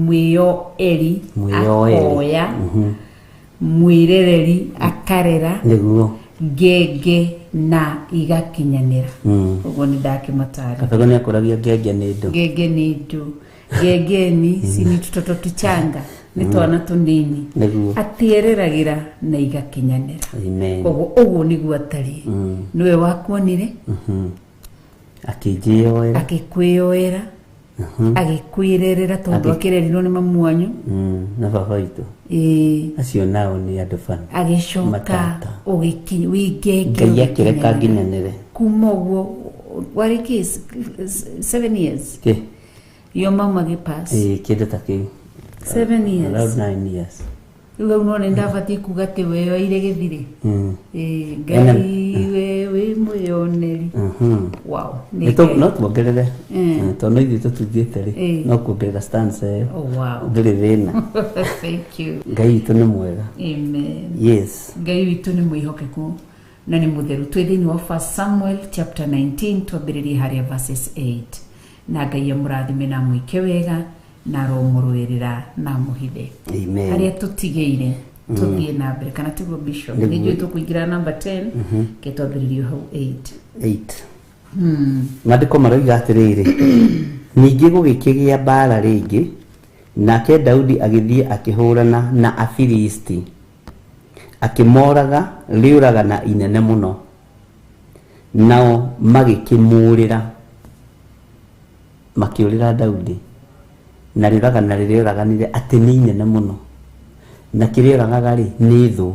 mwĩoeri Mwĩoeri. akoya, mwĩrereri akarera, Nĩguo. ngenge na igakinyanĩra. Ũguo nĩ ndakĩmatarĩ. Kabego nĩ akũragia ngenge nĩ ndũ. Ngenge nĩ ndũ. Ngengeni si ni tutoto tuchanga, nĩ twana tũnini. Nĩguo. Atĩ ereragĩra na igakinyanĩra. Amen. Koguo ũguo nĩguo atariĩ. Nĩwe wakuonire, Akĩnjĩoera. Akĩkwĩyoera, agĩkwĩrerera tondũ akĩrerirwo nĩ mamu wanyu. Na baba witũ. Ĩĩ. Acio nao nĩ andũ bani. Agĩcoka Matata. ũgĩkinya wĩ ngenge Ngai akĩreka ũgĩkinyanĩra. nginyanĩre. Kuma ũguo warĩ kĩ 7 years Kĩ? yo mamu agĩpass. Ĩĩ, kĩndũ ta kĩu. 7 years. Around 9 years. Rĩu hau no nĩ ndabatiĩ kuga atĩ weyoeire gĩthirĩ. Ĩĩ, Ena- Ngai we wĩ Wĩ mwĩyoneri. Wow, nĩ Nĩ Ngai. No tuongerere. Tondũ no ithuĩ tũtungĩte rĩ, no kuongerera stanza ĩyo. Oh, wow. Ndũrĩ thĩna. Thank you. Ngai witũ nĩ mwega. Amen. Yes. Ngai witũ nĩ mwĩhokeku na nĩ mũtheru. Twĩ thĩinĩ wa 1 Samuel chapter 19, twambĩrĩrie harĩa verses 8. Na Ngai amũrathime na amwĩke wega na aromũrũĩrĩra na amũhithe. Amen. Harĩa tũtigĩire tũthiĩ na mbere, kana tiguo, Bishop? Nĩguo. Nĩ njũĩ tũkũingĩra number 10, ke twambĩrĩrie hau 8. 8. Maandĩko maroiga atĩrĩrĩ, ningĩ gũgĩkĩgĩa mbaara rĩngĩ, nake Daudi agĩthiĩ akĩhũrana na Afilisti, akĩmoraga rĩũragana inene mũno, nao magĩkĩmũũrĩra, makĩũrĩra Daudi na rĩũragana rĩrĩa ũraganire atĩ nĩ inene mũno, na kĩrĩa ũragaga rĩ, nĩ thũ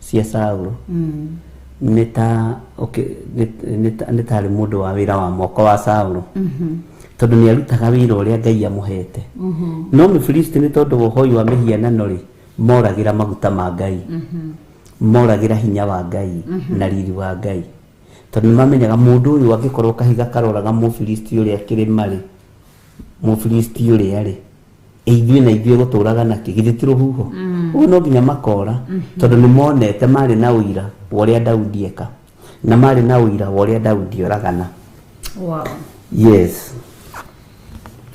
cia Saũlũ. Nĩ ta, okay, nĩ tarĩ mũndũ wa wĩra wa moko wa Saũlũ, tondũ nĩ arutaga wĩra ũrĩa Ngai amũhete. No Mũfilisti, nĩ tondũ wa ũhoi wa mĩhianano rĩ, moragĩra maguta ma Ngai, moragĩra hinya wa Ngai na riri wa Ngai, tondũ nĩ mamenyaga mũndũ ũyũ angĩkorwo kahiga karoraga Mũfilisti ũrĩa kĩrĩma rĩ, Mũfilisti ũrĩa rĩ, ithuĩ na ithuĩ gũtũraga nakĩ? Githĩ ti rũhuho? Ũguo no nginya makora, tondũ nĩ monete, marĩ na ũira wa ũrĩa Daudi eka, na marĩ na ũira wa ũrĩa Daudi oragana. Wow. Yes.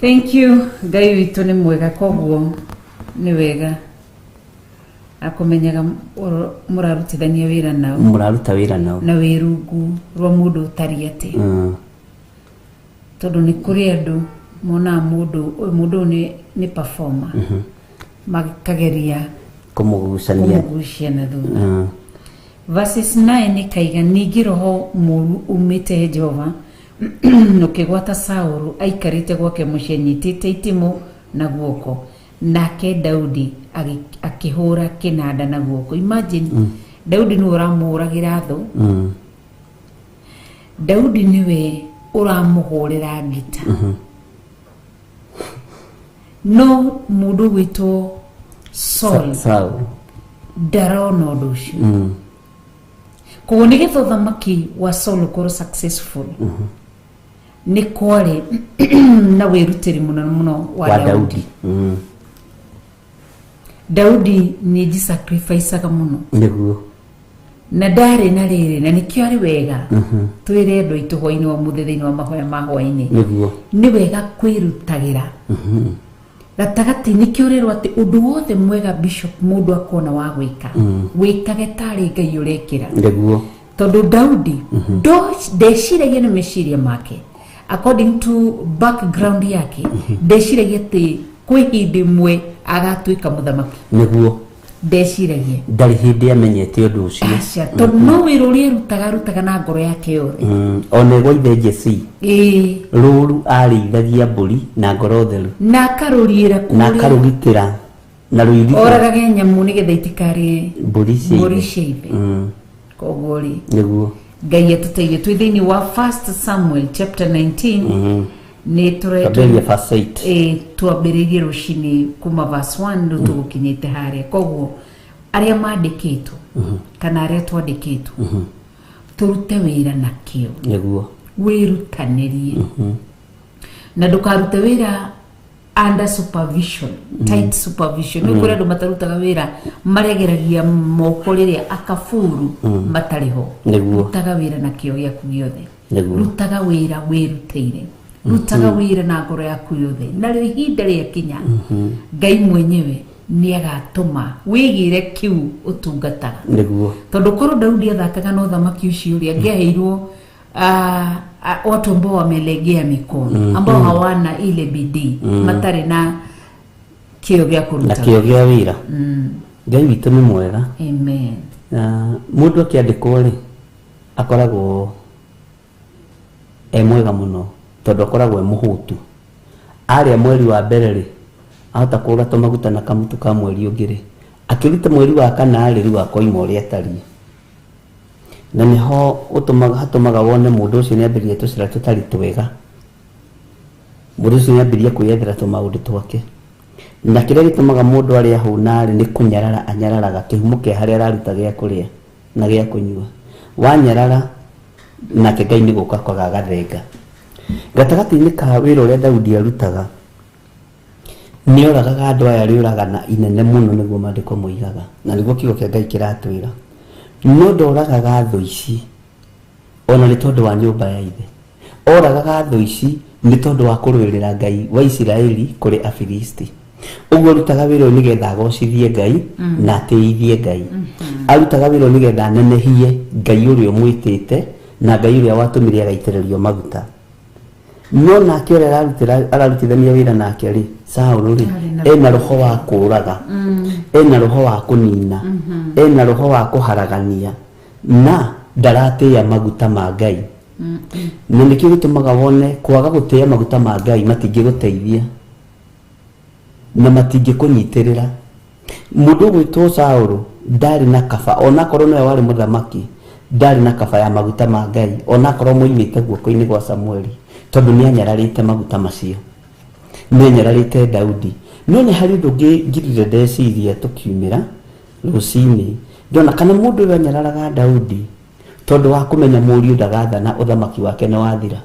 Thank you. Ngai witũ nĩ mwega. Koguo nĩ wega akũmenyaga mũrarutithania wĩra nao. Mũraruta wĩra nao. Na wĩ rungu rwa mũndũ ũtariĩ atĩ, tondũ nĩ kũrĩ andũ monaga mũndũ ũyũ, mũndũ ũyũ nĩ performer, makageria kũmũgucania. Kũmũgucia na thutha. Verses 9 ĩkaiga, ningĩ roho mũru umĩte he Jehova ũkĩgwata Saũlũ aikarĩte gwake mũciĩ anyitĩte itimũ na guoko, nake Daudi akĩhũra kĩnanda na guoko. Imagine, Daudi nĩwe ũramũhũragĩra thũ. Daudi nĩwe ũramũhũrĩra ngita, no mũndũ ũgwĩtwo Saul Saul ndarona ũndũ ũcio. Koguo nĩgetha ũthamaki wa Saul ũkorwo successful, nĩ kwarĩ na wĩrutĩri mũno mũno wa wa Daudi. Daudi. Daudi nĩ njisacrificaga mũno. Na ndarĩ na rĩrĩ, na nĩkĩo arĩ wega twĩre andũ aitũ hwainĩ wa mũthĩ thĩinĩ wa mahoya ma hwainĩ, nĩ wega kwĩrutagĩra gatagatĩ. Nĩkĩo ũrerwo atĩ ũndũ wothe mwega, Bishop, mũndũ akona wa gwĩka, wĩkage tarĩ Ngai ũrekĩra. Tondũ Daudi ndeciragia na meciria make, according to background yake, ndeciragia atĩ kwĩ hĩndĩ ĩmwe agatuĩka mũthamaki. Ndeciragia. Ndarĩ hĩndĩ amenyete ũndũ ũcio. Aca, tondũ no wĩra ũrĩa arutaga, arutaga na ngoro yake yothe. Ona ĩgwa ithe Jesi, rũru arĩithagia mbũri na ngoro theru. Na akarũriĩra na kũrĩa akarũgitĩra na rũirigo. Oragage nyamũ nĩgetha itikarĩe mbũri cia mbũri ithe. cia ithe. Koguo rĩ, Ngai atũteithie. Twĩ thĩinĩ wa First Samuel chapter 19, nĩ Twambĩrĩrie verse 8. Ĩ, twambĩrĩirie rũcinĩ kuma verse 1, rĩu tũgũkinyĩte harĩa. Koguo arĩa mandĩkĩtwo kana arĩa twandĩkĩtwo, tũrute wĩra na kĩo. Wĩrutanĩrie na ndũkarute wĩra under supervision, tight supervision. Nĩ kũrĩ andũ matarutaga wĩra, maregeragia moko rĩrĩa akaburu matarĩ ho. Rutaga wĩra na kĩo gĩaku gĩothe. Rutaga wĩra wĩrutĩire, rutaga wĩra na ngoro yaku yothe, narĩo ihinda rĩakinya, Ngai mwenyewe nĩ agatũma wĩgĩre kĩu ũtungataga. Tondũ korwo Daudi athakaga na ũthamaki ũcio rĩ, angĩaheirwo watu ambao wamelegea mikono, ambao hawana ile bidii, matarĩ na kĩo gĩa Na kũruta. Kĩo gĩa wĩra. Ngai witũ nĩ mwega. Amen. Na mũndũ akĩandĩkwo rĩ, akoragwo e mwega mũno, tondũ akoragwo e mũhũtu. Arĩa mweri wa mbere rĩ, ahota kũgũra tũmaguta na kamũtu ka mweri ũngĩ rĩ, akĩruta mweri wa kana rĩ, rĩu akoima ũrĩa atariĩ, na nĩho ũtũmaga, hatũmaga wone mũndũ ũcio nĩ ambĩrĩria tũcĩra tũtarĩ twega, mũndũ ũcio nĩ ambĩrĩria kwĩyethera tũmaũndũ twake. Na kĩrĩa gĩtũmaga mũndũ arĩa ahũna rĩ, nĩ kũnyarara anyararaga kĩhumo kĩa harĩa araruta gĩa kũrĩa na gĩa kũnyua. Wanyarara Nake Ngai nĩ gũka kwaga agathenga. Gatagatĩ-inĩ ka wĩra ũrĩa Daudi arutaga, nĩ oragaga andũ aya rĩũragana inene mũno, nĩguo maandĩko moigaga, na nĩguo kiugo kĩa Ngai kĩratwĩra. No ndoragaga thũ ici ona nĩ tondũ wa nyũmba ya ithe. Oragaga thũ ici nĩ tondũ wa kũrũĩrĩra Ngai wa Isiraeli kũrĩ Afilisti. Ũguo arutaga wĩra ũyũ nĩgetha agocithie Ngai na atĩithie Ngai. Arutaga wĩra ũyũ nĩgetha anenehie Ngai ũrĩa ũmwĩtĩte na Ngai ũrĩa watũmire agaitĩrĩrio maguta. No nake ũrĩa ararutithania wĩra nake rĩ, Saũlũ rĩ, ena roho wa kũũraga, ena roho wa kũnina, ena roho wa kũharagania, na ndaratĩĩa maguta ma Ngai. Na nĩkĩo gĩtũmaga wone kwaga gũtĩĩa maguta ma Ngai matingĩgũteithia na matingĩkũnyitĩrĩra. Mũndũ ũgwĩtwo Saũlũ ndarĩ na kaba, onakorwo nĩwe warĩ mũthamaki, ndarĩ na kaba ya maguta ma Ngai, onakorwo moimĩte guoko-inĩ gwa Samueli, tondũ nĩ anyararĩte maguta macio. Nĩ anyararĩte Daudi. No nĩ harĩ ũndũ ũngĩ ngirire ndeciria tũkiumĩra rũcinĩ, ndona kana mũndũ ũyũ anyararaga Daudi tondũ wa kũmenya mũriũ ndagathana ũthamaki wake nĩ wathira.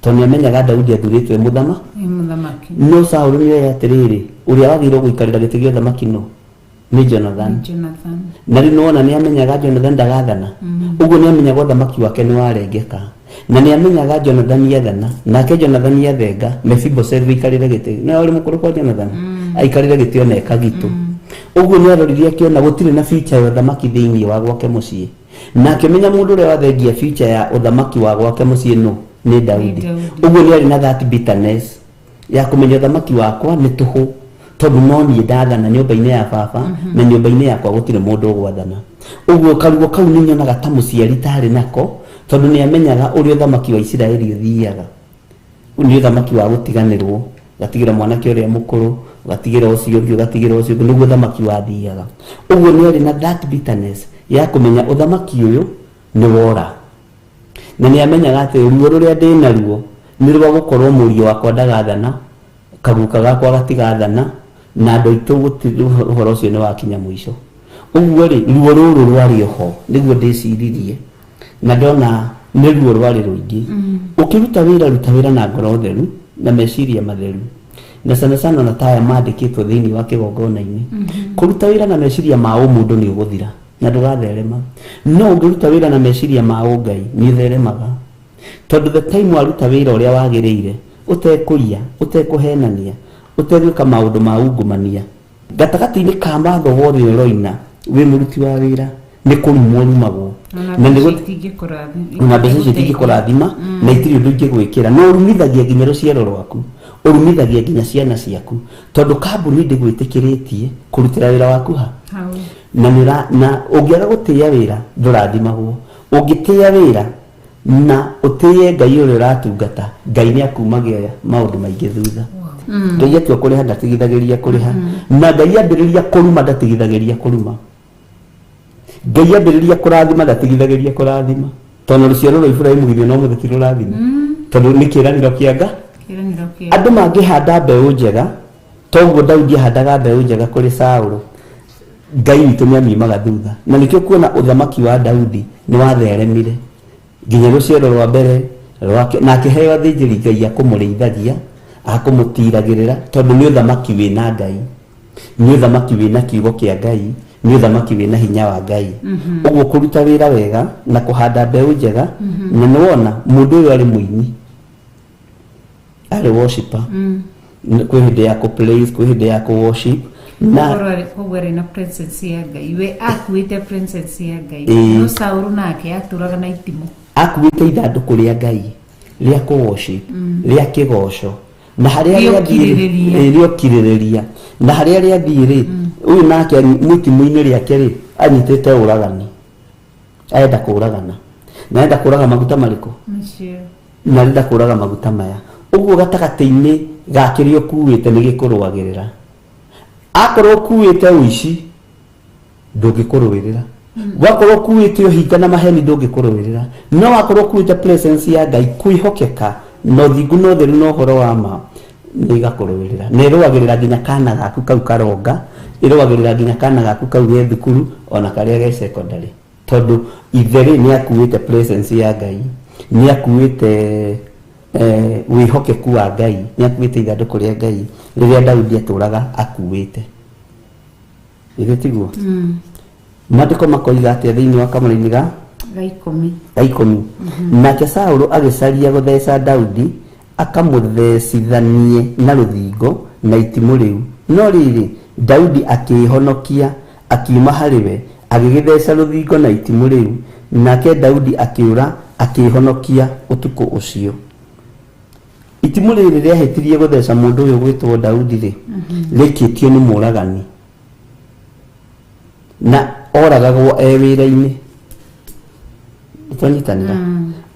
Tondũ nĩ amenyaga Daudi athurĩtwo e mũthama. Nĩ mũthamaki. No Saũlũ nĩ oĩ atĩrĩrĩ, ũrĩa wagĩrĩirwo gũikarĩra gĩtĩ gĩa ũthamaki nũ? Nĩ Jonathan. Nĩ Jonathan. Na rĩu nĩwona nĩ amenyaga Jonathan ndagathana. Ũguo nĩ amenyaga ũthamaki wake nĩ warengeka. Na nĩ amenyaga Jonathan athana, nake Jonathan athenga, Mephibosethu aikarĩre gĩtĩ. Nĩwe ũrĩ mũkũrũ kwa Jonathan? Aikarĩre gĩtĩ ona e kagitũ. Ũguo nĩ aroririe akĩona gũtirĩ na future ya ũthamaki thĩinĩ wa gwake mũciĩ. Na akĩmenya mũndũ ũrĩa wathengia future ya ũthamaki wa gwake mũciĩ nũ? Nĩ Daudi. Daudi. Ũguo nĩ arĩ na that bitterness ya kũmenya ũthamaki wakwa nĩ tũhũ, tondũ no niĩ ndathana nyũmba-inĩ ya baba, na nyũmba-inĩ yakwa gũtirĩ mũndũ ũgwathana. Ũguo karuo kau nĩ nyonaga ta mũciari tarĩ nako, tondũ nĩ amenyaga ũrĩa ũthamaki wa Isiraeli ũthiaga. Nĩ ũthamaki wa gũtiganĩrwo, ũgatigĩra mwanake ũrĩa mũkũrũ, ũgatigĩra ũcio ũngĩ, ũgatigĩra ũcio ũngĩ, nĩguo ũthamaki wathiaga. Ũguo nĩ arĩ na that bitterness ya kũmenya ũthamaki ũyũ nĩ wora. Na nĩ amenyaga atĩ ruo rũrĩa ndĩ naruo nĩ rwa gũkorwo mũriũ wakwa ndagathana, kaguka gakwa gatigathana, na andũ aitũ gũtirĩ, ũhoro ũcio nĩ wakinya mũico. Ũguo rĩ, ruo rũrũ rwarĩ oho, nĩguo ndĩciririe, na ndona nĩ ruo rwarĩ rũingĩ. Ũkĩruta wĩra, ruta wĩra na ngoro theru na meciria matheru, na sana sana ona ta aya mandĩkĩtwo thĩinĩ wa kĩgongona-inĩ. Kũruta wĩra na meciria ma ũmũndũ nĩ ũgũthira na ndũgatherema. No ũngĩruta wĩra na meciria ma ũngai nĩ ũtheremaga, tondũ the time waruta wĩra ũrĩa wagĩrĩire, ũtekũiya, ũtekũhenania, ũtegwĩka maũndũ ma ungumania, gatagatĩ-inĩ ka watho wothe ũroina wĩ mũruti wa wĩra, nĩ kũrumwo ũrumagwo. Ona Na nĩ mbeca ona mbeca icio itingĩkũrathima na itirĩ ũndũ ingĩgwĩkĩra. Na ũrumithagia nginya rũciaro rwaku, ũrumithagia nginya ciana ciaku, tondũ kambuni ndĩgwĩtĩkĩrĩtie kũrutĩra wĩra waku ha. Hau. Na nĩ na ũngĩaga gũtĩĩa wĩra ndũrathimagwo. Ũngĩtĩĩa wĩra na ũtĩĩe Ngai ũrĩa ũratungata, Ngai nĩ akumagia maũndũ maingĩ thutha. Ngai atua kũrĩha ndatigithagĩria kũrĩha, na Ngai ambĩrĩria kũruma ndatigithagĩria kũruma. Ngai ambĩrĩria kũrathima ndatigithagĩria kũrathima, tondũ rũciaro rwa Iburahĩmu githĩ no mũthĩ ti rũrathime, tondũ nĩ kĩĩranĩro kĩa Nga. Kĩĩranĩro kĩa. Andũ mangĩhanda mbeũ njega toguo Daudi ahandaga mbeũ njega kũrĩ Saũlũ, Ngai witũ nĩ amiumaga thutha. Na nĩkĩo kuona ũthamaki wa Daudi nĩ watheremire nginya rũciaro rwa mbere rwake, na akĩheo athĩnjĩri Ngai a kũmũrĩithagia, a kũmũtiragĩrĩra, tondũ nĩ ũthamaki wĩna Ngai, nĩ ũthamaki wĩna kiugo kĩa Ngai, nĩ ũthamaki wĩna hinya wa Ngai. Ũguo kũruta wĩra wega na kũhanda mbeũ njega. Na nĩ wona mũndũ ũyũ arĩ mũini, arĩ worshiper, kwĩ hĩndĩ ya kũ praise, kwĩ hĩndĩ ya kũ worship na Koguo arĩ na presence ya Ngai, we akuĩte presence ya Ngai. No Saũlũ nake atũraga na itimũ. Akuĩte ithandũkũ rĩa Ngai rĩa kũ worship, rĩa kĩgoco, na harĩa Rĩa rĩathiĩ rĩ, ũkirĩrĩria. Rĩa ũkirĩrĩria, na harĩa rĩathiĩ rĩ, ũyũ nake mwĩtimũ-inĩ rĩake rĩ, anyitĩte ũragani, arenda kũragana, na arenda kũraga maguta marĩkũ? Macio. Na arenda kũraga maguta maya. Ũguo gatagatĩ-inĩ ga kĩrĩa ũkuĩte nĩ gĩkũrũagĩrĩra. Akorwo ũkuĩte ũici, ndũngĩkũrũĩrĩra. Wakorwo ũkuĩte ũhinga na maheni, ndũngĩkũrũĩrĩra. No wakorwo ũkuĩte presence ya Ngai, kwĩhokeka na ũthingu na ũtheru na ũhoro wa ma, nĩ igakũrũĩrĩra. Na ĩrũagĩrĩra nginya kana gaku kau karonga, ĩrũagĩrĩra nginya kana gaku kau ge thukuru, ona karĩa ge secondary. Tondũ ithe rĩ nĩ akuĩte presence ya Ngai, nĩ akuĩte wĩhokeku wa Ngai, nĩ akuĩte ithandũkũ rĩa Ngai rĩrĩa Daudi atũraga akuĩte. Githĩ tiguo? Maandĩko makoiga atĩa thĩinĩ wa kamũraini ga Ga 10. Ga 10? Nake Saũlũ agĩcaria gũtheca Daudi akamũthecithanie na rũthingo na itimũ rĩu, no rĩrĩ, Daudi akĩĩhonokia akiuma harĩ we, agĩgĩtheca rũthingo na itimũ rĩu, nake Daudi akĩũra akĩĩhonokia ũtukũ ũcio. Itimũ rĩrĩ rĩahĩtirie gũtheca mũndũ ũyũ gwĩtwo Daudi-rĩ, rĩaikĩtio nĩ mũũragani, na oragagwo e wĩra-inĩ. Nĩtwanyitanĩra?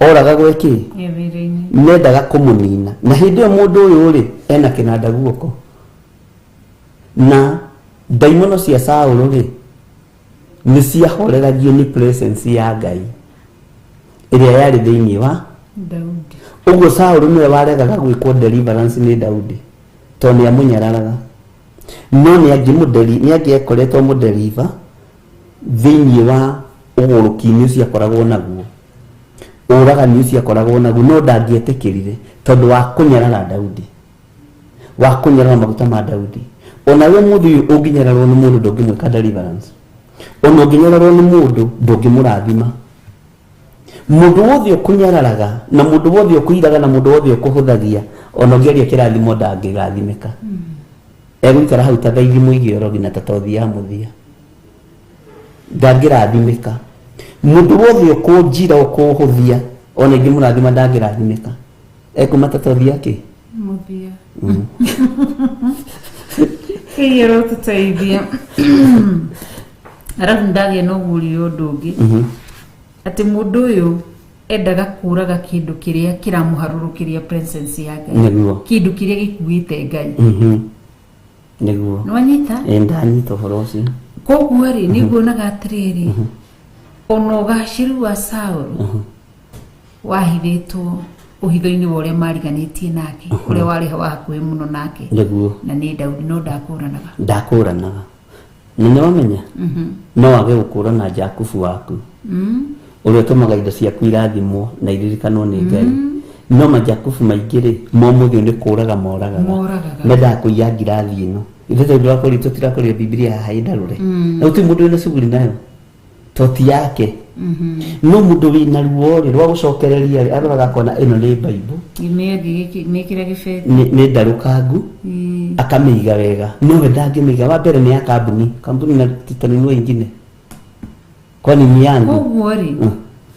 Oragagwo e kĩ? E wĩra-inĩ. Mendaga kũmũnina, na hĩndĩ ĩyo mũndũ ũyũ rĩ ena kĩnanda guoko, na ndaimono cia Saũlũ rĩ nĩ ciahoreragio nĩ presence ya Ngai ĩrĩa yarĩ thĩinĩ wa Daudi. Ũguo Saũlũ nĩwe waregaga gwĩkwo deliverance nĩ Daudi tondũ nĩ amũnyararaga, no nĩ angĩmũdeli nĩ angĩakoretwo mũdeliver thĩinĩ wa ũgũrũki-inĩ ũcio akoragwo naguo, ũragani ũcio akoragwo naguo, no ndangĩetĩkĩrire tondũ wa kũnyarara Daudi, wa kũnyarara maguta ma Daudi. Ona we mũthĩ ũyũ ũngĩnyararwo nĩ mũndũ ndũngĩmwĩka deliverance, ona ũngĩnyararwo nĩ mũndũ ndũngĩmũrathima. Mũndũ wothe ũkũnyararaga na mũndũ wothe ũkũiraga na mũndũ wothe ũkũhũthagia, ona ũngĩaria kĩrathimo ndangĩrathimĩka. Egũikara hau ta thaithi mũige ũrogi na ta tothi ya mũthia, ndangĩrathimĩka. Mũndũ wothe ũkũnjira ũkũhũthia, ona ingĩmũrathima ndangĩrathimĩka, ekuma ta tothi ya kĩ? Mũthia. Ngai arotũteithia. Arabu ndagĩa na ũguũrio ũndũ ũngĩ, atĩ mũndũ ũyũ endaga kũraga kĩndũ kĩrĩa kĩramũharũrũkĩria presence ya Ngai. Kĩndũ kĩrĩa gĩkuĩte Ngai. Nĩguo. Nĩwanyita? Ĩ, ndanyita ũhoro ũcio. Koguo rĩ, nĩ nguonaga atĩrĩrĩ, ona ũgacĩru wa Saũlũ wahithĩtwo ũhitho-inĩ wa ũrĩa mariganĩtie nake, ũrĩa warĩ wa hakuhĩ mũno nake, na nĩ Daudi, no ndakũranaga. Ndakũranaga. Na nĩ wamenya no wage gũkũrana Jakubu waku ũrĩa ũtũmaga indo ciaku irathimwo na iririkanwo nĩ Ngai, no majakubu maingĩ rĩ momũthĩ nĩ kũraga moragaga. Moragaga. Mendaga kũiya ngirathi ĩno. Ithuĩ tondũ tũrakũria tũtirakũria Bibilia haha ĩndarũre, na gũtirĩ mũndũ wĩna cuguri nayo to ti yake, no mũndũ wĩna ruo rĩ rwa gũcokereria rĩ aroraga akona ĩno nĩ Bible. Mĩkĩre gĩbeti. Nĩ ndarũkangu, akamĩiga wega, nowe ndangĩmĩiga. Wa mbere nĩ ya kambuni, kambuni na tutanunua ingine, kwani ni yangu? Koguo rĩ,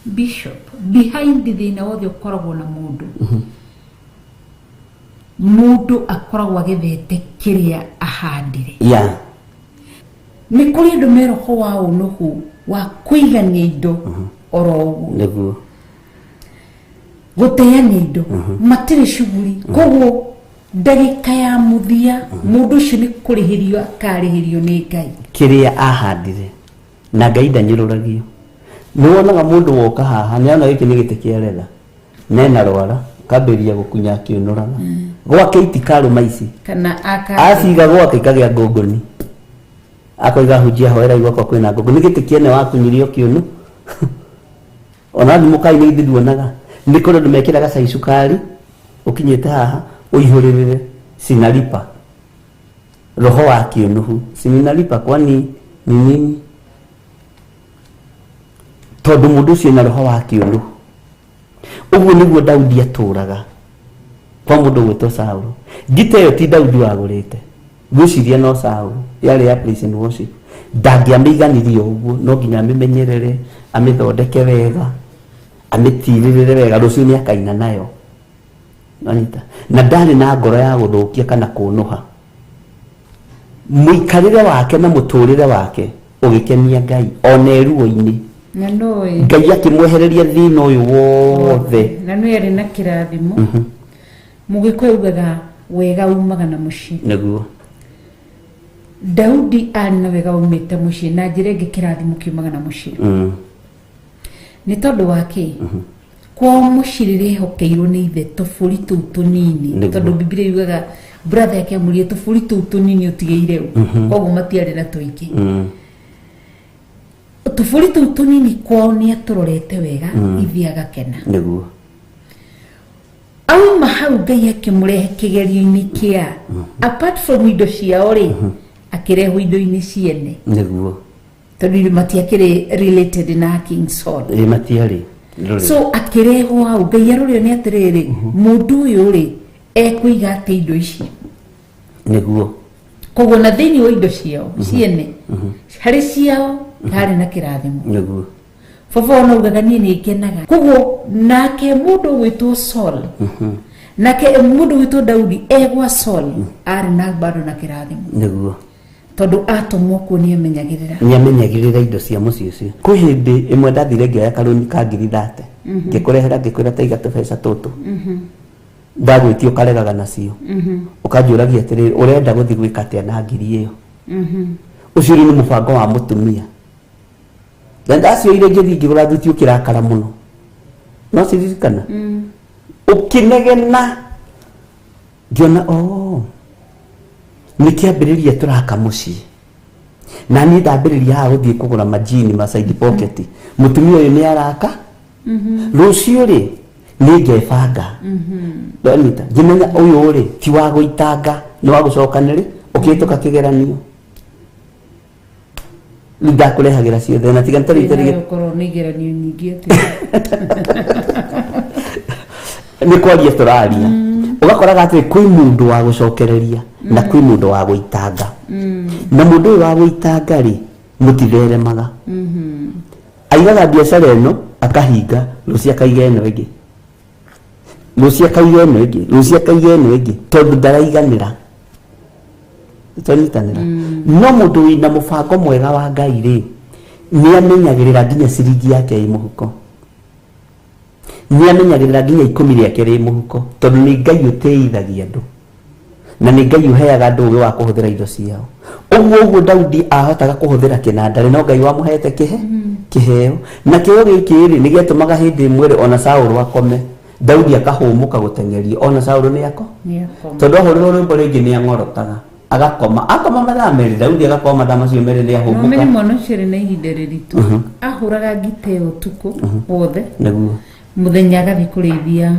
bishop, behind thĩna wothe ũkoragwo na mũndũ, mũndũ akoragwo agethete kĩrĩa ahandire. Nĩ kũrĩ andũ me roho wa ũnũhu wa kũigania indo oro ũguo, gũteania indo, matirĩ cuguri. Koguo ndagĩka ya mũthia mũndũ ũcio nĩ kũrĩhĩrio akarĩhĩrio nĩ Ngai. Kĩrĩa ahandire, na Ngai ndanyũrũragio. Nĩ wonaga mũndũ woka haha nĩ arona gĩkĩ nĩ gĩtĩ kĩa retha nena rwara kambĩrĩria gũkunya akĩũnũraga gwake, itikarũma ici. Kana aka Aciga gwake ikagĩa ngũngũni, akoiga hunjia hoerai gwakwa kwĩna ngũngũni. Nĩ gĩtĩ kĩene wakunyirie ũkĩũnũ. Ona wathiĩ mũkawa-inĩ githĩ nduonaga nĩ kũrĩ andũ mekĩraga cai cukari ũkinyĩte haha ũihũrĩrĩre? Sinalipa roho wa kĩũnũhu, sininalipa kwani ni nini? Tondũ mũndũ ũcio ena roho wa kĩũnũhu. Ũguo nĩguo Daudi atũraga kwa mũndũ gwĩtwo Saũlũ. Ngita ĩyo ti Daudi wagũrĩte, ngwĩciria no Saũlũ, yarĩ ya praise and worship. Ndangĩamĩiganirie ũguo, no nginya amĩmenyerere, amĩthondeke wega, amĩtirĩrĩre wega, rũciũ nĩ akaina nayo. Nanyita na ndarĩ na ngoro ya gũthũkia kana kũnũha. Mũikarĩre wake na mũtũrĩre wake ũgĩkenia Ngai ona eruo-inĩ. Na nũĩ Ngai akĩmwehereria thĩna ũyũ wothe. Na nũĩ arĩ na kĩrathimo. Mũgĩkũyũ ugaga wega umaga na mũciĩ. Daudi arĩ na wega umĩte mũciĩ, na njĩra ĩngĩ kĩrathimo kiumaga na mũciĩ. Nĩ tondũ wa kĩ? Kwao mũciĩ rĩrĩa ehokeirwo nĩ ithe tũbũri tũu tũnini, tondũ Bibilia yugaga brother yake amũrire tũbũri tũu tũnini ũtigĩire ũ, koguo matiarĩ na tũingĩ. Tũbũri tũu tũnini kwao nĩ atũrorete wega, ithiĩ agakena. Nĩguo. Auma hau Ngai akĩmũrehe kĩgerio-inĩ kĩa apart from indo ciao rĩ, akĩrehwo indo-inĩ ciene. Nĩguo. Tondũ matiakĩrĩ related na King Saul. Ĩ matiarĩ. Ndũrĩ. So akĩrehwo hau Ngai arorio nĩ atĩrĩrĩ, mũndũ ũyũ rĩ ekũiga atĩ indo ici. Nĩguo. Koguo na thĩinĩ wa indo ciao ciene, harĩ ciao harĩ na kĩrathimo. Nĩguo. Baba ona ugaga niĩ nĩ ngenaga. Koguo nake mũndũ ũgwĩtwo Saul, nake mũndũ ũgwĩtwo Daudi egwa Saul arĩ na bado na kĩrathimo. Nĩguo. Tondũ atũmwo kuo nĩ amenyagĩrĩra. Nĩ amenyagĩrĩra indo cia mũciĩ ũcio. Kwĩ hĩndĩ ĩmwe ndathire ngĩoya karũni ka ngiri 30. Ngĩkũrehera ngĩkwĩra ta iga tũbeca tũtũ. Ndagwĩtia ũkaregaga nacio. Ũkanjũragia atĩrĩrĩ, ũrenda gũthiĩ gwĩka atĩa na ngiri ĩyo? Ũcio rĩu nĩ mũbango wa mũtumia. Na ndacioire ngĩthiĩ ngĩgũra thuti ũkĩrakara mũno. No ciririkana? Ũkĩnegena. Ngĩona oh, nĩ kĩambĩrĩria tũraka mũciĩ. Na niĩ ndambĩrĩria haha gũthiĩ kũgũra majini ma side pocket. Mũtumia ũyũ nĩ araka. Rũciũ rĩ nĩ ngebanga. Ndanyita ngĩmenya ũyũ rĩ ti wa gũitanga, nĩ wa gũcokanĩrĩ ũkĩhĩtũka kĩgeranio. Rĩu ndakũrehagĩra ciothe na tiga nĩ tarĩu Ũkorwo nĩ igeranio nyingĩ atĩ. Nĩ kwaria tũraria. Ũgakoraga atĩ kwĩ mũndũ wa gũcokereria na kwĩ mũndũ wa gũitanga. Na mũndũ ũyũ wa gũitanga rĩ, mũtitheremaga. Aigaga biacara ĩno akahinga, rũciũ akaiga ĩno ĩngĩ, rũciũ akaiga ĩno ĩngĩ, rũciũ akaiga ĩno ĩngĩ, tondũ ndaraiganĩra. Twanyitanĩra. No mũndũ wĩna mũbango mwega wa Ngai rĩ, nĩ amenyagĩrĩra nginya ciringi yake ĩ mũhuko, nĩ amenyagĩrĩra nginya 10 rĩake rĩ mũhuko, tondũ nĩ Ngai ũtĩithagia andũ na nĩ Ngai ũheaga andũ ũgĩ wa kũhũthĩra indo ciao. Ũguo ũguo Daudi ahotaga kũhũthĩra kĩnanda rĩ, no Ngai wamũhete kĩhe kĩheo, na kĩheo gĩkĩ rĩ, nĩ gĩatũmaga hĩndĩ ĩmwe rĩ, ona Saũlũ akome, Daudi akahũmũka gũteng'erio, ona Saũlũ nĩ ako tondũ ahũrĩrwo rwĩmbo rĩngĩ nĩ ang'orotaga agakoma, akoma mathaa 2, Daudi agakorwo mathaa macio 2 nĩ ahũmũka. Menye mwana ũcio arĩ na ihinda rĩritũ. Ahũraga ngita ĩyo ũtukũ wothe. Nĩguo. Mũthenya agathiĩ kũrĩithia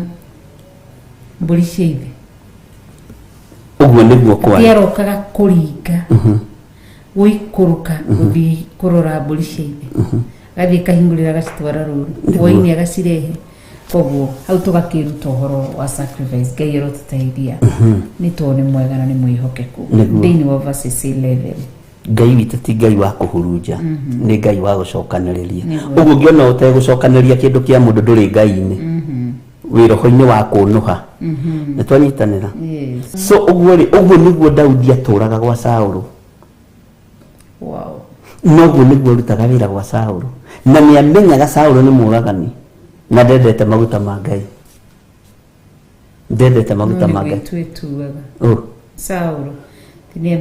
mbũri cia ithe. Ũguo nĩguo kwarĩ. Arokaga kũringa gũikũrũka gũthiĩ kũrora mbũri cia ithe, agathiĩ akahingũrĩra agacitwara rũru, hwainĩ agacirehe. Koguo hau tũgakĩruta ũhoro wa sacrifice. Ngai arotũteithia nĩ tondũ nĩ mwega na nĩ mwĩhokeku. Nĩguo. Thĩinĩ wa verses 11. Ngai witũ ti Ngai wa kũhurunja, nĩ Ngai wa gũcokanĩrĩria. Nĩguo. Ũguo ũngĩona ũtegũcokanĩrĩria kĩndũ kĩa mũndũ, ndũrĩ Ngai-inĩ, wĩ roho-inĩ wa kũnũha. Nĩ twanyitanĩra? Yes. So ũguo rĩ, ũguo nĩguo Daudi atũraga gwa Saũlũ. Noguo nĩguo arutaga wĩra gwa Saũlũ, na nĩ amenyaga Saũlũ nĩ mũũragani na ndendete maguta ma Ngai, ndendete maguta ma Ngai. Twĩtuaga. Oh. Saũlũ nĩ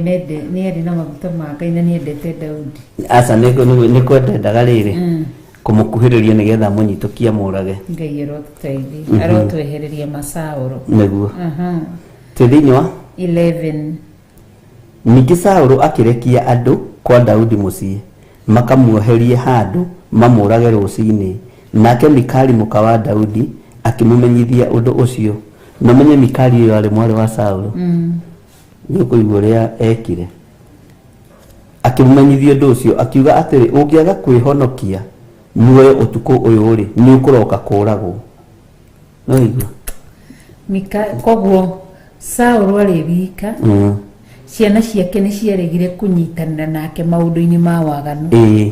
arĩ na maguta ma Ngai na nĩendete Daudi. Aca, nĩ kwenda endaga rĩrĩ kũmũkuhĩrĩria nĩgetha amũnyitũkie amũrage. Ngai arotũteithia, arotwehereria masaũlũ. Nĩguo. Twĩ thĩinĩ wa 11. Ningĩ Saũlũ akĩrekia andũ kwa Daudi mũciĩ makamuoherie handũ mamũũrage rũcinĩ, nake Mikali mũka wa Daudi akĩmũmenyithia ũndũ ũcio. Na ũmenye Mikali ũyũ aarĩ mwarĩ wa Saũlũ. Nĩ ũkũigua ũrĩa eekire. Akĩmũmenyithia ũndũ ũcio, akiuga atĩrĩ, Ũngĩaga kwĩhonokia muoyo ũtukũ ũyũ-rĩ, nĩũkũroka kũũragwo. No igua. Koguo Saũlũ arĩ wika, ciana ciake nĩ ciaregire kũnyitanĩra nake maũndũ-inĩ ma waganu. Ĩĩ,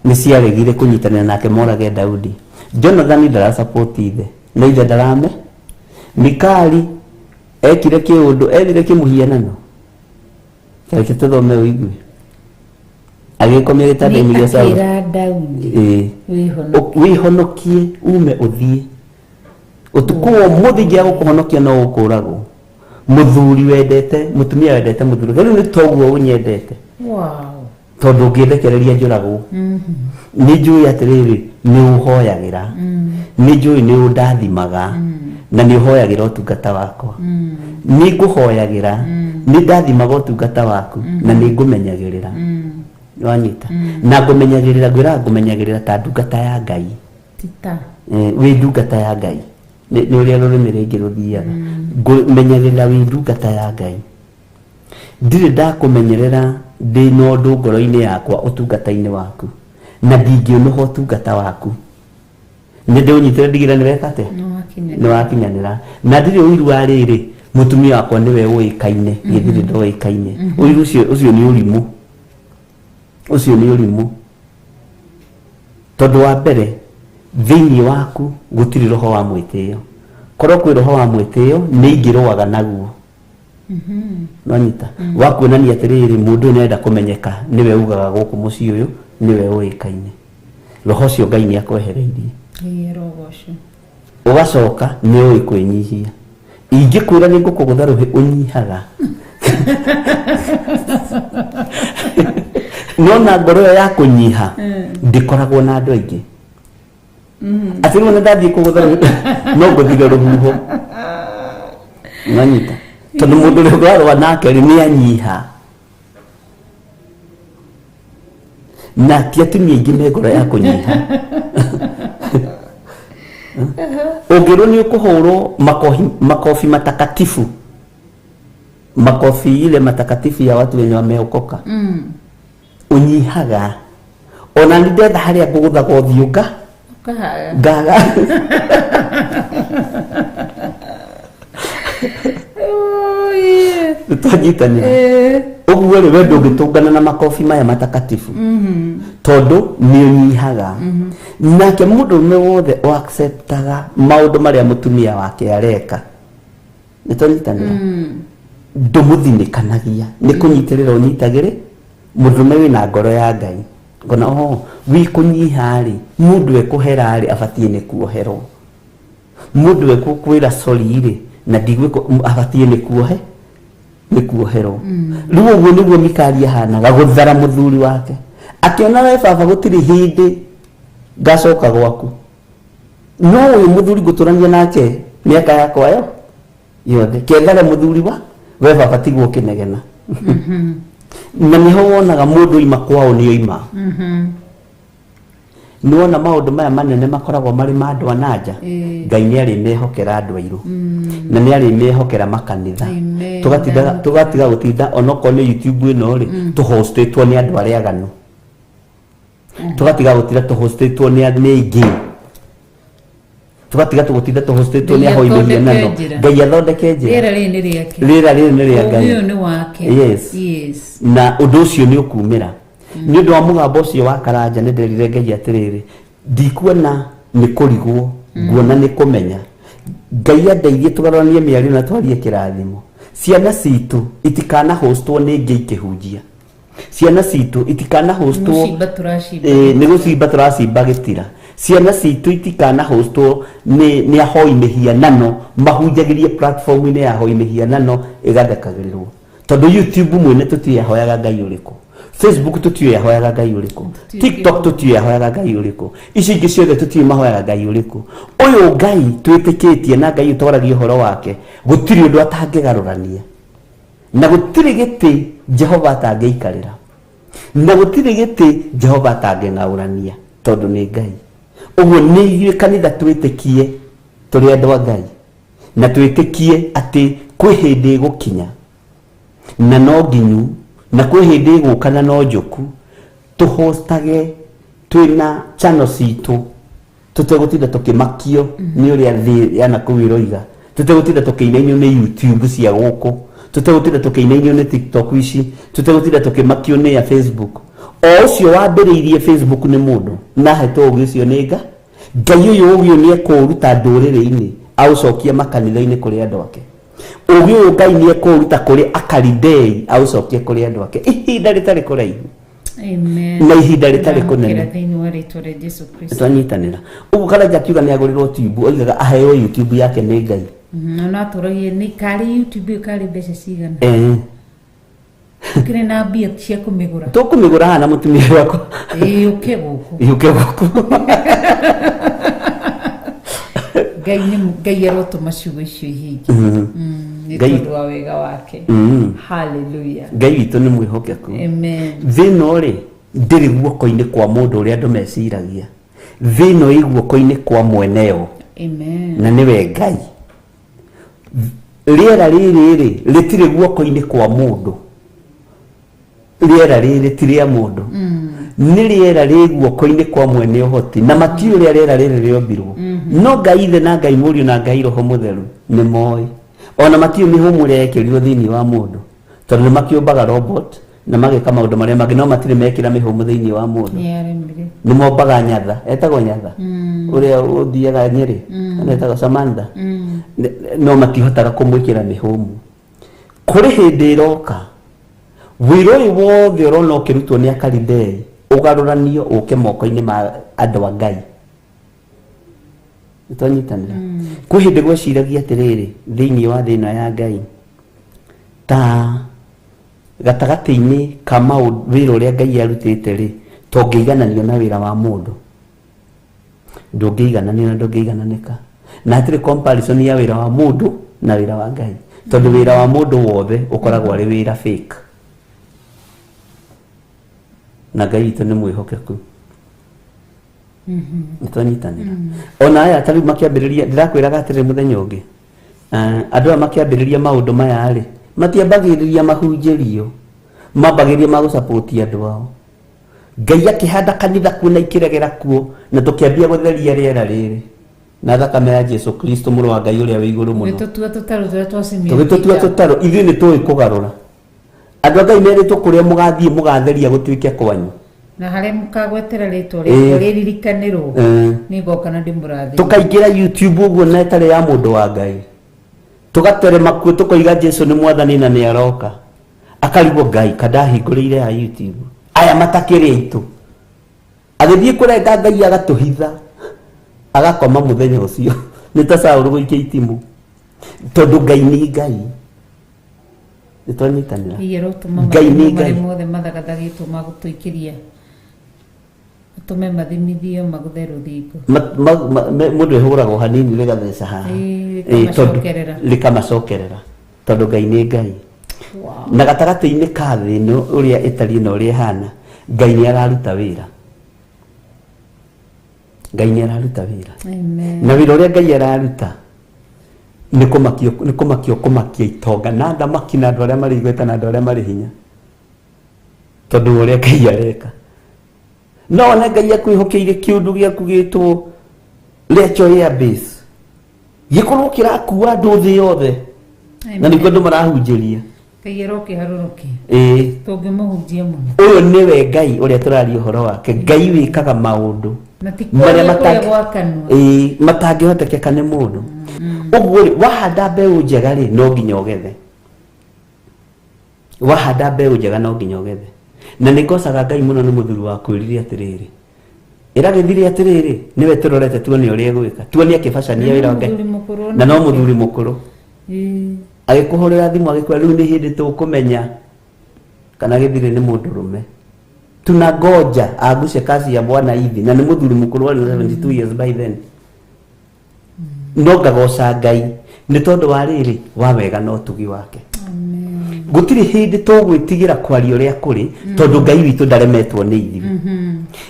nĩ ciaregire kũnyitanĩra nake morage Daudi. Jonathani ndarasupport ithe na ithe ndarame. Mikali ekire kĩũndũ, ethire kĩmũhianano. Reke tũthome ũigue. Agĩkomia gĩtanda-inĩ gĩa Saũlũ. Akĩra Daudi, Ĩĩ. wĩhonokie. Wĩhonokie ume ũthiĩ. Ũtukũ wa ũmũthĩ ingĩaga gũkũhonokia no ũkũragwo. Mũthuri wendete, mũtumia wendete mũthuri. Rĩu nĩ toguo ũnyendete. Tondũ ũngĩndekereria njũragwo. Nĩ njũĩ atĩrĩrĩ, nĩ ũhoyagĩra. Nĩ njũĩ nĩ ũndathimaga. Na nĩ ũhoyagĩra ũtungata wakwa. Nĩ ngũhoyagĩra. Nĩ ndathimaga ũtungata waku. Na nĩ ngũmenyagĩrĩra. Wanyita na ngũmenyagĩrĩra, ngwĩraga ngũmenyagĩrĩra ta ndungata ya Ngai. Tita. Wĩ ndungata ya Ngai, nĩ ũrĩa rũrĩmĩ rĩngĩ rũthiaga. Ngũmenyagĩrĩra wĩ ndungata ya Ngai, ndirĩ ndakũmenyerera ndĩ na ũndũ ngoro-inĩ yakwa ũtungata-inĩ waku, na ndingĩũnũha ũtungata waku. Nĩ ndĩũnyitĩre ndigĩre nĩ weka atĩa, nĩ wakinyanĩra. Na ndirĩ ũiru wa rĩrĩ, mũtumia wakwa nĩwe ũĩkaine, gĩthirĩ ndoĩkaine. Ũiru ũcio, ũcio nĩ ũrimũ, ũcio nĩ ũrimũ, tondũ wa mbere thĩinĩ waku gũtirĩ roho wa mwĩtĩo. Korwo kwĩ roho wa mwĩtĩo, nĩ ingĩrũaga naguo. Nwanyita wa kuonania atĩrĩrĩ, mũndũ ũyũ nĩarenda kũmenyeka, nĩwe ugaga gũkũ mũciĩ ũyũ nĩwe ũĩkaine. Roho ũcio Ngai nĩ akwehereirie. Ngai arogocwo. Ũgacoka nĩ ũĩ kwĩnyihia. Ingĩkwĩra nĩ ngũkũgũtha rũhĩ, ũnyihaga. No na ngoro ĩyo ya kũnyiha ndĩkoragwo na andũ aingĩ atĩ rĩu ona ndathiĩ kũgũtha rũhĩ no ngũthire rũhuho. Nanyita, tondũ mũndũ ũrĩa ũrarũa nake rĩ, nĩ anyiha. Na ti atumia aingĩ me ngoro ya kũnyiha. Ũngĩrwo nĩ ũkũhũrwo makohi, makofi matakatifu, makofi ile matakatifu ya watu wenye wameokoka, ũnyihaga. Ona nĩ ndetha harĩa ngũgũthaga ũthiũ nga Ũkahaga. Ngaga. Oh, yeah. Nĩtwanyitanĩra. Ũguo rĩ, we ndũngĩtũngana na makobi maya matakatifu tondũ nĩ ũnyihaga. Nake mũndũrũme wothe o acceptaga maũndũ marĩa mũtumia wake areka, nĩtwanyitanĩra, ndũmũthinĩkanagia, nĩ kũnyitĩrĩra ũnyitagĩrĩ. Mũndũrũme wĩna ngoro ya Ngai ngona oh wĩ kũnyiha rĩ, mũndũ ekũhera rĩ, abatiĩ nĩ kuoherwo. Mũndũ ekũkwĩra sorry rĩ, na ndigwĩka, abatiĩ nĩ kuohe, nĩ kuoherwo. Rĩu ũguo nĩguo Mikali ahanaga gũthara mũthuri wake, akĩona we baba gũtirĩ hĩndĩ ngacoka gwaku, no ũyũ mũthuri ngũtũrania nake mĩaka yakwa yo yothe, kethare mũthuri wa we baba tigwo kĩnegena. Na nĩho wonaga mũndũ oima kwao nĩ oima. Nĩ wona maũndũ maya manene makoragwo marĩ ma andũ a nanja. Ngai nĩ arĩmehokera andũ airũ na nĩ arĩmehokera makanitha. Amen. Tũgatiga gũtinda onokorwo nĩ YouTube ĩno rĩ, tũhostĩtwo nĩ andũ arĩa aganu. Tũgatiga gũtinda tũhostĩtwo nĩ aingĩ, tũgatiga tũgũtinda tũhostĩtwo nĩ Ngai ahoi athondeke mĩhianano. njĩra. Ngai athondeke njĩra. Rĩera rĩrĩ nĩ rĩake. Rĩera rĩrĩ nĩ rĩa Ngai. Ũũgĩ ũyũ nĩ wake. Yes. Yes. Na ũndũ ũcio nĩ ũkumĩra nĩ ũndũ wa mũgambo ũcio wa Karanja. Nĩ nderire Ngai atĩrĩrĩ, ndikuona nĩ kũrigwo, nguona nĩ kũmenya. Ngai andeithie tũgarũranie mĩario na twarie kĩrathimo. Ciana citũ itikanahostwo nĩ ngĩ ikĩhunjia, ciana citũ itikanahostwo. Mũcimba tũracimba. Nĩ gũcimba tũracimba gĩtira. Ciana citũ itikanahostwo nĩ ahoi mĩhianano mahunjagĩrie platform-inĩ ya ahoi mĩhianano ĩgathekagĩrĩrwo, tondũ YouTube mwene tũtiũĩ ahoyaga Ngai ũrĩkũ, Facebook tũtiũĩ ahoyaga Ngai ũrĩkũ, TikTok tũtiũĩ ahoyaga Ngai ũrĩkũ, ici ingĩ ciothe tũtiũĩ mahoyaga Ngai ũrĩkũ. Ũyũ Ngai twĩtĩkĩtie na Ngai ũtwaragia ũhoro wake, gũtirĩ ũndũ atangĩgarũrania, na gũtirĩ gĩtĩ Jehova atangĩikarĩra, na gũtirĩ gĩtĩ Jehova atangĩng'aũrania, tondũ nĩ Ngai. Ũguo nĩ ithuĩ kanitha twĩtĩkie tũrĩ andũ a Ngai, na twĩtĩkie atĩ kwĩ hĩndĩ ĩgũkinya na no nginyu, na kwĩ hĩndĩ ĩgũka na no njũku, tũhostage twĩna channel citũ, tũtegũtinda tũkĩmakio nĩ ũrĩa thĩ ya nakũu ĩroiga, tũtegũtinda tũkĩinainio nĩ YouTube cia gũkũ, tũtegũtinda tũkĩinainio nĩ TikTok ici, tũtegũtinda tũkĩmakio nĩ ya Facebook. O ũcio wambĩrĩirie Facebook nĩ mũndũ na ahetwo ũgĩ ũcio nĩ Ngai. Ũyũ ũgĩ ũyũ nĩ ekũũruta ndũrĩrĩ-inĩ aũcokie makanitha-inĩ kũrĩ andũ ake. Ũgĩ ũyũ Ngai nĩ ekũũruta kũrĩ Akaridei aũcokie kũrĩ andũ ake ihinda rĩtarĩ kũraihu. Amen. Na ihinda rĩtarĩ kũnene. Ndamũkĩra thĩinĩ wa rĩtwa rĩa Jesu Kristo. Twanyitanĩra ũguo, Karanja akiuga nĩ agũrĩrwo tube, oigaga aheo YouTube yake nĩ Ngai. Ona atũragie nĩ karĩ YouTube ĩyo karĩ mbeca cigana? Ũkĩrĩ na mbia cia kũmĩgũra? Tũkũmĩgũra haha na mũtumia wakwa. Ĩĩ, ũke gũkũ. Yũke gũkũ. Ngai nĩ Ngai arotũma ciugo icio ihinge nĩ tondũ wa wega wake. Hallelujah. Ngai witũ nĩ mwĩhokeku. Amen. Thĩ ĩno rĩ, Ndĩrĩ guoko-inĩ kwa mũndũ ũrĩa andũ meciragia. Thĩ ĩno ĩ guoko-inĩ kwa mweneyo. Amen. Na nĩwe Ngai. Rĩera rĩrĩ rĩ, rĩtirĩ guoko-inĩ kwa mũndũ. Rĩera rĩrĩ ti rĩa mũndũ. Nĩ rĩera rĩ guoko-inĩ kwa mwene ũhoti. Na matiũĩ ũrĩa rĩera rĩrĩ rĩombirwo. No Ngai Ithe na Ngai Mũriũ na Ngai Roho Mũtheru nĩ moĩ. Ona matiũĩ mĩhũmũ ĩrĩa yekĩrirwo thĩinĩ wa mũndũ. Tondũ nĩ makĩũmbaga robot na mageka maũndũ marĩa mangĩ no matirĩ mekĩra mĩhũmũ thĩinĩ wa mũndũ. Nĩaremire. Nĩ mombaga nyatha, etagwo nyatha ũrĩa ũthiaga Nyĩrĩ, kana etagwo Samantha. No matihotaga kũmwĩkĩra mĩhũmũ. Kũrĩ hĩndĩ ĩroka wĩra ũyũ wothe ũrona ũkĩrutwo nĩ Akalidei ũgarũranio ũke moko-inĩ ma andũ a Ngai. Nĩtwanyitanĩra? Kwĩ hĩndĩ gweciragia atĩrĩrĩ, thĩinĩ wa thĩ ĩno ya Ngai, ta gatagatĩ-inĩ ka maũndũ wĩra ũrĩa Ngai arutĩte rĩ, tongĩigananio na wĩra wa mũndũ. Ndũngĩigananio na ndũngĩigananĩka. Na hatirĩ comparison ya wĩra wa mũndũ na wĩra wa Ngai. Tondũ wĩra wa mũndũ wothe ũkoragwo arĩ wĩra fake. Na Ngai witũ nĩ mwĩhokeku. Nĩtwanyitanĩra? Ona aya ta rĩu makĩambĩrĩria, ndĩrakwĩraga atĩrĩrĩ mũthenya ũngĩ, andũ aya makĩambĩrĩria maũndũ maya rĩ, matiambagĩrĩria mahunjĩrio, mambagĩrĩria magũcapoti andũ ao. Ngai akĩhanda kanitha kuo na ikĩregera kuo, na tũkĩambia gũtheria rĩera rĩrĩ na thakame ya Jesu Kristo mũrũ wa Ngai ũrĩa wĩ igũrũ mũno. Tũgĩtũtua tũtarũ tũrĩa twacimia. Tũgĩtũtua tũtarũ, ithuĩ nĩ tũĩ kũgarũra. Andũ a Ngai merĩtwo kũrĩa mũgathiĩ mũgatheria gũtuĩke kwanyu. Na harĩa mũkagwetera rĩtwa rĩakwa rĩririkanĩrwo, nĩngoka na ndĩmũrathime. Tũkaingĩra YouTube ũguo na ĩtarĩ ya mũndũ wa Ngai. Tũgaterema kuo tũkoiga Jesu nĩ mwathani na nĩ aroka. Akarigwo Ngai kandahingũrĩire ya YouTube. Aya matakĩrĩ aitũ. Agĩthiĩ kũrenga Ngai agatũhitha. Agakoma mũthenya ũcio. Nĩ ta Saũlũ gũikia itimũ. Tondũ Ngai nĩ Ngai. Nĩtwanyitanĩra? Ngai arotũma Ngai nĩ mathimo Ngai. marĩa mothe mathagathagĩtwo ma gũtũikĩria atũme mathimithio magũthe rũthingo. Mũndũ ĩhũragwo hanini rĩgatheca haha. Ĩĩ, Ĩĩ, tondũ rĩkamacokerera. Rĩkamacokerera. Tondũ Ngai nĩ Ngai. Na gatagatĩ-inĩ ka thĩ ĩno ũrĩa ĩtariĩ na ũrĩa ĩhana, Ngai nĩ araruta wĩra. Ngai nĩ araruta wĩra. Amen. Na wĩra ũrĩa Ngai araruta nĩ kũmakio, nĩ kũmakio, kũmakia itonga na athamaki na andũ arĩa marĩ igweta na andũ arĩa marĩ hinya, tondũ wa ũrĩa Ngai areka. No one Ngai akwĩhokeire kĩũndũ gĩaku gĩtwo Lecho Air Base gĩkorwo kĩrakua andũ thĩ yothe, na nĩkuo andũ marahunjĩria. Ngai arokĩharũrũkia. Ĩĩ. Tũngĩmũhunjia mũno. Ũyũ nĩwe Ngai ũrĩa tũraria ũhoro wake, Ngai wĩkaga maũndũ Na ti marĩa kwaria kũrĩa gwa kanua. Ĩĩ, matangĩhotekeka nĩ mũndũ. Ũguo rĩ, wahanda mbeũ njega rĩ, no nginya ũgethe. Wahanda mbeũ njega no nginya ũgethe. Na nĩ ngocaga Ngai mũno nĩ mũthuri wakwĩrire atĩrĩrĩ, ĩragĩthire atĩrĩrĩ, nĩwe tũrorete tuone ũrĩa egwĩka, tuone akĩbacania Na no wĩra wa Ngai. mũthuri mũkũrũ Na no onake. mũthuri mũkũrũ. Agĩkũhũrĩra thimũ agĩkwĩra rĩu nĩ hĩndĩ tũkũmenya kana gĩthirĩ nĩ mũndũrũme. Tunangoja angushe kazi ya bwana hivi, na nĩ mũthuri mũkũrũ warĩ na 72 years by then. No ngagoca Ngai nĩ tondũ wa rĩrĩ wa wega na ũtugi wake. Gũtirĩ hĩndĩ tũgwĩtigĩra kwaria ũrĩa kũrĩ, tondũ Ngai witũ ndaremetwo nĩ ithuĩ.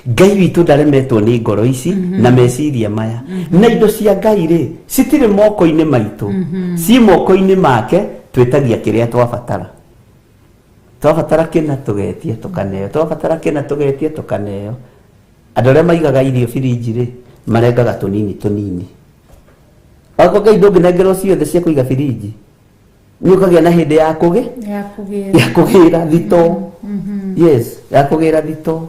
Ngai witũ ndaremetwo nĩ ngoro ici na meciria maya. Na indo cia Ngai rĩ, citirĩ moko-inĩ maitũ, ciĩ moko-inĩ make. Twĩtagia kĩrĩa twabatara. Twabatara kĩna tũgetia tũkaneo, twabatara kĩna tũgetia tũkaneo. Andũ arĩa maigaga irio birinji rĩ, marengaga tũnini tũnini. Wakwa Ngai ndũngĩnengerwo ciothe cia kũiga birinji, nĩ ũkagĩa na hĩndĩ ya kũgĩ Ya kũgĩra. Ya kũgĩra thito. Yes, ya kũgĩra thito.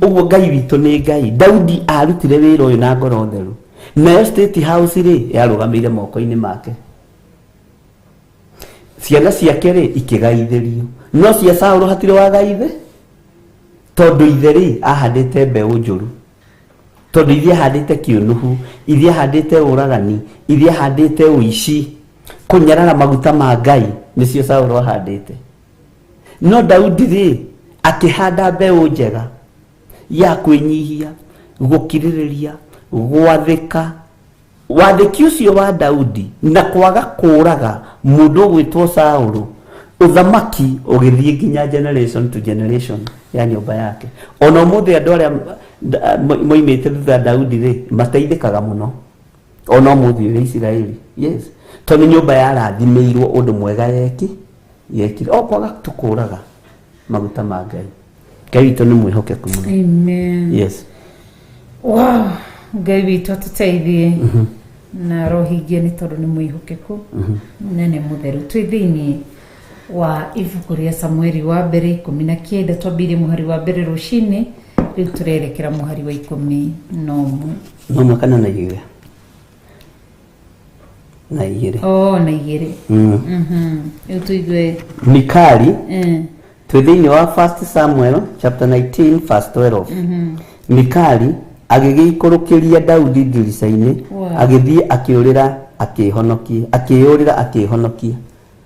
Ũguo Ngai witũ nĩ Ngai. Daudi arutire wĩra ũyũ na ngoro theru, nayo State House rĩ, yarũgamĩire moko-inĩ make. Ciana ciake rĩ, ikĩgaithĩrio, no cia Saũlũ hatirĩ wagaithe, tondũ ithe rĩ, ahandĩte mbeũ njũru, tondũ ithe ahandĩte kĩũnũhu, ithe ahandĩte ũragani, ithe ahandĩte ũici, kũnyarara maguta ma Ngai, nĩcio Saũlũ ahandĩte. No Daudi rĩ, akĩhanda mbeũ njega ya kwĩnyihia, gũkirĩrĩria, gwathĩka. Wathĩki ũcio wa Daudi na kwaga kũraga mũndũ ũgwĩtwo Saũlũ. Ũthamaki ũgĩthiĩ nginya generation to generation ya nyũmba yake. Ona ũmũthĩ andũ arĩa moimĩte thutha Daudi rĩ, mateithĩkaga mũno ona ũmũthĩ ũyũ Isiraeli. Yes, tondũ nyũmba yarathimĩirwo ũndũ mwega yekire o kwaga tũkũraga maguta ma Ngai. Ngai witũ nĩ mwĩhokeku mũno. Amen. Yes. Wow, Ngai witũ atũteithie na arohingie nĩ tondũ nĩ mwĩhokeku na nĩ mũtheru. Twĩ thĩinĩ wa ibuku rĩa Samueli wa mbere 19, twambĩrĩirie mũhari wa mbere rũcinĩ, rĩu tũrerekera mũhari wa 11. No mwaka na 2 na 2. Oh, na 2. Rĩu tũigue. Mikali. Twĩ thĩinĩ wa 1 Samuel chapter 19 verse 12. Mikali agĩgĩikũrũkĩria Daudi ndirica-inĩ. Wow. Agĩthiĩ akĩũrĩra akĩĩhonokia, akĩĩyũrĩra akĩĩhonokia.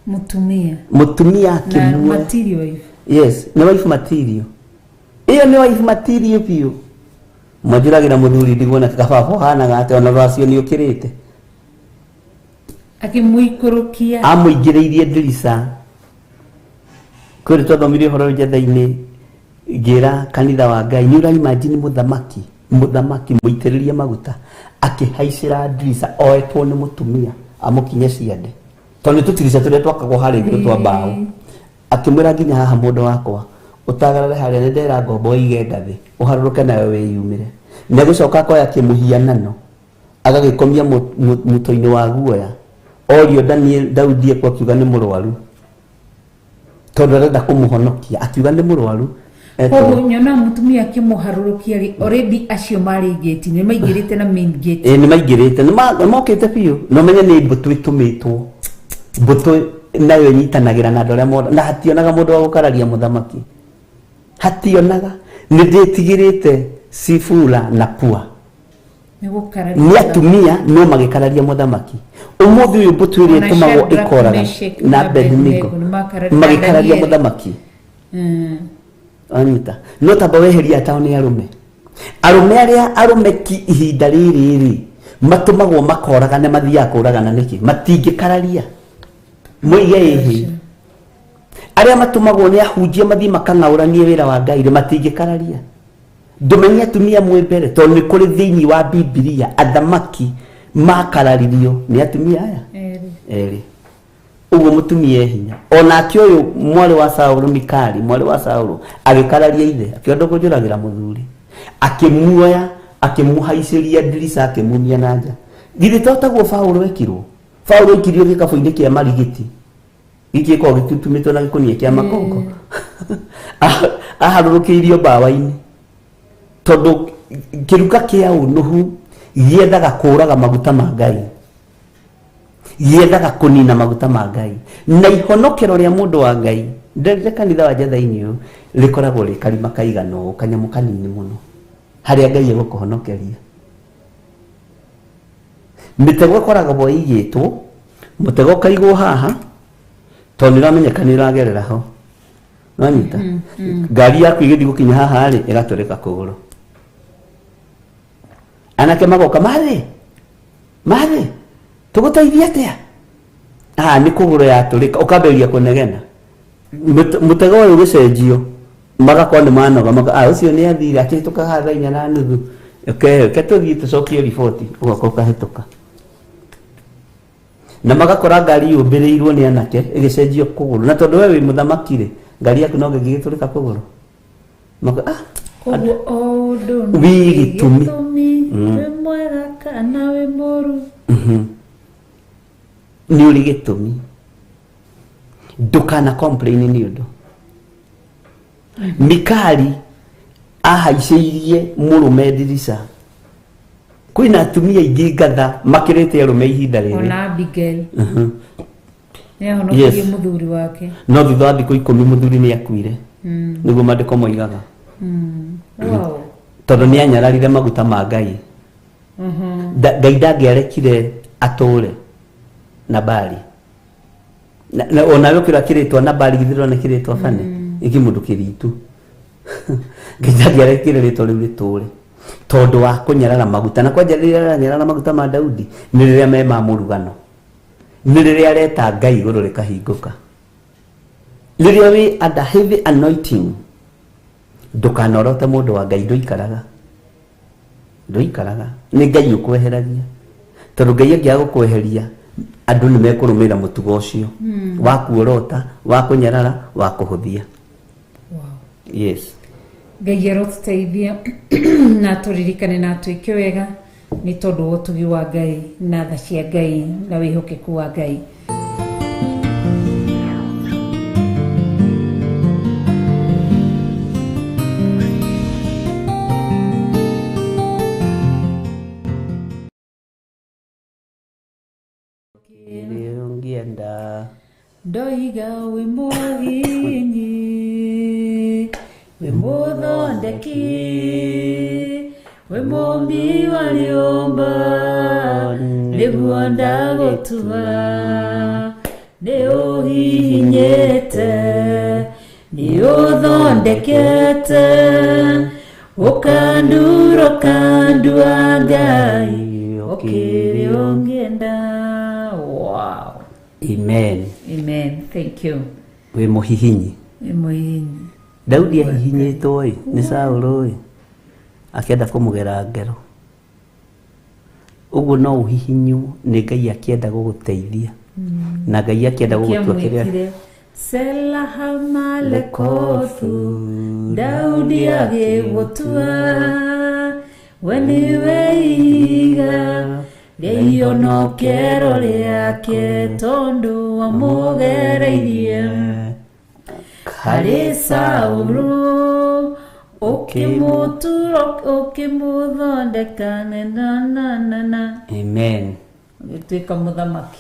Mũtumia. Mũtumia Na akĩmuoya. material wife. Yes, nĩ wife material. Ĩyo nĩ wife material biũ. Mwanjũragĩra mũthuri ndigwo na kababa ũhanaga atĩa, ona rwacio nĩ ũkĩrĩte. Akĩmũikũrũkia. Amũingĩrĩirie ndirica. Kwĩrĩ twathomire ũhoro ũyũ njetha-inĩ, ngĩra kanitha wa Ngai, nĩ ũra imagine mũthamaki mũitĩrĩrie maguta akĩhaicĩra ndirica oetwo nĩ mũtumia amũkinye ciande, tondũ nĩ tũtirica tũrĩa twakagwo harĩa igũrũ twa mbaũ. Akĩmwĩra nginya haha mũndũ wakwa ũtagarare harĩa nĩ ndera ngombo ĩige ngathĩ ũharũrũke nayo wĩyumĩre. Nĩ egũcoka akoya kĩmũhianano agagĩkomia mũtwe-inĩ wa guoya. Orio Daniel Daudi ekwo, akiuga nĩ mũrwaru, tondũ arenda kũmũhonokia, akiuga nĩ mũrwaru. Koguo nyona mũtumia akĩmũharũrũkia rĩ, already acio marĩ gate nĩ maingĩrĩte na main gate. Ĩĩ, nĩ maingĩrĩte, nĩ mokĩte biũ. Na ũmenye nĩ mbũtũ ĩtũmĩtwo, mbũtũ nayo ĩnyitanagĩra na andũ arĩa mona, na hationaga mũndũ wa gũkararia mũthamaki, hationaga. Nĩ ndĩtigĩrĩte Sifura na Pua. Nĩ gũkararia. Nĩ atumia no magĩkararia mũthamaki. Ũmũthĩ ũyũ mbũtũ ĩrĩa Ona ĩtũmagwo Shadrach, ĩkoraga Meshach na na Abednego Abednego nĩ makararia magĩkararia Danieli. mũthamaki. Anyita no tamba weheria atao nĩ arũme, arũme arĩa arũme ki ihinda rĩrĩ rĩ matũmagwo makoragane, mathiaga kũragana nĩkĩ? Matingĩkararia moige ĩhĩ. Arĩa matũmagwo nĩ ahunjia mathiĩ makang'aũranie wĩra wa Ngai rĩ, matingĩkararia. Ndũmenye atumia mwĩ mbere, tondũ nĩ kũrĩ thĩinĩ wa Bibilia athamaki makararirio nĩ atumia aya Erĩ. Erĩ. Ũguo mũtumia e hinya. Onake ũyũ mwarĩ wa Saũlũ, Mikali mwarĩ wa Saũlũ, agĩkararia ithe, akĩenda kũnjũragĩra mũthuri, akĩmuoya akĩmũhaicĩria ndirica akĩmumia na nja. Githĩ to taguo Paũlũ ekirwo? Paũlũ aikirio gĩkabũ-inĩ kĩa marigiti gĩkĩ gĩkoragwo gĩtumĩtwo na gĩkũnia kĩa makongo, aharũrũkĩirio mbawa-inĩ, tondũ kĩruka kĩa ũnũhu gĩethaga kũraga maguta ma Ngai, gĩethaga kũnina maguta ma Ngai na ihonokero rĩa mũndũ wa Ngai. Nderire kanitha wa njetha-inĩ ũyũ rĩkoragwo rĩ karima kaigana ũũ, kanyamũ kanini mũno harĩa Ngai egũkũhonokeria. Mĩtego ĩkoragwo ĩigĩtwo, mũtego ũkaigwo haha tondũ nĩ ũramenyeka nĩ ũragerera ho. Nĩwanyita? Ngari yaku ĩgĩthiĩ gũkinya haha rĩ, ĩgatũrĩka kũgũrũ. Anake magoka, mathĩ mathĩ tũgũteithia atĩa? Ah, nĩ kũgũrũ yatũrĩka. Ũkambĩrĩria kũnegena. Mũtego ũyũ ũgĩcenjio, magakorwo nĩ manoga, ah, ũcio nĩ athire akĩhĩtũka haha thaa 4:30. Okay, reke tũthiĩ tũcokie riboti. Ũgoka ũkahĩtũka na magakora ngari yũmbĩrĩirwo nĩ anake ĩgĩcenjio kũgũrũ, na tondũ we wĩ mũthamaki rĩ, ngari yaku no gĩgĩtũrĩka kũgũrũ. Ah, Koguo o ũndũ Wĩ gĩtũmi. Gĩtũmi, wĩ mwega kana wĩ mũru. Nĩ ũrĩ gĩtũmi. Ndũkana complain nĩ ũndũ Mikali ahaicĩirie mũrũme ndirica. Kwĩna atumia aingĩ ngatha makĩrĩte arũme ihinda rĩrĩ. Ona Abigail nĩ ahonokirie mũthuri wake. No thutha wa thikũ 10 mũthuri nĩ akuire, nĩguo maandĩko moigaga. Tondũ nĩ anyararire maguta ma Ngai. Ngai ndangĩarekire atũre Nabali. Na onawe ũkĩra kĩrĩtwa Nabali, githĩ ndũrona kĩrĩtwa bane ĩkĩ mũndũ kĩritu? Ngai ndangĩarekire rĩtwa rĩu rĩtũre tondũ wa kũnyarara maguta. Na kwanja rĩrĩa aranyarara maguta ma Daudi nĩ rĩrĩa me ma mũrugano, nĩ rĩrĩa areta Ngai igũrũ rĩkahingũka. Rĩrĩa wĩ under heavy anointing, ndũkanorote mũndũ wa Ngai, ndũikaraga, ndũikaraga, nĩ Ngai ũkweheragia, tondũ Ngai angĩaga gũkweheria, andũ nĩ mekũrũmĩrĩra mũtugo ũcio wa kuorota, wa kũnyarara, wa kũhũthia. Yes. Ngai arotũteithia na tũririkane na twĩke wega nĩ tondũ wa ũtugi wa Ngai na tha cia Ngai na wĩhokeku wa Ngai. Ũngĩenda. Ndoiga wĩ mũhihinyi, wĩ mũthondeki, wĩ mũmbi wa rĩũmba, nĩguo ndagũtua. Nĩ ũhihinyĩte, nĩ ũthondekete, ũkandura, ũkandua Ngai, ũkĩrĩ ũngĩenda. Wow. Amen. Amen. Thank you. Wĩ mũhihinyi. Wĩ mũhihinyi. Daudi ahihinyĩtwo ĩ nĩ Saũlũ ĩ, akĩenda kũmũgera ngero. Ũguo no ũhihinywo nĩ Ngai akĩenda gũgũteithia, na Ngai akĩenda gũgũtua kĩrĩa. Kĩamwĩtire Selahamalekothu, Daudi agĩgũtua, we nĩwe ihiga rĩa ihonokero rĩake, tondũ wamũgereirie harĩ Saũlũ, ũkĩmũtura, ũkĩmũthondeka na na na na. Amen. Ũgĩtuĩka mũthamaki.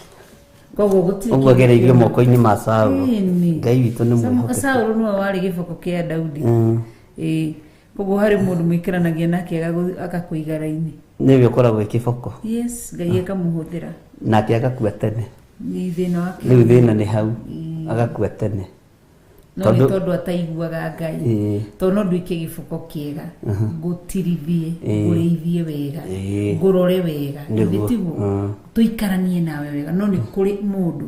Koguo gũtirĩ Ũguo kĩndũ agereirio kĩũru. moko-inĩ ma Saũlũ. Ĩni. Ngai witũ nĩ mwĩhokeku. Saũlũ nĩwe warĩ gĩboko kĩa Daudi. Ĩĩ. Koguo harĩ mũndũ mũikaranagia nake agakũiga raini. Nĩwe ũkoragwo wĩ kĩboko. Yes, Ngai akamũhũthĩra. Nake agakua tene. Nĩ thĩna wake. Rĩu thĩna nĩ hau, agakua tene. No nĩ tondũ ataiguaga Ngai. Tondũ no nduĩke gĩboko kĩega, ngũtirithie, ngũrĩithie wega, ngũrore wega. Githĩ tiguo? Tũikaranie nawe wega, no nĩ kũrĩ mũndũ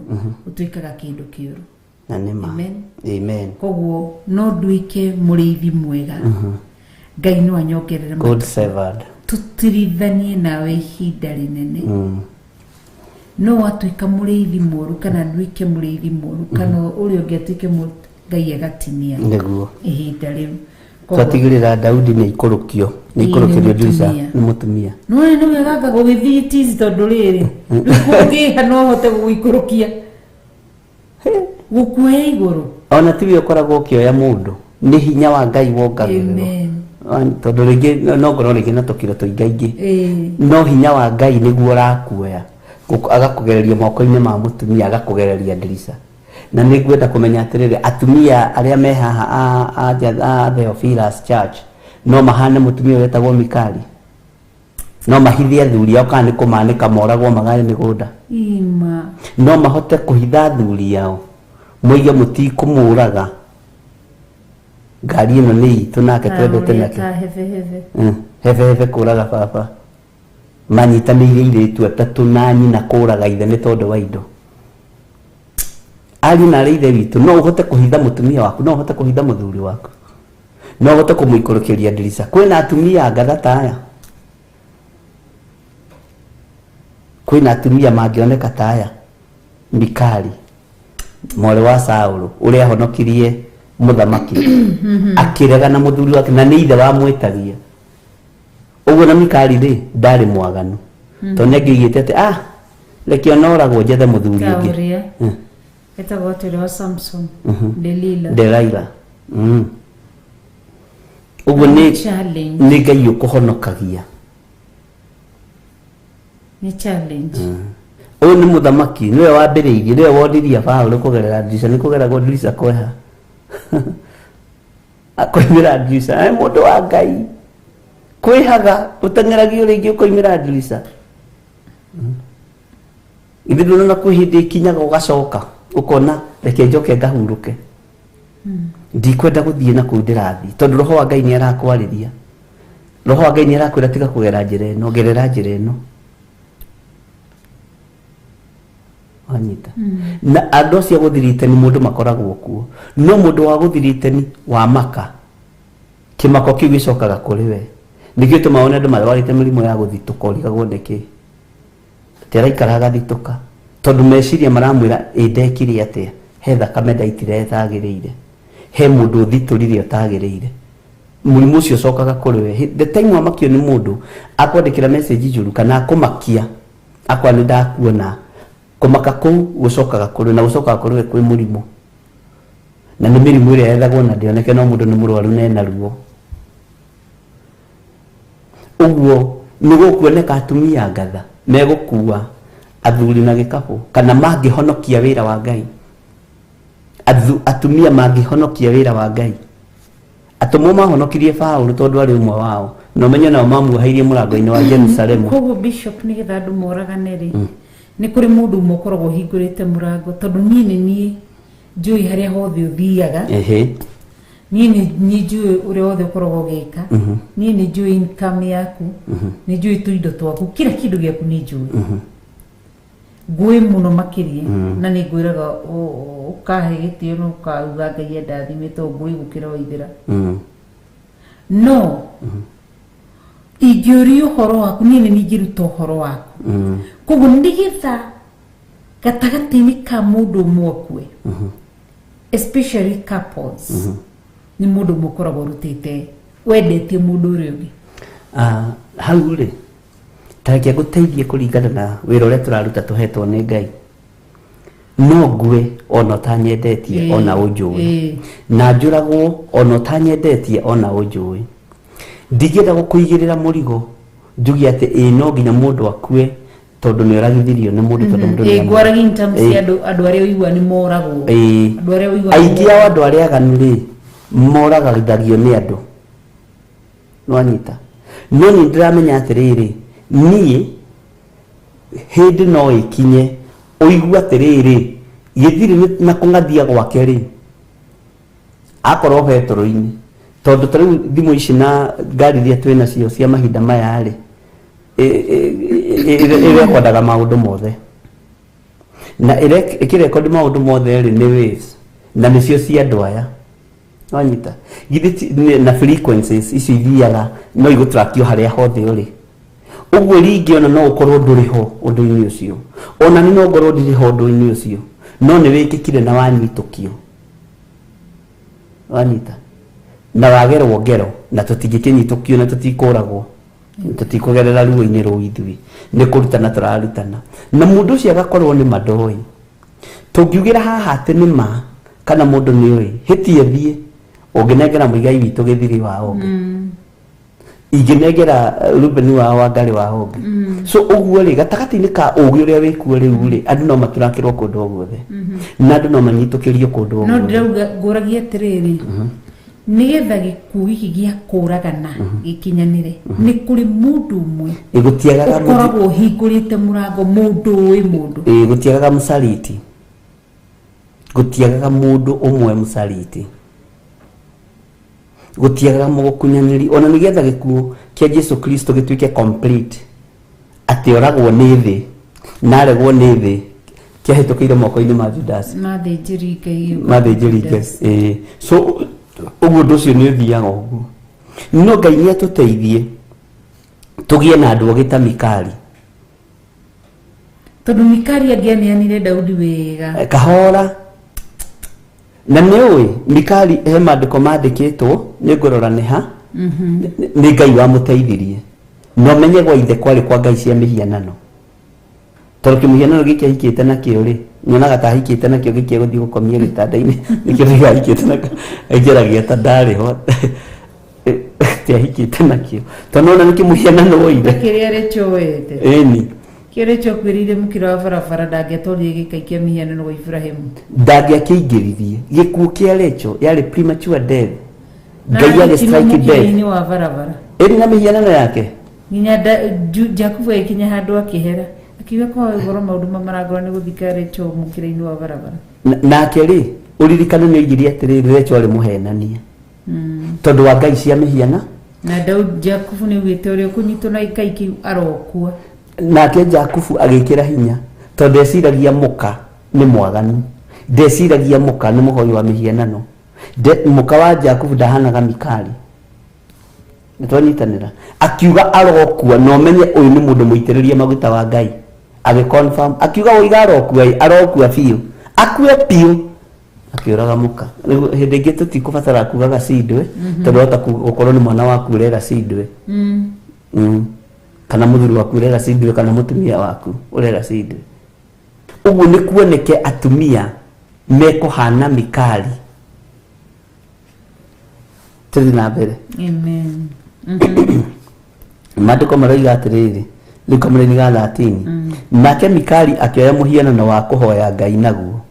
ũtuĩkaga kĩndũ kĩũru. Na nĩ ma. Amen. Amen. Koguo no nduĩke mũrĩithi mwega, Ngai no anyongerere Good matukũ. servant. Tũtirithanie nawe ihinda rĩnene. No watuĩka mũrĩithi mũru, kana nduĩke mũrĩithi mũru, kana ũrĩa ũngĩ atuĩke mũru, Ngai agatinia Nĩguo. ihinda rĩu. Twatigĩrĩra Daudi nĩ ikũrũkio, nĩ Ĩĩ, nĩ ikũrũkĩrio ndirica mũtumia. nĩ mũtumia. Nĩwona nĩ wega anga gũgĩthiĩ tizi, tondũ rĩrĩ, rĩu kũngĩha no hote gũgũikũrũkia, gũkuoya igũrũ. Ona tiwe ũkoragwo ũkĩoya mũndũ, nĩ hinya wa Ngai wongagĩrĩrwo. Amen. Tondũ rĩngĩ no ngorwo rĩngĩ na tũkiro tũingaingĩ, no hinya wa Ngai nĩguo ũrakuoya, agakũgereria moko-inĩ ma mũtumia, agakũgereria ndirica. Na nĩ ngwenda kũmenya atĩrĩrĩ, atumia arĩa me haha a Theophilus Church no mahane mũtumia ũrĩa wetagwo Mikali? No mahithe athuri ao kana nĩ kũmanĩka moragwo magae mĩgũnda? Ima. No mahote kũhitha athuri ao, moige mũtikũmũraga, ngari ĩno nĩ itũ nake twendete ũrĩa nake. Ta hebehebe. Hebehebe kũraga baba, manyitanĩire airĩtu atatũ na nyina kũraga ithe nĩ tondũ wa indo. Ariũ na arĩ ithe witũ, no ũhote kũhitha mũtumia waku, no ũhote kũhitha mũthuri waku, no ũhote kũmũikũrũkĩria ndirica? Kwĩna atumia ngatha ta aya? Kwĩna atumia mangĩoneka ta aya, Mikali mwarĩ wa Saũlũ, ũrĩa ahonokirie mũthamaki, akĩrega na mũthuri wake, na nĩ ithe wamwĩtagia ũguo? Na Mikali rĩ, ndarĩ mwaganu, tondũ nĩ angĩoigĩte atĩ, "Ah, reke onoragwo njethe mũthuri Ta ũngĩ." ũrĩa etagwo atĩ, ũrĩa wa Samson, Delila. Delaila. Ũguo nĩ Challenge. Nĩ Ngai ũkũhonokagia. Nĩ challenge. Ũyũ nĩ mũthamaki, nĩwe wambĩrĩirie, nĩwe wonirie Paũlũ kũgerera ndirica. Nĩ kũgeragwo ndirica kweha, akoimĩra ndirica. Mũndũ wa Ngai kwĩhaga ũteng'eragio rĩngĩ ũkoimĩra ndirica. Ithe ndũrona kwĩ hĩndĩ ĩkinyaga ũgacoka ũkona, reke njoke ngahurũke, ndikwenda gũthiĩ na kũu ndĩrathiĩ, tondũ roho wa Ngai nĩ arakwarĩria, roho wa Ngai nĩ arakwĩra, "Tiga kũgera njĩra ĩno, gerera njĩra ĩno." Wanyita na andũ acio a gũthiritani mũndũ makoragwo kuo, no mũndũ wa gũthiritani wa maka kĩmako kĩu gĩcokaga kũrĩ we. Nĩkĩo tũmaga one andũ marwarĩte mĩrimũ ya gũthitũka, ũrigagwo nĩkĩ atĩ araikara agathitũka, tondũ meciria maramwĩra ĩ ndekire atĩa, he thakame ndaitire ĩtagĩrĩire, he mũndũ ũthitũrire ũtagĩrĩire. Mũrimũ ũcio ũcokaga kũrĩ we. The time wamakio nĩ mũndũ akwandĩkĩra message njũru kana akũmakia akwa nĩ ndakuona, kũmaka kũu gũcokaga kũrĩ we, na gũcokaga kũrĩ we kwĩ mũrimũ, na nĩ mĩrimũ ĩrĩa yethagwo na ndĩoneke, no mũndũ nĩ mũrwaru na ena ruo. Ũguo nĩ gũkuoneka atumia ngatha megũkua athuri na gĩkabũ, kana mangĩhonokia wĩra wa Ngai. Atumia mangĩhonokia wĩra wa Ngai. Atũmwo mahonokirie Paũlũ tondũ arĩ ũmwe wao, na ũmenye nao mamuoheirie mũrango-inĩ wa Jerusalemu. Koguo bishop, nĩgetha andũ moragane rĩ, nĩ kũrĩ mũndũ ũmwe ũkoragwo ũhingũrĩte mũrango, tondũ niĩ nĩ niĩ njũĩ harĩa hothe ũthiaga. Niĩ nĩ niĩ njũĩ ũrĩa wothe ũkoragwo ũgĩka. Niĩ nĩ njũĩ income yaku, nĩ njũĩ tũindo twaku, kila kĩndũ gĩaku nĩ njũĩ. Ngũĩ mũno makĩria, na nĩ ngwĩraga ũkahe gĩtĩo na ũkauga Ngai endathime, tondũ ngũĩ gũkĩra waithĩra. No ingĩũria ũhoro waku, niĩ nĩ ingĩruta ũhoro waku. Koguo nĩgetha gatagatĩ-inĩ ka mũndũ ũmwe akue, especially couples, nĩ mũndũ ũmwe ũkoragwo ũrutĩte wendetie mũndũ ũrĩa ũngĩ. Ah, hau rĩ, ta reke ngũteithie kũringana na wĩra ũrĩa tũraruta tũhetwo nĩ Ngai. No ngue ona ũtanyendetie, ona ũnjũĩ, na njũragwo ona ũtanyendetie, ona ũnjũĩ. Ndingĩenda gũkũigĩrĩra mũrigo njuge atĩ ĩĩ no nginya mũndũ akue tondũ nĩ oragithirio nĩ mũndũ, tondũ mũndũ nĩ Ngwaragia in terms cia andũ arĩa ũigua nĩ moragwo. Andũ arĩa ũigua nĩ Aingĩ ao andũ arĩa aganu rĩ, moragithagio nĩ andũ, nwanyita. No nĩ ndĩramenya atĩrĩrĩ, niĩ hĩndĩ no ĩkinye ũigue atĩrĩrĩ, gĩthirĩ na kũng'athia gwake rĩ, akorwo betũrũ-inĩ, tondũ ta rĩu thimũ ici na ngari iria twĩ nacio cia mahinda maya rĩ, ĩrekondaga maũndũ mothe, na ĩkĩrekondi maũndũ mothe rĩ, nĩ waves, na nĩcio cia andũ aya, wanyita. Githĩ na frequencies icio ithiaga no igũtrakio harĩa hothe ũrĩ. Ũguo ringĩ ona no ũkorwo ndũrĩ ho ũndũ-inĩ ũcio, ona nĩ no ngorwo ndirĩ ho ũndũ-inĩ ũcio, no nĩ wĩkĩkire na wanyitũkio, wanyita, na wagerwo ngero, na tũtingĩkĩnyitũkio na tũtikũragwo, tũtikũgerera ruo-inĩ rũu. Ithuĩ nĩ kũrutana tũrarutana, na mũndũ ũcio agakorwo nĩ ma ndoĩ. Tũngiugĩra haha atĩ nĩ ma kana mũndũ nĩ ũĩ hĩtie, thiĩ ũngĩnengera mũigai witũ gĩthiri wa ũngĩ, ingĩnengera Ruben wa Wangari wa ũngĩ. So ũguo rĩ, gatagatĩ-inĩ ka ũgĩ ũrĩa wĩkuo rĩu rĩ, andũ no matũrakĩrwo kũndũ o guothe, na andũ no manyitũkĩrio kũndũ o No guothe. Ndĩrauga ngũragia atĩrĩrĩ, nĩgetha gĩkuũ gĩkĩ gĩa kũragana gĩkinyanĩre, nĩ kũrĩ mũndũ ũmwe Ĩ, gũtiagaga ũkoragwo ũhingũrĩte mũrango, mũndũ ũĩ mũndũ. Ĩ, gũtiagaga mũcariti, gũtiagaga mũndũ ũmwe mũcariti, gũtiagaga mũgũkunyanĩri, ona nĩgetha gĩkuũ kĩa Jesu Kristo gĩtuĩke complete, atĩ oragwo nĩ thĩ na aregwo nĩ thĩ, kĩahĩtũkĩire moko-inĩ ma Judas. Mathĩnjĩri Ngai. Mathĩnjĩri Ngai, ĩĩ. So ũguo ũndũ ũcio nĩ ũthiaga ũguo, no Ngai nĩ atũteithie tũgĩe na andũ ogĩ ta Mikali. Tondũ Mikali angĩaneanire Daudi wega. Kahora na nĩ ũĩ Mikali he maandĩko mandĩkĩtwo, nĩ ngũrora nĩ ha nĩ Ngai wamũteithirie, na ũmenye gwa ithe kwarĩ kwa ngai cia mĩhianano, tondũ kĩmũhianano gĩkĩ ahikĩte nakĩo rĩ, nyonaga ta ahikĩte nakĩo gĩkĩ gũthiĩ gũkomia gĩtanda-inĩ, nĩkĩo nĩkĩo ahikĩte nakĩo, aingĩragia ta ndarĩ ho ti ahikĩte nakĩo, tondũ nona nĩ kĩmũhianano woire. Kĩrĩa rĩcoete. Ĩni. Kĩrĩa kĩokuĩrĩire mũkĩra wa barabara, ndangĩatwarire gĩkai kĩa mĩhianano gwa Iburahĩmu. Ndangĩakĩingĩririe. Gĩkuũ kĩa Rachel yarĩ premature death. Ngai agĩ strike death. Mũkĩra-inĩ wa barabara. Ĩrĩ na mĩhianano yake. Nginya Jakubu agĩkinya handũ akĩhera, akiuga kwa ũhoro maũndũ ma marangora nĩ gũthika Rachel mũkĩra-inĩ wa barabara. Nake rĩ, ũririkane nĩ oigire atĩrĩrĩ, Rachel arĩ mũhenania tondũ wa ngai cia mĩhiana. Na Daudi, Jakubu nĩ augĩte ũrĩa ũkũnyitwo na gĩkai kĩu arokua. Nake Jakubu agĩkĩra hinya. Tondũ ndeciragia mũka nĩ mwaganu, ndeciragia mũka nĩ mũhoi wa mĩhianano. Mũka wa Jakubu ndahanaga Mikali. Nĩtwanyitanĩra. Akiuga arokua na ũmenye ũyũ nĩ mũndũ mũitĩrĩrie maguta wa Ngai. Agĩ confirm akiuga woiga arokua ĩ, arokua biũ, akue biũ. Akĩũraga mũka. Rĩu hĩndĩ ĩngĩ tũtikũbatara kugaga cindwe, tondũ wahota gũkorwo nĩ mwana waku ũrera cindwe. Kana mũthuri waku ũrera cindwe, kana mũtumia waku ũrera cindwe. Ũguo nĩ kuoneke atumia mekũhana Mikali. Tũthiĩ na mbere. Amen. Maandĩko maroiga atĩrĩrĩ, rĩu kamũraini ga 13. Nake Mikali akĩoya mũhianano wa kũhoya Ngai naguo,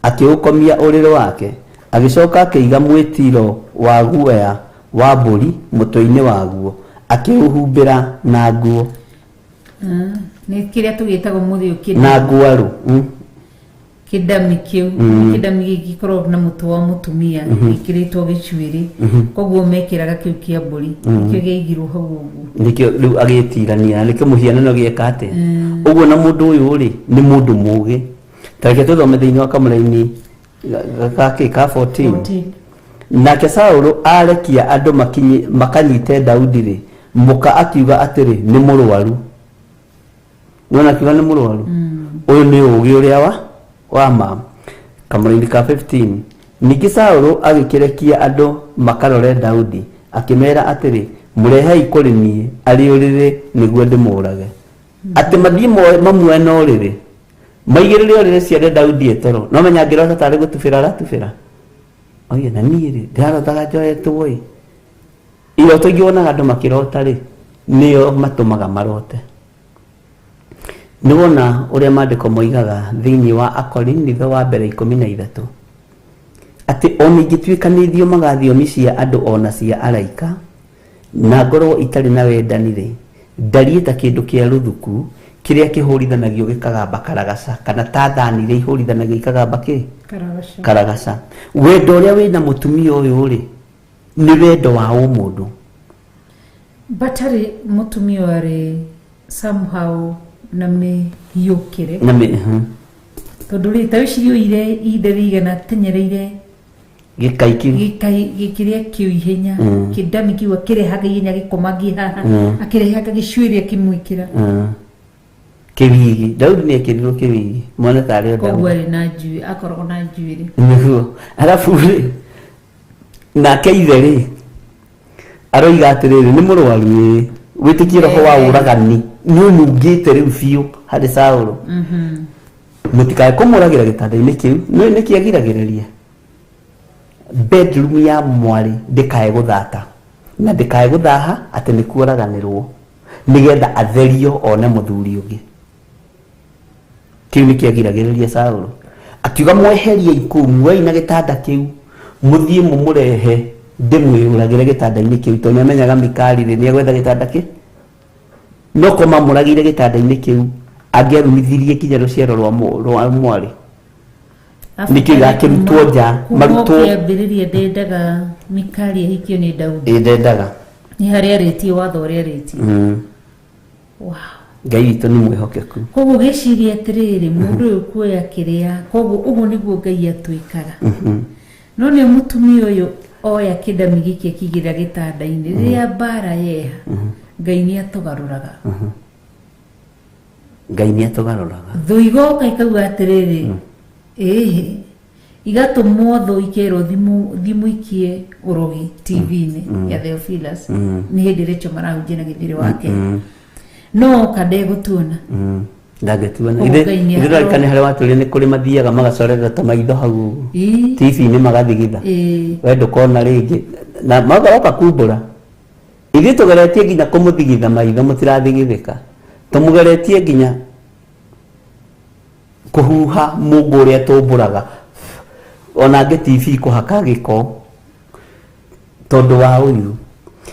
akĩũkomia ũrĩrĩ wake, agĩcoka akĩiga mwĩtiro wa guoya wa mbũri mũtwe-inĩ waguo, akĩũhumbĩra na nguo. Nĩ kĩrĩa tũgĩtaga ũmũthĩ ũyũ Na ngwarũ. Kĩndami kĩu, kĩndami gĩkĩ gĩkoragwo na mũtwe wa mũtumia gĩkĩrĩtwo gĩcuĩrĩ, koguo mekĩraga kĩu kĩa mbũri, nĩkĩo gĩaigirwo hau ũguo. Nĩkĩo rĩu agĩtirania, nĩkĩo mũhianano gĩeka atĩa. Ũguo na mũndũ ũyũ rĩ nĩ mũndũ mũgĩ. Ta reke tũthome thĩinĩ wa kamũraini gakĩ ka 14. 14. Nake Saũlũ arekia andũ makanyite Daudi rĩ, mũka akiuga atĩrĩ, nĩ mũrwaru. Nĩwona akiuga nĩ mũrwaru? Ũyũ nĩ ũgĩ ũrĩa wa ma. Kamũraini ka 15. Ningĩ Saũlũ agĩkĩrekia andũ makarore Daudi, akĩmera atĩrĩ, mũrehei kũrĩ niĩ arĩ ũrĩrĩ nĩguo ndĩmũũrage. Atĩ mathiĩ mamuoe na ũrĩrĩ, maigĩrĩre ũrĩrĩ ciande Daudi etoro. No menya angĩrota tarĩ gũtubĩra aratubĩra. Oige, na niĩ rĩ, ndĩrarotaga njoetwo ĩ. Iroto ingĩ wonaga andũ makĩrota rĩ, nĩo matũmaga marote. Nĩwona ũrĩa maandĩko moigaga thĩinĩ wa Akorinitho wa mbere 13, atĩ ona ingĩtuĩka nĩ thiomaga thiomi cia andũ ona cia araika, na ngorwo itarĩ na wendani rĩ, ndariĩ ta kĩndũ kĩa rũthuku kĩrĩa kĩhũrithanagio gĩkagamba karagaca, kana ta thani iria ihũrithanagio ikagamba kĩ? Karagaca. Karagaca. Wendo ũrĩa wĩna mũtumia ũyũ rĩ, nĩ wendo wa ũmũndũ. Batarĩ mũtumia ũyũ arĩ somehow na mĩhiũkĩre. Na Tondũ rĩ, ta wĩcirie oire ihinda rĩigana atenyereire Gĩkai kĩu. Gĩkai gĩkĩrĩa kĩu ihenya, kĩndami kĩu akĩrehaga ihenya gĩkomagie haha, akĩrehaga gĩcuĩrĩ akĩmwĩkĩra. Kĩwigi. Daudi nĩ ekĩrirwo kĩwigi. Mwana tarĩ o Koguo Daudi. arĩ na njuĩrĩ, akoragwo na njuĩrĩ. Nĩguo. Arabu rĩ, nake ithe rĩ, aroiga atĩrĩrĩ, nĩ mũrwaru ĩ, wĩtĩkie roho wa ũragani nĩ ũnungĩte rĩu biũ harĩ Saũlũ. Mũtikae kũmũragĩra gĩtanda-inĩ kĩu. Nĩ nĩkĩ agiragĩrĩria? Bedroom ya mwarĩ ndĩkae gũthata na ndĩkae gũthaha atĩ nĩ kuoraganĩrwo, nĩgetha atherio one mũthuri ũngĩ. Kĩu nĩkĩo agiragĩrĩria Saũlũ. Akiuga mweherie kũu, muoei na gĩtanda kĩu, mũthiĩ mũmũrehe ndĩmwĩyũragĩre gĩtanda-inĩ kĩu, tondũ nĩamenyaga Mikali rĩ, nĩegwetha gĩtanda kĩ no ko mamũragĩire gĩtanda-inĩ kĩu, angĩarumithirie nginya rũciaro rwa mwarĩ. Nĩkĩo igakĩrutwo nja, marutwo. Kĩambĩrĩria ndendaga Mikali ahikio nĩ Daudi. Ĩ, ndendaga. Nĩ harĩa arĩtie watho ũrĩa arĩtie. Wow. Ngai witũ nĩ mwĩhokeku. Koguo gĩciria atĩrĩrĩ, mũndũ ũyũ kuoya kĩrĩa, koguo ũguo nĩguo Ngai atwĩkaga. No nĩ mũtumia ũyũ oya kĩndami gĩkĩ akĩigĩrĩra gĩtanda-inĩ, rĩrĩa mbara yeha, Ngai nĩ atũgarũraga. Ngai nĩ atũgarũraga. Thũ igoka ikauga atĩrĩrĩ, ĩhĩ, igatũmwo thũ ikerwo thimũikie ũrogi TV-inĩ ya Theophilus. Nĩ hĩndĩ Rachel marahunjia na gĩthĩrĩ wake. No oka ndegũtuona. Ndangĩtuona. Koguo Ithe Ngai nĩ ithe ndarikane harĩa watũrire nĩ kũrĩ mathiaga magacorera ta maitho hau ũguo. TV-inĩ magathigitha. We ndũkona rĩngĩ. Na magoka kumbũra. Ithuĩ tũgeretie nginya kũmũthigitha maitho mũtirathigithĩka. Tũmũgeretie nginya kũhuha mũngũ ũrĩa tũmbũraga. Ona angĩ TV kũhaka gĩko tondũ wa ũiru.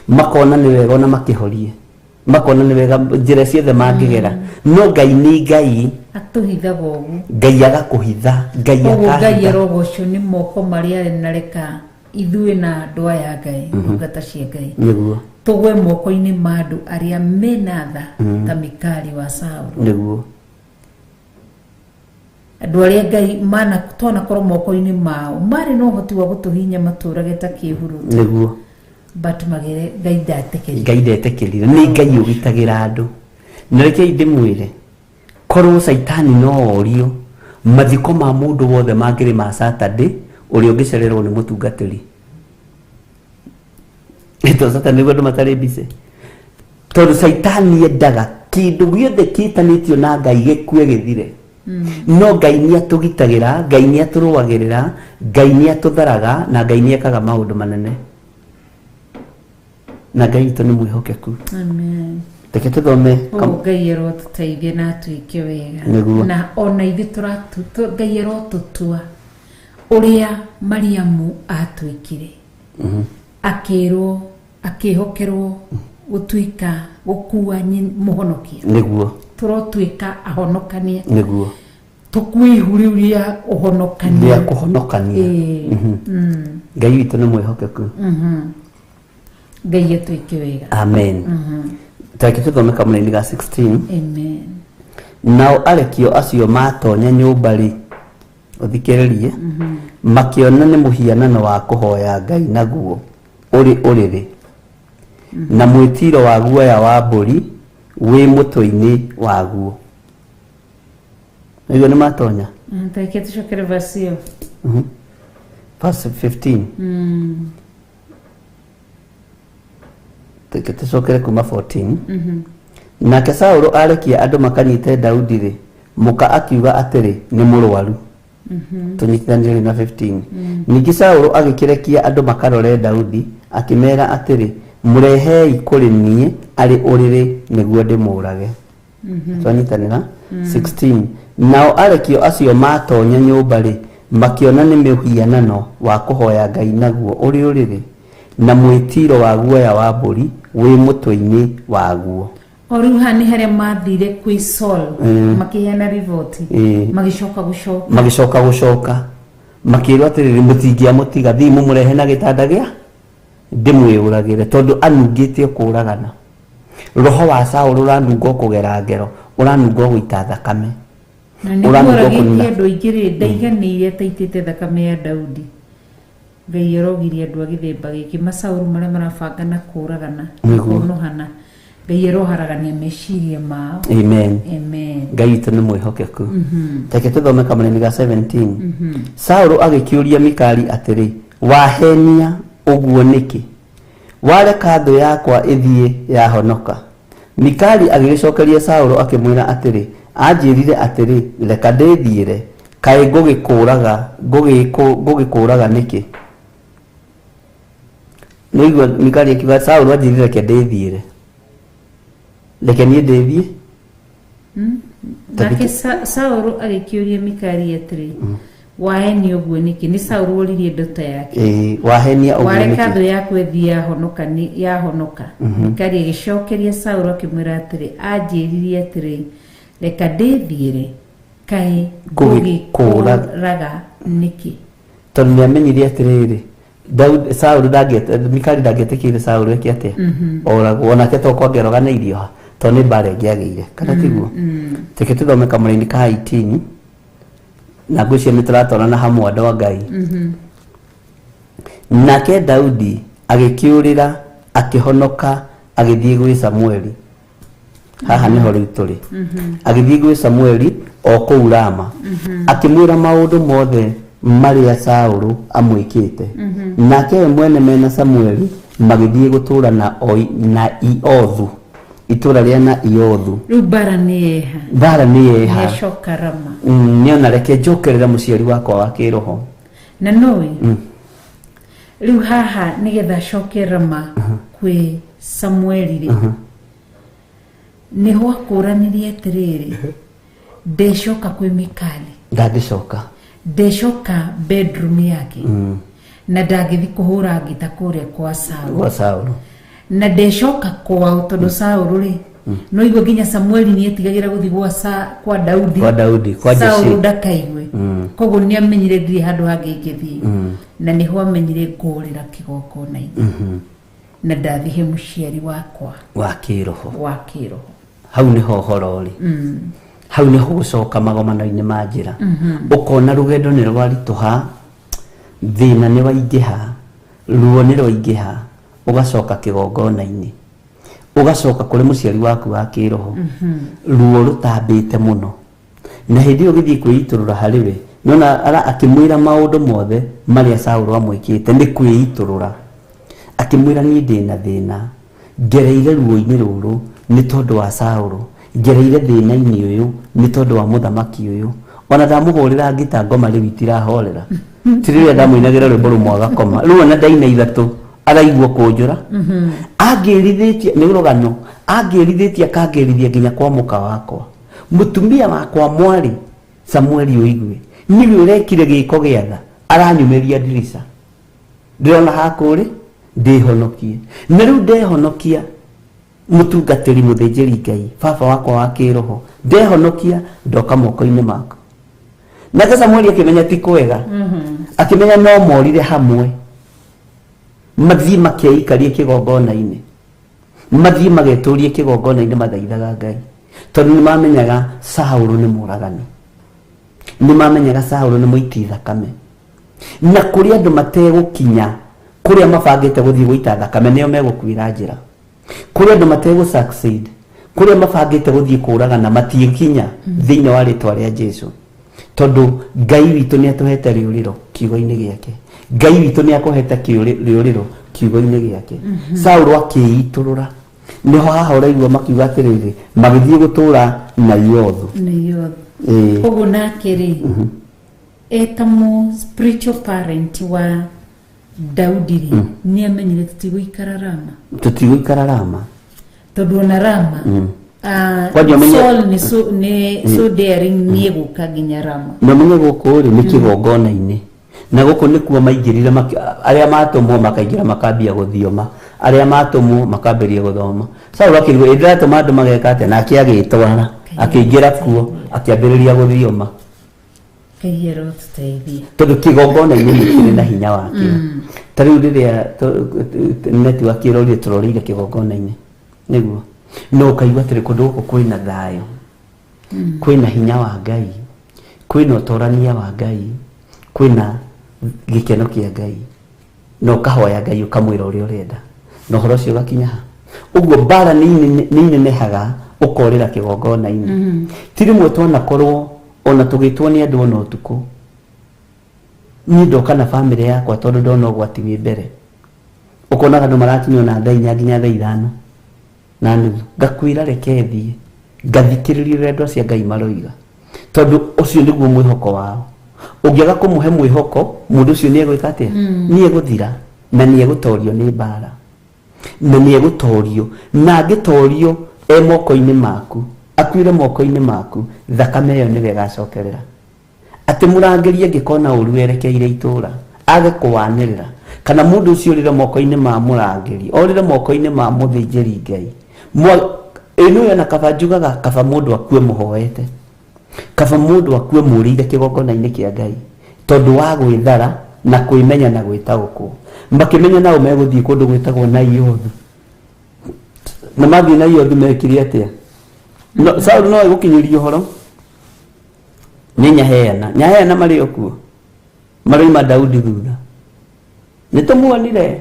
Makona nĩ wega ona makĩhorie. Makona nĩ wega njĩra ciothe mangĩgera. No Ngai nĩ Ngai. Atũhithaga ũguo. Ngai agakũhitha. Ngai Koguo Ngai akahitha. arogocwo nĩ moko marĩa areka ithuĩ na andũ aya Ngai, ndungata cia Ngai. Nĩguo. Tũgwe moko-inĩ ma andũ arĩa mena tha ta Mikali wa Saũlũ. Nĩguo. Andũ arĩa Ngai mana twanakorwo moko-inĩ mao marĩ na ũhoti wa gũtũhinya matũrage ta kĩhuruto. Nĩguo. But magere Ngai ndaetĩkĩrire. Ngai ndetĩkĩrire. Nĩ Ngai ũgitagĩra andũ. Na rekei ndĩmwĩre, korwo caitani no orio mathiko ma mũndũ wothe mangĩrĩ ma Saturday, ũrĩa ũngĩcererwo nĩ mũtungatĩri. To Saturday nĩguo andũ matarĩ busy. Tondũ caitani endaga kĩndũ gĩothe kĩtanĩtio na Ngai gĩkue gĩthire. No Ngai nĩ atũgitagĩra, Ngai nĩ atũrũagĩrĩra, Ngai nĩ atũtharaga, na Ngai nĩ ekaga maũndũ manene. Na Ngai witũ nĩ mwĩhokeku. Amen. Reke tũthome. Ngai arotũteithie na atwĩke wega. Nĩguo. Na ona ithuĩ Ngai arotũtua ũrĩa Mariamu atwĩkire. Akĩrwo, akĩhokerwo gũtuĩka gũkua mũhonokia. Nĩguo. Tũrotuĩka ahonokania. Nĩguo. Tũkue ihu rĩu rĩa ũhonokania. Rĩa kũhonokania. Ngai witũ nĩ mwĩhokeku. Ngai atwĩke wega. Amen. Tareke tũthome kamũraini ga 16. Amen. Nao arekio acio matonya nyũmba rĩ, ũthikĩrĩrie, makĩona nĩ mũhianano wa kũhoya Ngai naguo ũrĩ ũrĩrĩ, na mwĩtiro wa guoya wa mbũri wĩ mũtwe-inĩ waguo. Nĩguo nĩ matonya? Tareke tũcokere verse ĩyo. Verse 15. Reke tũcokere kuma 14. Nake Saũlũ arekia andũ makanyite Daudi rĩ, mũka akiuga atĩrĩ, nĩ mũrwaru. Tũnyitithanĩrie rĩu na 15. Ningĩ Saũlũ agĩkĩrekia andũ makarore Daudi, akĩmeera atĩrĩ, mũrehei kũrĩ niĩ arĩ ũrĩrĩ nĩguo ndĩmũũrage. Twanyitanĩra? 16. Nao arekio acio matonya nyũmba rĩ, makĩona nĩ mũhianano wa kũhoya Ngai naguo ũrĩ ũrĩrĩ, na mwĩtiro wa guoya wa mbũri wĩ mũtwe-inĩ waguo. O rĩu haha nĩ harĩa mathire kwĩ Saul, makĩheana riboti, magĩcoka gũcoka. Magĩcoka gũcoka makĩrwo atĩrĩrĩ, mũtingĩamũtiga, thiĩ mũmũrehe na gĩtanda gĩa ndĩmwĩũragĩre, tondũ anungĩte o kũũragana. Roho wa Saul ũranunga o kũgera ngero, ũranunga o gũita thakame. Na nĩguo Ũranunga o oragĩtie kũnina. andũ aingĩ rĩ, ndaiganĩire ataitĩte thakame ya Daudi. Ngai arogiria andũ a gĩthemba gĩkĩ, macaũrũ marĩa marabanga na kũũragana, na Nĩguo. kũũnũhana. Ngai aroharagania meciria mao. Amen. Amen. Ngai witũ nĩ mwĩhokeku. Reke tũthome kamũraini ga 17. Saũlũ agĩkĩũria Mikali atĩrĩ, wahenia ũguo nĩkĩ? Wareka thũ yakwa ĩthiĩ yahonoka? Mikali agĩgĩcokeria Saũlũ akĩmwĩra atĩrĩ, anjĩrire atĩrĩ, reka ndĩthiĩre, kaĩ ngũgĩkũũraga nĩkĩ? Nĩigua Mikali akiuga Saũlũ anjĩrire reke ndĩthiĩre. Reke niĩ ndĩthiĩ. Nake Saũlũ agĩkĩũria Mikali atĩrĩ, wahenia ũguo nĩkĩ? Nĩ Saũlũ woririe ndota yake. Wahenia ũguo Wareka nĩkĩ? thũ yaku ĩthiĩ yahonoka nĩ yahonoka. Mikali agĩcokeria Saũlũ akĩmwĩra atĩrĩ, anjĩrire atĩrĩ, reka ndĩthiĩre, kaĩ ngũgĩkũũraga nĩkĩ? Tondũ nĩ amenyire atĩrĩrĩ, Daudi, Saũlũ ndangĩete, Mikali ndangĩetĩkĩire Saũlũ eke atĩa? Oragwo. Onake to kwangĩaroganĩirio ha, tondũ nĩ mbara ĩngĩagĩire. Kana tiguo? Reke tũthome kamũraini ka 18. Na ngwĩciria nĩ tũratwarana hamwe andũ a Ngai. Nake Daudi agĩkĩũrĩra, akĩhonoka, agĩthiĩ gwĩ Samueli. Haha nĩho rĩu tũrĩ. Agĩthiĩ gwĩ Samueli o kũu Rama. Akĩmwĩra maũndũ mothe marĩa Saũlũ amwĩkĩte. Nake we mwene mena Samueli magĩthiĩ gũtũũra na na Iothu, itũũra rĩa na Iothu. Rĩu mbara nĩ yeha. Mbara nĩ yeha. Nĩacoka Rama. Nĩona reke njokerere mũciari wakwa wa kĩroho. Na nũĩ, rĩu haha nĩgetha acoke Rama kwĩ Samueli rĩ, nĩho akũranirie atĩrĩrĩ, ndecoka kwĩ Mikali. Ndangĩcoka. Ndecoka bedroom yake. Na ndangĩthi kũhũra ngita kũrĩa kwa Saũlũ. Kwa Saũlũ. Na ndecoka kwao tondũ Saũlũ rĩ, no igua nginya Samueli nĩetigagĩra gũthiĩ gwa kwa Daudi. Kwa Daudi, kwa Jesse. Saũlũ ndakaigue. Koguo nĩamenyire ndirĩ handũ hangĩ ingĩthiĩ. Na nĩho amenyire ngũrĩra kĩgongona-inĩ. Na ndathiĩ he mũciari wakwa wa kĩroho. Wa kĩroho. Hau nĩho ũhoro ũrĩ. Hau nĩho gũcoka magomano-inĩ ma njĩra, ũkona rũgendo nĩ rwaritũha, thĩna nĩ waingĩha, ruo nĩ rwaingĩha, ũgacoka kĩgongona-inĩ, ũgacoka kũrĩ mũciari waku wa kĩroho, ruo rũtambĩte mũno. Na hĩndĩ ĩyo ũgĩthiĩ kwĩitũrũra harĩ we, nona akĩmwĩra maũndũ mothe marĩa Saũlũ amwĩkĩte, nĩ kwĩitũrũra. Akĩmwĩra niĩ ndĩna thĩna, ngereire ruo-inĩ rũrũ nĩ tondũ wa Saũlũ, ngereire thĩna-inĩ ũyũ nĩ tondũ wa mũthamaki ũyũ. Ona ndamũhũrĩra ngita ngoma rĩu itirahorera. Ti rĩrĩa ndamũinagĩra rwĩmbo rũmwe agakoma. Rĩu ona ndaina ithatũ araigua kũnjũra. Angĩrithĩtie, nĩ rũgano, angĩrithĩtie akangĩrithia nginya kwa mũka wakwa. Mũtumia wakwa mwarĩ Samueli ũigue, nĩwe ũrekire gĩko gĩa tha, aranyumĩria ndirica. Ndĩrona hakũrĩ ndĩhonokie. Na rĩu ndehonokia, mũtungatĩri mũthĩnjĩri Ngai, baba wakwa wa kĩroho, ndehonokia ndoka moko-inĩ maku. Nake Samueli akĩmenya ti kwega, akĩmenya no morire hamwe, mathiĩ makeikarie kĩgongona-inĩ, mathiĩ magetũrie kĩgongona-inĩ mathaithaga Ngai, tondũ nĩ mamenyaga Saũlũ nĩ mũragani, nĩ mamenyaga Saũlũ nĩ mũiti thakame, na kũrĩ andũ mategũkinya kũrĩa mabangĩte gũthiĩ gũita thakame nĩo megũkuĩra njĩra. Kũrĩ andũ mategũ succeed kũrĩa mabangĩte gũthiĩ kũragana matiĩkinya thĩinĩ wa rĩtwa rĩa Jesu, tondũ Ngai witũ nĩ atũhete rĩũrĩro kiugo-inĩ gĩake. Ngai witũ nĩ akũhete rĩũrĩro kiugo-inĩ gĩake. Saũlũ akĩitũrũra, nĩho haha ũraigua makiuga atĩrĩrĩ, magĩthiĩ gũtũra Naiothu. Naiothu. Koguo nake rĩ, eta mũ spiritual parent wa Daudi rĩ, nĩ amenyire tũtigũikara Rama. Tũtigũikara Rama. Tondũ ona Rama, Kwanja Saul nĩ so, nĩ so daring nĩ egũka nginya Rama. Na ũmenye gũkũ rĩ nĩ kĩgongona-inĩ, na gũkũ nĩkuo maingĩrire, arĩa matũmwo makaingĩra makambia gũthioma, arĩa matũmwo makambĩrĩria gũthoma. Saũlũ akĩigua ĩ ndĩratũma andũ mageka atĩa, nake agĩtwara akĩingĩra kuo akĩambĩrĩria gũthioma. Ngai arotũteithia. Tondũ kĩgongona-inĩ nĩ kĩrĩ na hinya wakĩo. Ta rĩu rĩrĩa network ĩrorire, tũroreire kĩgongona-inĩ nĩguo no ũkaigua atĩrĩ kũndũ gũkũ kwĩna thayũ, kwĩna hinya wa Ngai, kwĩna ũtorania wa Ngai, kwĩna gĩkeno kĩa Ngai, na ũkahoya Ngai ũkamwĩra ũrĩa ũrenda, na ũhoro ũcio ũgakinya ha ũguo. Mbara nĩ inenehaga ũkorĩra kĩgongona-inĩ. Ti rĩmwe twanakorwo ona tũgĩtwo nĩ andũ ona ũtukũ, niĩ ndoka na bamĩrĩ yakwa tondũ ndona ũgwati wĩ mbere. Ũkonaga andũ marakinya ona thaa 4 nginya thaa 5:30, ngakwĩra reke thiĩ ngathikĩrĩria ũrĩa andũ acio a Ngai maroiga, tondũ ũcio nĩguo mwĩhoko wao. Ũngĩaga kũmũhe mwĩhoko, mũndũ ũcio nĩ egwĩka atĩa? Nĩ egũthira na nĩ egũtorio nĩ mbara, na nĩ egũtorio, na angĩtorio e moko-inĩ maku, akuĩre moko-inĩ maku, thakame ĩyo nĩwe ĩgacokerera. Atĩ mũrangĩri angĩkona ũru erekeire itũũra, age kũwanĩrĩra, kana mũndũ ũcio ũrĩre moko-inĩ ma mũrangĩri, orĩre moko-inĩ ma mũthĩnjĩri Ngai. Ĩ nĩũĩ ona kaba njugaga kaba mũndũ akue mũhoete, kaba mũndũ akue mũrĩire kĩgongona-inĩ kĩa Ngai, tondũ wa gwĩthara na kwĩmenya na gwĩtaũkwo. Makĩmenya nao megũthiĩ kũndũ gwĩtagwo Naiothu. Na mathiĩ Naiothu mekire atĩa? No, Saulu no egũkinyĩria ũhoro nĩ Nyaheana. Nyaheana marĩ o kuo, maroima Daudi thutha. Nĩ tũmuonire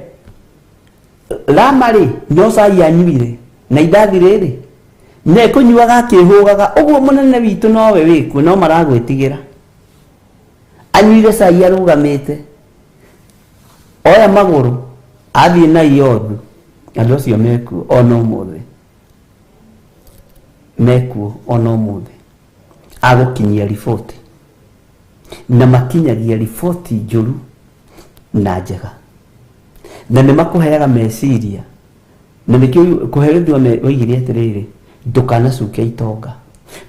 Rama rĩ, no cai anyuire na indathi rĩrĩ na ekũnyuaga akĩhũgaga ũguo, mũnene witũ nowe wĩkuo, no maragwĩtigĩra. Anyuire cai arũgamĩte, oya magũrũ athiĩ Naiothu. Andũ acio mekuo ona ũmũthĩ, mekuo ona ũmũthĩ agũkinyia riboti, na makinyagia riboti njũru na njega, na nĩ makũheaga meciria, na nĩkĩo kũherithio waigire atĩrĩrĩ, ndũkanacuke itonga,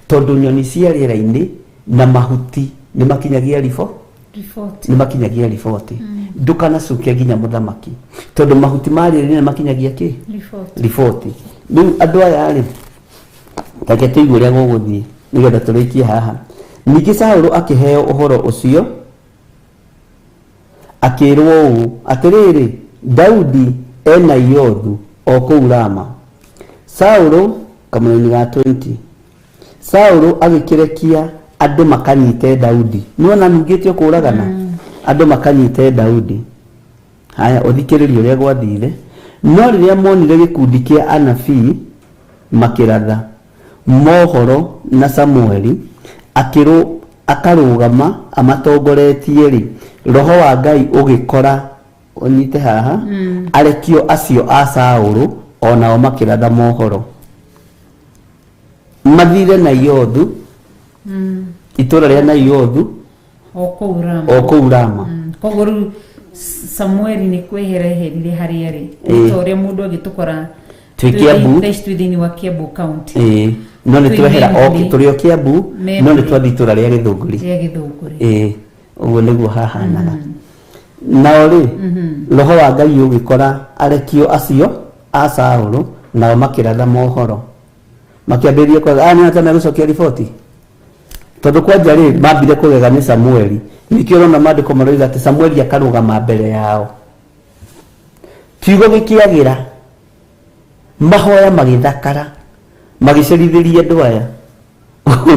tondũ nyoni cia rĩera-inĩ na mahuti nĩ makinyagia riboti, nĩ makinyagia riboti. Ndũkanacuke nginya mũthamaki, tondũ mahuti ma rĩera-inĩ nĩ makinyagia kĩ? Riboti. Riboti. Rĩu andũ aya rĩ, reke tũigue ũrĩa gũgũthiĩ nĩgetha tũrĩkie haha. Ningĩ Saũlũ akĩheo ũhoro ũcio, akĩĩrwo ũũ, atĩrĩrĩ, Daudi e Naiothu o kũu Rama. Saũlũ kamũraini ga 20. Saũlũ agĩkĩrekia andũ makanyite Daudi. Nĩwona nungĩtio kũragana? Andũ makanyite Daudi. Haya, ũthikĩrĩrie ũrĩa gwathire. No rĩrĩa monire gĩkundi kĩa anabii makĩratha mohoro na Samueli akarũgama amatongoretie rĩ, roho wa Ngai ũgĩkora ũnyite haha arekio acio a Saũlũ onao makĩratha mohoro. Mathire Naiothu, itũra rĩa Naiothu o kũu Rama. O kũu Rama. Koguo rĩu Samueli nĩ kwehera eherire harĩa arĩ. Ta ũrĩa mũndũ agĩtũkora Twĩ Kiambu. Thaa ici twĩ thĩinĩ wa Kiambu County. Ĩĩ, no nĩ Twĩ twehera o Membley. tũrĩ o Kiambu, no nĩ Membley. twathiĩ itũra rĩa Gĩthũngũri. Rĩa Gĩthũngũri. Ĩĩ, ũguo nĩguo hahanaga. Nao rĩ, roho wa Ngai ũgĩkora arekio acio a Saũlũ, nao makĩratha mohoro. Makĩambĩrĩria kwaga, aya nĩ ata megũcokia riboti? Tondũ kwanja rĩ, mambire kũgega nĩ Samueli. Nĩkĩo ũrona maandĩko maroiga atĩ Samueli akarũgama mbere yao. Kiugo gĩkĩagĩra, mahoya magĩthakara, magĩcerithĩria andũ aya.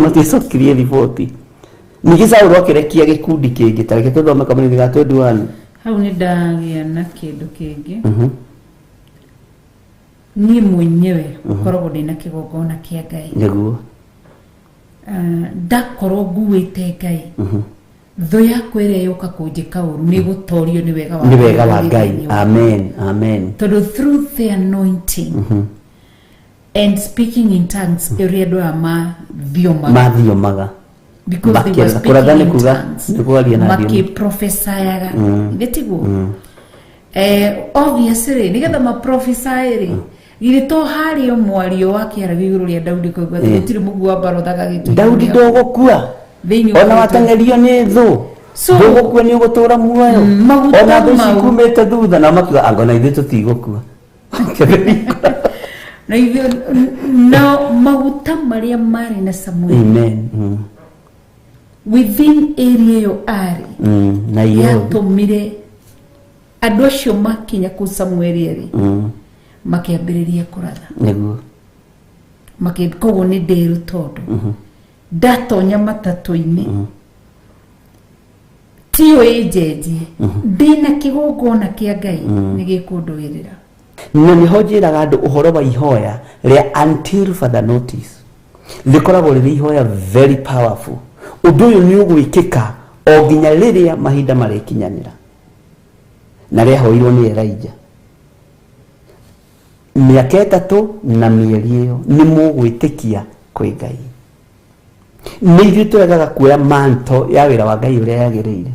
Matiacokirie riboti. Ningĩ Saũlũ akĩrekia gĩkundi kĩngĩ, ta reke tũthome kamũnini ga 21. Hau nĩ ndagĩa na kĩndũ kĩngĩ. Niĩ mwenyewe ngoragwo ndĩna kĩgongona kĩa Ngai. Nĩguo. Ndakorwo nguĩte Ngai, thũ yakwa ĩrĩa yũka kũnjĩka ũru nĩ gũtorio nĩ wega wa Nĩ wega wa Ngai. thĩinĩ wakwa. Amen. Amen. Tondũ through the anointing and speaking in tongues, ũrĩa andũ aya mathiomaga, Mathiomaga. because they were Makĩratha. Kũratha speaking nĩ in kuga tongues, nĩ kwaria na thiomi. makĩprofesayaga ithe tiguo? Obviously nĩgetha maprofesy rĩ, githĩ to harĩ o mwario wa kĩaragio igũrũ rĩa Daudi koigua atĩ gũtirĩ mũguo wa mbarothaga gĩtũ Daudi ndũgũkua. Thĩinĩ wa Ona rĩĩtwa- wateng'erio nĩ thũ. So- Ndũgũkua, nĩ ũgũtũra muoyo. Maguta Ona thũ mau- cikumĩte thutha na makiuga anga ona ithuĩ tũtigũkua. Na ithuĩ na maguta marĩa marĩ na Samueli Amen. Within area ĩyo arĩ Na iyo. yatũmire andũ acio makinya kũu Samueli arĩ makĩambĩrĩria kũratha. Nĩguo. Koguo nĩ ndĩru tondũ ndatonya matatũ-inĩ tiyo ĩnjenjie, ndĩna kĩgongona kĩa Ngai nĩ gĩkũndũĩrĩra. Na nĩho njĩraga andũ ũhoro wa ihoya rĩa until further notice rĩkoragwo rĩrĩ ihoya very powerful. Ũndũ ũyũ nĩ ũgwĩkĩka o nginya rĩrĩa mahinda marĩkinyanĩra, na rĩahoirwo nĩ Elijah mĩaka 3 na mĩeri ĩyo nĩ mũgwĩtĩkia kwĩ Ngai. Nĩ ithuĩ tũregaga kuoya manto ya wĩra wa Ngai ũrĩa yagĩrĩire.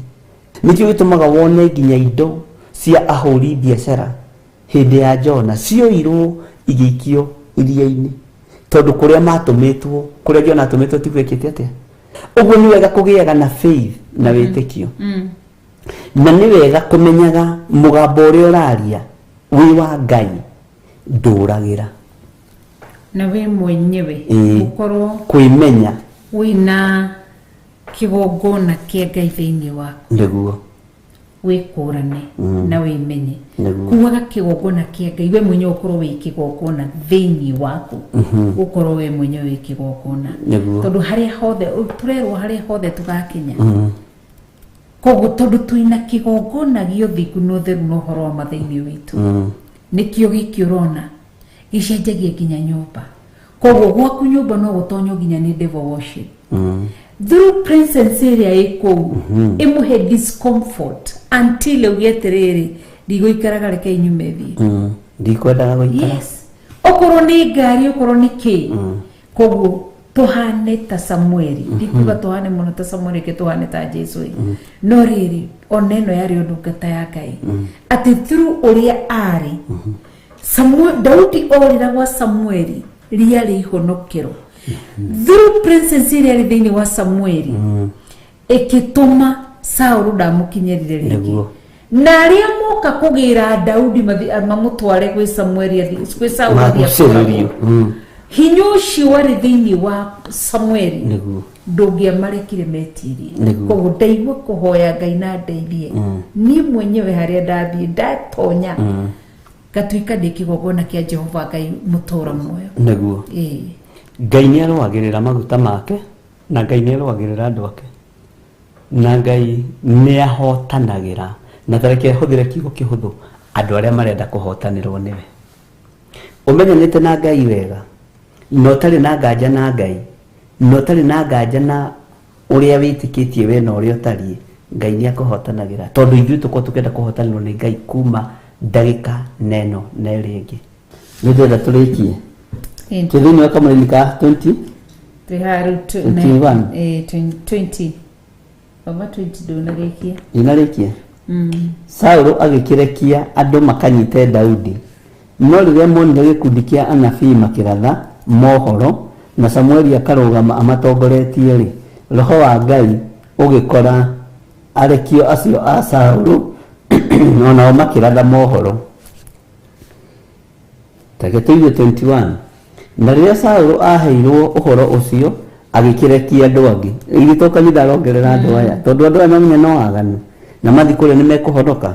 Nĩkĩo gĩtũmaga wone nginya indo cia ahũri biacara hĩndĩ ya Jona cioirwo igĩikio iria-inĩ, tondũ kũrĩa matũmĩtwo, kũrĩa Jona atũmĩtwo ti gwĩkĩte atĩa. Ũguo nĩ wega kũgĩaga na faith na wĩtĩkio, na nĩ wega kũmenyaga mũgambo ũrĩa ũraria wĩ wa Ngai ndũragĩra. Na we mwenyewe ũkorwo kwĩmenya wĩna kĩgongona kĩa Ngai thĩinĩ waku. Nĩguo. Wĩkũrane na wĩmenye. Nĩguo. Kuaga kĩgongona kĩa Ngai, we mwenyewe ũkorwo wĩ kĩgongona thĩinĩ waku, ũkorwo we mwenyewe wĩ kĩgongona. Nĩguo. Tondũ harĩa hothe tũrerwo, harĩa hothe tũgakinya, koguo tondũ twĩna kĩgongona gĩa ũthingu na ũtheru na ũhoro wa ma thĩinĩ witũ, nĩkĩo gĩkĩ ũrona gĩcenjagia nginya nyũmba. Koguo gwaku nyũmba no gũtonywo nginya nĩ devil worship through presence ĩrĩa ĩ kũu, ĩmũhe discomfort until auge atĩrĩrĩ, ndigũikaraga, reke inyume thiĩ. Ndikwendaga gũikara. Yes, okorwo nĩ ngari, okorwo nĩ kĩ. Koguo tuhane ta Samueli, ndikuga tuhane mũno ta Samueli, reke tuhane ta Jesu ĩ. No rĩrĩ, ona ĩno yarĩ o ndungata ya Ngai, atĩ through ũrĩa arĩ Samuel, Daudi orĩra gwa Samueli rĩarĩ ihonokero through presence ĩrĩa yarĩ thĩinĩ wa Samueli, ĩkĩtũma Saũlũ ndamũkinyĩrire rĩngĩ. Nĩguo. Na arĩa moka kũgĩra Daudi mamũtware gwĩ Samueli gwĩ Saũlũ athiĩ Magucĩrĩrio. akũragwo. Hinya ũcio warĩ thĩinĩ wa Samueli Nĩguo. ndũngĩamarekire metirie. Nĩguo. Koguo ndaigua kũhoya Ngai na ndeithie niĩ mwenyewe harĩa ndathiĩ ndatonya ngatuĩka ndĩ kĩgongona kĩa Jehova Ngai mũtũra muoyo. Nĩguo. Ĩĩ. Ngai nĩ arũagĩrĩra maguta make na Ngai nĩ arũagĩrĩra andũ ake na Ngai nĩ ahotanagĩra, na tareke hũthĩre kiugo kĩhũthũ, andũ arĩa marenda kũhotanĩrwo nĩwe. Ũmenyanĩte na Ngai wega na ũtarĩ na nganja na Ngai na ũtarĩ na nganja na ũrĩa wĩtĩkĩtie we na ũrĩa ũtariĩ, Ngai nĩ akũhotanagĩra, tondũ ithuĩ tũkorwo tũkĩenda kũhotanĩrwo nĩ Ngai kuma ndagĩka na ĩno na ĩrĩa ĩngĩ. Nĩ ndĩrenda tũrĩkie. Twĩ thĩinĩ wa kamũraini ka 20 Twĩ haha rĩu 21. 20. Thoma 20 ndũnarĩkia. Ndinarĩkia. Saũlũ agĩkĩrekia andũ makanyite Daudi. No rĩrĩa monire gĩkundi kĩa anabii makĩratha mohoro na Samueli akarũgama amatongoretie-rĩ, roho wa Ngai ũgĩkora arekio acio a Saũlũ, o nao makĩratha mohoro. Reke tũigue 21. Na rĩrĩa Saũlũ aaheirwo ũhoro ũcio, agĩkĩrekia andũ angĩ. Githĩ to kanitha arongerera andũ aya? Tondũ andũ aya mamenya no aganu, na mathiĩ kũrĩa nĩ mekũhonoka.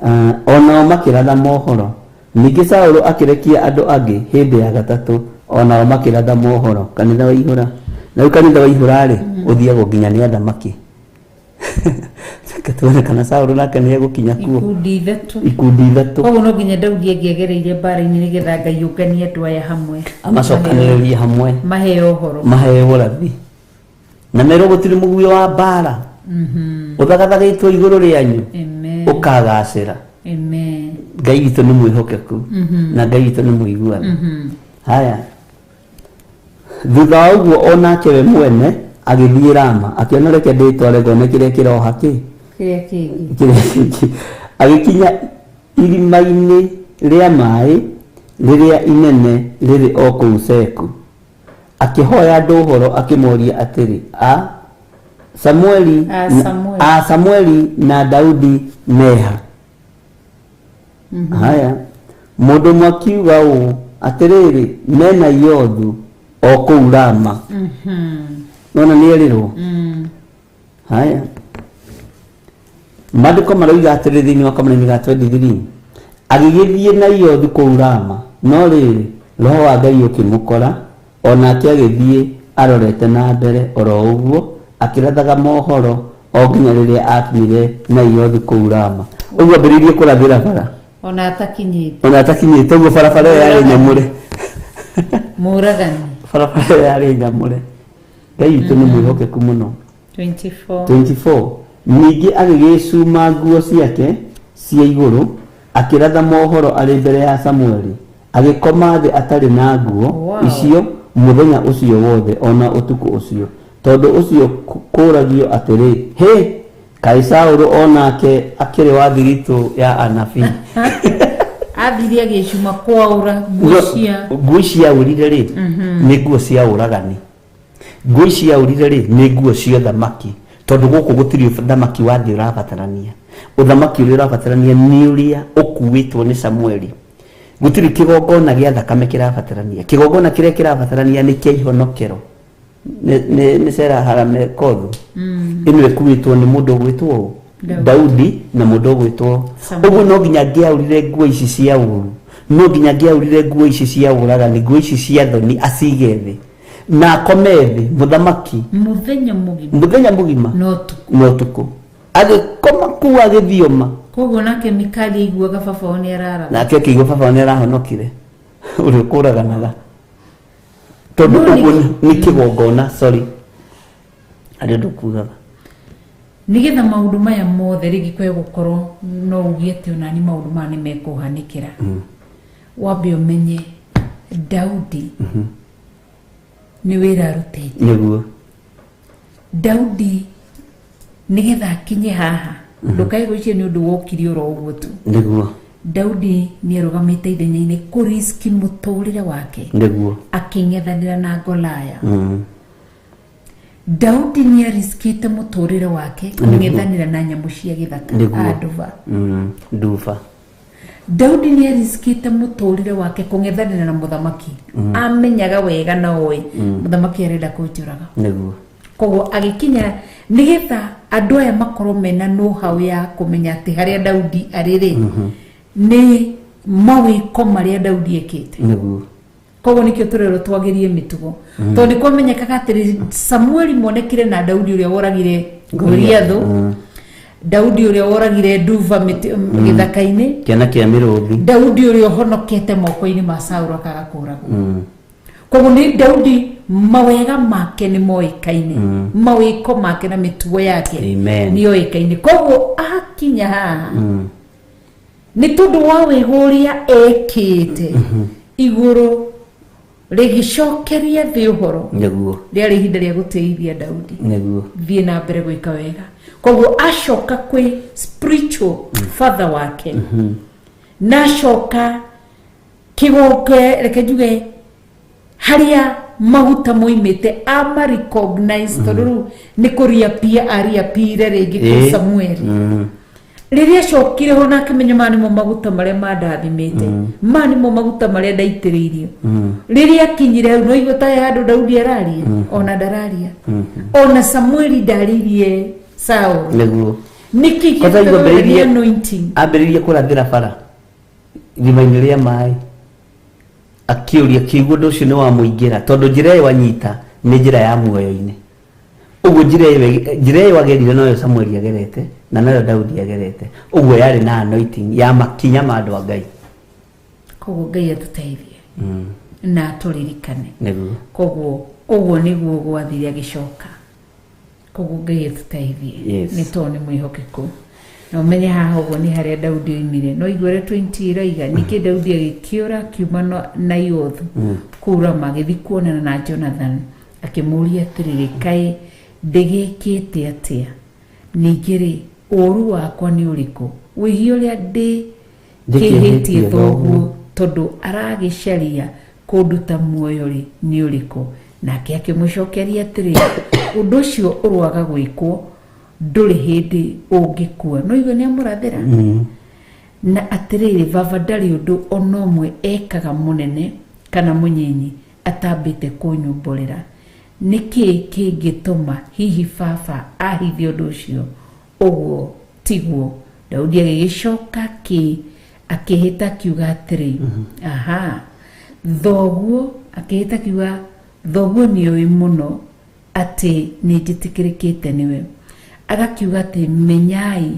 Ah, o nao makĩratha mohoro. Ningĩ Saũlũ akĩrekia andũ angĩ hĩndĩ ya gatatũ, o nao makĩratha mohoro. Kanitha waihũra. Na rĩu kanitha waihũra-rĩ, ũthiagwo nginya nĩ athamaki. Reke tuone kana Saũlũ nake nĩ egũkinya kuo. Ikundi ithatũ. Ikundi ithatũ. Koguo no nginya Daudi angĩagereire mbara-inĩ nĩgetha Ngai ũnganie andũ aya hamwe. Amacokanĩrĩrie hamwe. Maheo ũhoro. Maheo ũrathi. Na merwo gũtirĩ mũguĩ wa mbara. Ũthagathagĩtwo igũrũ rĩanyu. Amen. Ũkagacĩra. Amen. Ngai witũ nĩ mwĩhokeku. Na Ngai witũ nĩ mũiguano. Haya. Thutha wa ũguo o nake we mwene agĩthiĩ Rama, akĩona reke ndĩtware ngone kĩrĩa kĩroha kĩ Kĩrĩa kĩngĩ. Kĩrĩa kĩngĩ. Agĩkinya irima-inĩ rĩa maĩ rĩrĩa inene rĩrĩ o kũu Seku, akĩhoya andũ ũhoro akĩmoria atĩrĩ, A Samueli, A Samueli. A Samueli na Daudi meha? Haya, mũndũ ũmwe akiuga ũũ, atĩrĩrĩ, mena Iothu o kũu Rama. Nona nĩ erĩrwo. Haya, maandĩko maroiga atĩrĩ thĩinĩ wa kamũraini ga 23, agĩgĩthiĩ na Iothu kũu Rama, no rĩrĩ, roho wa Ngai ũkĩmũkora, O nake agĩthiĩ arorete na mbere o ro ũguo, akĩrathaga mohoro o nginya rĩrĩa aakinyire Naiothu kũu Rama. Ũguo ambĩrĩirie kũrathĩra bara. O na atakinyĩte. O na atakinyĩte, ũguo barabara ĩyo yarĩ nyamũre. Mũũragani. Barabara ĩyo yarĩ nyamũre. Ngai witũ nĩ mwĩhokeku mũno. 24. 24 Ningĩ agĩgĩĩcuma nguo ciake cia igũrũ, akĩratha mohoro arĩ mbere ya Samueli. Agĩkoma thĩ atarĩ na nguo icio mũthenya ũcio wothe o na ũtukũ ũcio. Tondũ ũcio kũũragio atĩrĩ, Hĩ! Kaĩ Saũlũ o nake akĩrĩ wa thiritũ ya anabii? Athire agĩcuma kwaũra nguo cia. Nguo ici aũrire-rĩ, nĩ nguo cia ũragani. Nguo ici aũrire-rĩ, nĩ nguo cia ũthamaki. Tondũ gũkũ gũtirĩ ũthamaki wa thĩ ũrabatarania. Ũthamaki ũrĩa ũrabatarania nĩ ũrĩa ũkuĩtwo nĩ Samueli. Gũtirĩ kĩgongona gĩa thakame kĩrabatarania. Kĩgongona kĩrĩa kĩrabatarania nĩ kĩa ihonokero. Nĩ Sera Haramekothu. Ĩno ĩkuĩtwo nĩ mũndũ ũgwĩtwo ũ? Daudi na mũndũ ũgwĩtwo. Ũguo no nginya angĩaũrire nguo ici cia ũru. No nginya angĩaũrire nguo ici cia ũragani, nguo ici cia thoni acige thĩ. Na akome thĩ, mũthamaki. Mũthenya mũgima. Mũthenya mũgima. Na ũtukũ. Na ũtukũ. Agĩkoma kũu agĩthioma. Koguo nake Mikali aiguaga baba wao nĩ araratha. Nake akĩigua baba wao nĩ arahonokire. Ũrĩa ũkũraganaga. Tondũ ũguo nĩ kĩgongona, sorry. Harĩ ũndũ ũkugaga. Nĩgetha maũndũ maya mothe rĩngĩ kwĩ gũkorwo no uge atĩ onani maũndũ maya nĩ mekũhanĩkĩra. Wambe ũmenye Daudi nĩ wĩra arutĩte. Nĩguo. Daudi nĩgetha akinye haha ndũkae gwĩciria nĩ ũndũ wokire oro ũguo tu. Nĩguo. Daudi nĩ arũgamĩte ithenya-inĩ kũriski mũtũrĩre wake. Nĩguo. Akĩng'ethanĩra na Golaya. Daudi nĩ ariskĩte mũtũrĩre wake kũng'ethanĩra na nyamũ cia gĩthaka. Nĩguo. Nduba. Nduba. Daudi nĩ ariskĩte mũtũrĩre wake kũng'ethanĩra na mũthamaki. Amenyaga wega na oĩ mũthamaki arenda kũnjũraga. Nĩguo. Koguo agĩkinya nĩgetha andũ aya makorwo mena know-how ya kũmenya atĩ harĩa Daudi arĩ rĩ, nĩ mawĩko marĩa Daudi ekĩte. Nĩguo. Koguo nikio turerwo twagirie mitugo, tondu ni kwamenyekaga atiri Samueli monekire na Daudi uria woragire Goliathu, Daudi uria woragire nduva githaka-ini, Kĩana kĩa mĩrũthi. Daudi uria uhonokete moko-ini ma Saulu akaga kuragwo. Koguo ni Daudi mawega make ni moĩkaine, mawĩko make na mĩtugo yake Amen. nĩ yoĩkaine. Koguo akinya haha nĩ tondũ wa wega ũrĩa ekĩte, igũrũ rĩgĩcokeria thĩ ũhoro. Nĩguo. Rĩarĩ ihinda rĩa gũtĩithia Daudi. Nĩguo. Thiĩ na mbere gwĩka wega. Koguo acoka kwĩ spiritual father wake na acoka kĩgonge, reke njuge harĩa maguta moimĩte, ama recognize, tondũ rĩu nĩ kũriapia ariapire rĩngĩ kwĩ Samueli. Rĩrĩa acokire ho na akĩmenya maya nĩmo maguta marĩa mandathimĩte, maya nĩmo maguta marĩa ndaitĩrĩirio. Rĩrĩa akinyire hau, no igua ta he handũ Daudi araria, ona ndararia, ona Samueli ndarĩirie Saũlũ. Nĩguo. Nĩkĩ? Kwanza igua Nĩ anointing. Ambĩrĩirie kũrathĩra bara irima-inĩ rĩa maĩ, akĩũria kĩguo ũndũ ũcio nĩ wamũingĩra, tondũ njĩra ĩyo anyita nĩ njĩra ya muoyo-inĩ. Ũguo njĩra ĩyo agerire noyo Samueli agerete na noyo Daudi agerete. Ũguo yarĩ na anointing ya makinya ma andũ a Ngai. Koguo Ngai atũteithie na atũririkane. Nĩguo. Koguo ũguo nĩguo gwathire agĩcoka. Koguo Ngai atũteithie. Nĩ tondũ nĩ mwĩhokeku na ũmenye haha ũguo nĩ harĩa Daudi oimire. No iguere 20 ĩraiga ningĩ Daudi agĩkĩũra akiuma Naiothu kũu Rama, agĩthiĩ kuonana na Jonathan, akĩmũũria atĩrĩrĩ, "Kaĩ ndĩgĩkĩte atĩa? Ningĩ rĩ, ũũru wakwa nĩ ũrĩkũ, wĩhia ũrĩa ndĩ Ndĩkĩhĩtie kĩhĩtie thoguo?" Thoguo tondũ aragĩcaria kũnduta muoyo rĩ, nĩ ũrĩkũ?" Nake akĩmũcokeria atĩrĩ, "Ũndũ ũcio ũroaga gwĩkwo, ndũrĩ hĩndĩ ũngĩkua." No igue nĩ amũrathĩra. Na atĩrĩrĩ, baba ndarĩ ũndũ ona ũmwe ekaga, mũnene kana mũnyinyi, atambĩte kũnyumbũrĩra. Nĩkĩ kĩngĩtũma hihi baba ahithe ũndũ ũcio? Ũguo tiguo. Daudi agĩgĩcoka akĩhĩta akiuga atĩrĩ, aha, thoguo, akĩhĩta akiuga, "Thoguo nĩoĩ mũno atĩ nĩ njĩtĩkĩrĩkĩte nĩwe." Agakiuga atĩ, "Menyai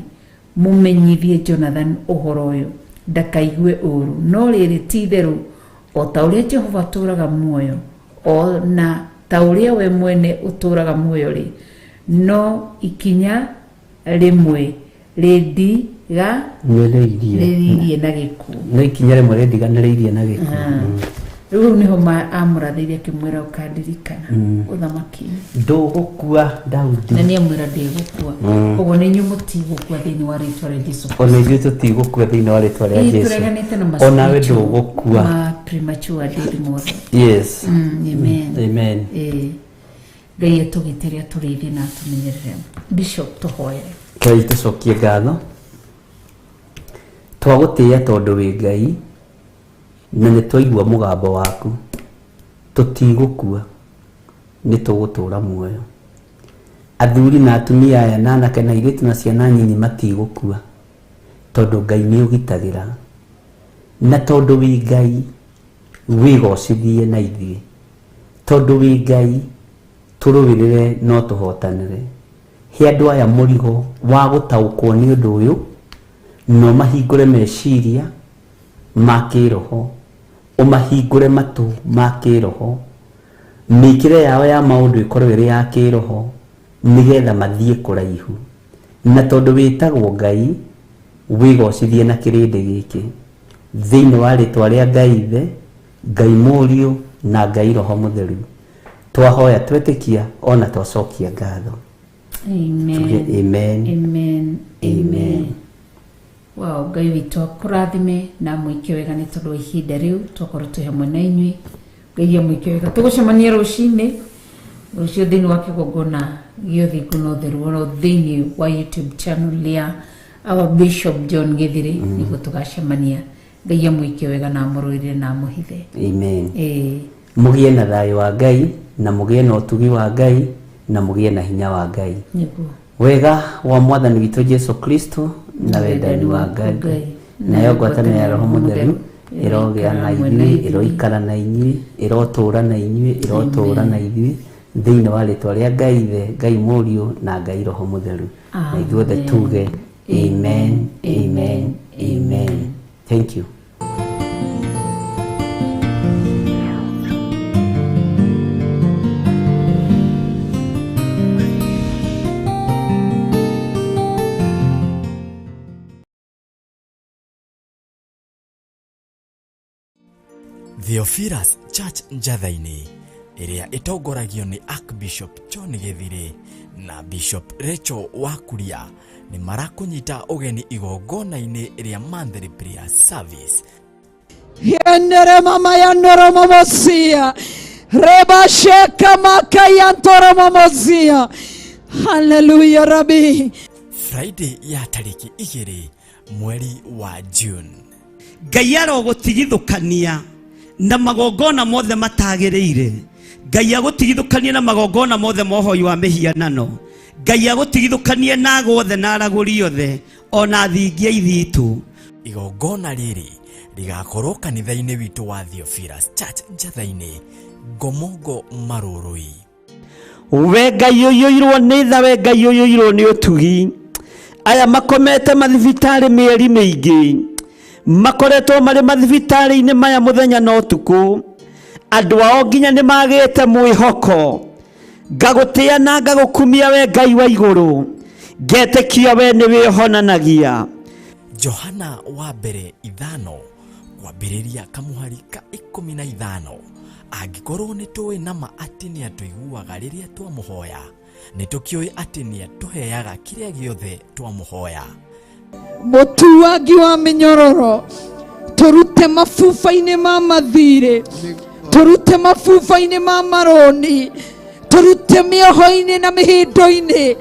mũmenyithie Jonathan ũhoro ũyũ, ndakaigue ũũru. No rĩrĩ, ti itherũ o ta ũrĩa Jehova atũũraga muoyo, o na ta ũrĩa we mwene ũtũũraga muoyo rĩ, no ikinya rĩmwe rĩndiga Nĩrĩirie. Rĩririe na gĩkuũ." No ikinya rĩmwe rĩndiganĩrĩirie na gĩkuũ. Rĩu hau nĩho amũrathĩire akĩmwĩra, "Ũkandirikana ũthamaki-inĩ." Ndũgũkua, Daudi. Na nĩ amwĩra ndĩgũkua. Koguo nĩ inyuĩ mũtigũkua thĩinĩ wa rĩtwa rĩa Jesu. Ona ithuĩ tũtigũkua thĩinĩ wa rĩtwa rĩa Ĩĩ, Jesu. tũreganĩte na Onawe ma-spiritual ndũgũkua. ma premature death mothe. Yes. Amen. Amen. Ĩĩ. Ngai atũgitĩre, atũrĩithie na atũmenyerere. Bishop, tũhoere. Ngai, tũcokie ngatho, twagũtĩĩa tondũ wĩ Ngai na nĩ twaigua mũgambo waku. Tũtigũkua, nĩ tũgũtũra muoyo. Athuri na atumia aya na anake na airĩtu na ciana nyinyi matigũkua, tondũ Ngai nĩ ũgitagĩra, na tondũ wĩ Ngai, wĩgocithie na ithuĩ. Tondũ wĩ Ngai, tũrũĩrĩre no tũhotanĩre. He andũ aya mũrigo wa gũtaũkwo nĩ ũndũ ũyũ, na ũmahingũre meciria ma kĩroho, ũmahingũre matũ ma kĩroho, mĩkĩre yao ya maũndũ ĩkorwo ĩrĩ ya kĩroho, nĩgetha mathiĩ kũraihu. Na tondũ wĩtagwo Ngai, wĩgocithie na kĩrĩndĩ gĩkĩ thĩinĩ wa rĩtwa rĩa Ngai Ithe, Ngai Mũriũ na Ngai Roho Mũtheru, twahoya twetĩkia ona twacokia ngatho. Amen. Tuge amen. Amen. Amen. Amen. Wow, Ngai witũ akũrathime na mwĩke wega nĩ tondũ wa ihinda rĩu twakorwo twĩ hamwe na inyuĩ. Ngai amwĩke wega. Tũgũcemania rũcinĩ rũciũ thĩinĩ wa kĩgongona gĩa ũthingu na ũtheru, oro thĩinĩ wa YouTube channel ya our Bishop John Githiri, nĩguo tũgacemania. Ngai amwĩke wega na amũrũĩrĩre na amũhithe. Amen. Ĩĩ. Mũgĩe na thayũ wa Ngai, na mũgĩe na ũtugi wa Ngai, na mũgĩe na hinya wa Ngai. Nĩguo. Wega wa Mwathani witũ Jesu Kristo, na wendani wa Ngai, nayo ngwatanĩro ya Roho Mũtheru. Ĩrogĩa na ithuĩ, ĩroikara na inyuĩ, ĩrotũũra na inyuĩ, ĩrotũũra na ithuĩ thĩinĩ wa rĩtwa rĩa Ngai Ithe, Ngai Mũriũ na Ngai Roho Mũtheru. Na ithuothe tuge amen, amen, amen. Thank you. Theophilus Church Njatha-inĩ ĩrĩa ĩtongoragio nĩ Archbishop John Gĩthirĩ na Bishop Rachel Wakuria nĩ marakũnyita ũgeni igongona-inĩ rĩa monthly prayer service. Yenere mama yanoro mamosia. Reba sheka maka yantoro mamosia. Hallelujah Rabbi. Friday ya tarĩki 2 mweri wa June. Ngai arogũtigithũkania na magongona mothe matagĩrĩire. Ngai agũtigithũkanie na magongona mothe ma ũhoi wa mĩhianano. Ngai agũtigithũkanie na ago othe na aragũri othe ona thingia ithitũ. Igongona rĩrĩ rĩgakorwo kanitha-inĩ witũ wa Theophilus Church Njatha-inĩ, Ngomongo Marũrũi. We Ngai ũiyũirwo nĩ tha, we Ngai ũiyũirwo nĩ ũtugi. Aya makomete mathibitarĩ mĩeri mĩingĩ, makoretwo marĩ mathibitarĩ-inĩ maya mũthenya na ũtukũ. Andũ ao nginya nĩ magĩte mwĩhoko. Ngagũtĩa na ngagũkumia we Ngai wa igũrũ, ngetĩkia we nĩwe ũhonanagia. Johana wa mbere 5 kwambĩrĩria kamũhari ka 15. Angĩkorwo nĩ tũĩ nama atĩ nĩ atũiguaga rĩrĩa twamũhoya, nĩ tũkĩũĩ atĩ nĩ atũheaga kĩrĩa gĩothe twamũhoya. Mũtuangi wa mĩnyororo, tũrute mabuba-inĩ ma mathirĩ, tũrute mabuba-inĩ ma marũni, tũrute mĩoho-inĩ na mĩhĩndo-inĩ,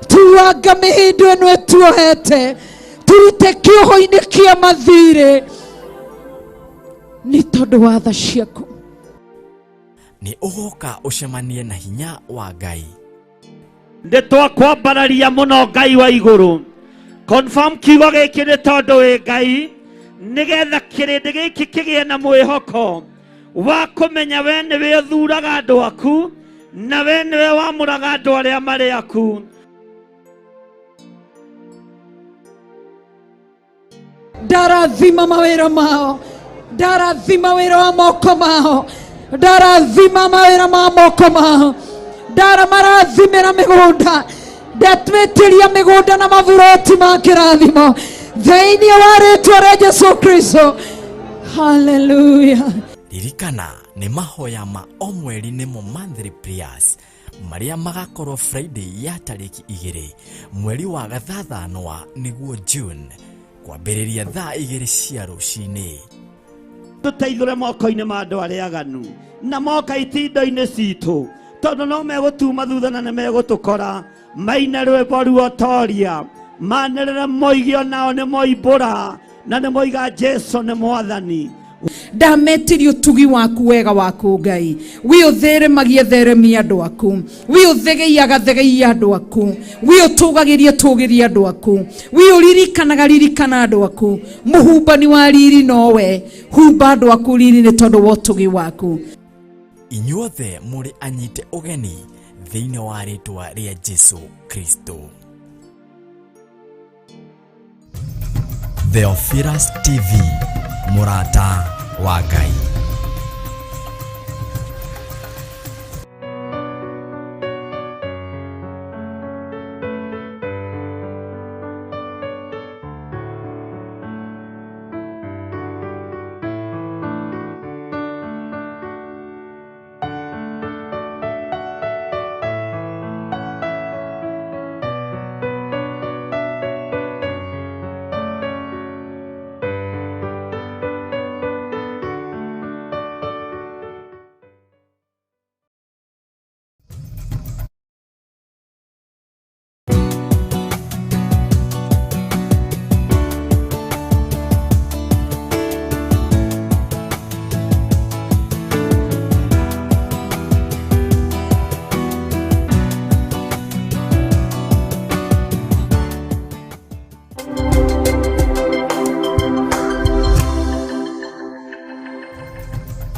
tuanga mĩhĩndo ĩno ĩtuohete, tũrute kĩoho-inĩ kĩa mathirĩ nĩ tondũ wa tha ciaku. Nĩ ũgoka ũcemanie na hinya wa Ngai. Nĩ twakwambararia mũno Ngai wa igũrũ. Confirm kiugo gĩkĩ nĩ tondũ wĩ Ngai, nĩgetha kĩrĩndĩ gĩkĩ kĩgĩe na mwĩhoko wa kũmenya we nĩwe ũthuraga andũ aku na we nĩwe wamũraga andũ arĩa marĩ aku. Ndarathima mawĩra mao, ndarathima wĩra wa moko mao, ndarathima mawĩra ma moko mao, ndaramarathimĩra mĩgũnda, ndatwĩtĩria mĩgũnda na maburoti ma kĩrathimo thĩinĩ wa rĩtwa rĩa Jesu Kristo. Hallelujah. Ririkana nĩ mahoya ma o mweri nĩmo monthly prayers marĩa magakorwo Friday ya tarĩki 2 mweri wa gathathanwa nĩguo June kwambĩrĩria thaa 2 cia rũcinĩ. Tũteithũre moko-inĩ ma andũ arĩa aganu na moka itindo-inĩ citũ, tondũ no megũtuma thutha na nĩ megũtũkora. Maine rwĩmbo ruotoria, manĩrĩre moige onao nĩ moimbũra na nĩ moiga Jesu nĩ Mwathani. Ndametirie ũtugi waku wega waku Ngai, wi ũtheremagie theremia andũ aku, wi ũthegeiaga thegeia andũ aku, wi ũtũgagĩrie tũgĩrie andũ aku, wi ũririkanaga ririkana andũ aku. Mũhumbani wa riri nowe, humba andũ aku riri nĩ tondũ wa ũtugi waku. Inyuothe mũrĩ anyite ũgeni thĩinĩ wa rĩtwa rĩa Jesu Kristo. Theophilus TV, mũrata wa Ngai.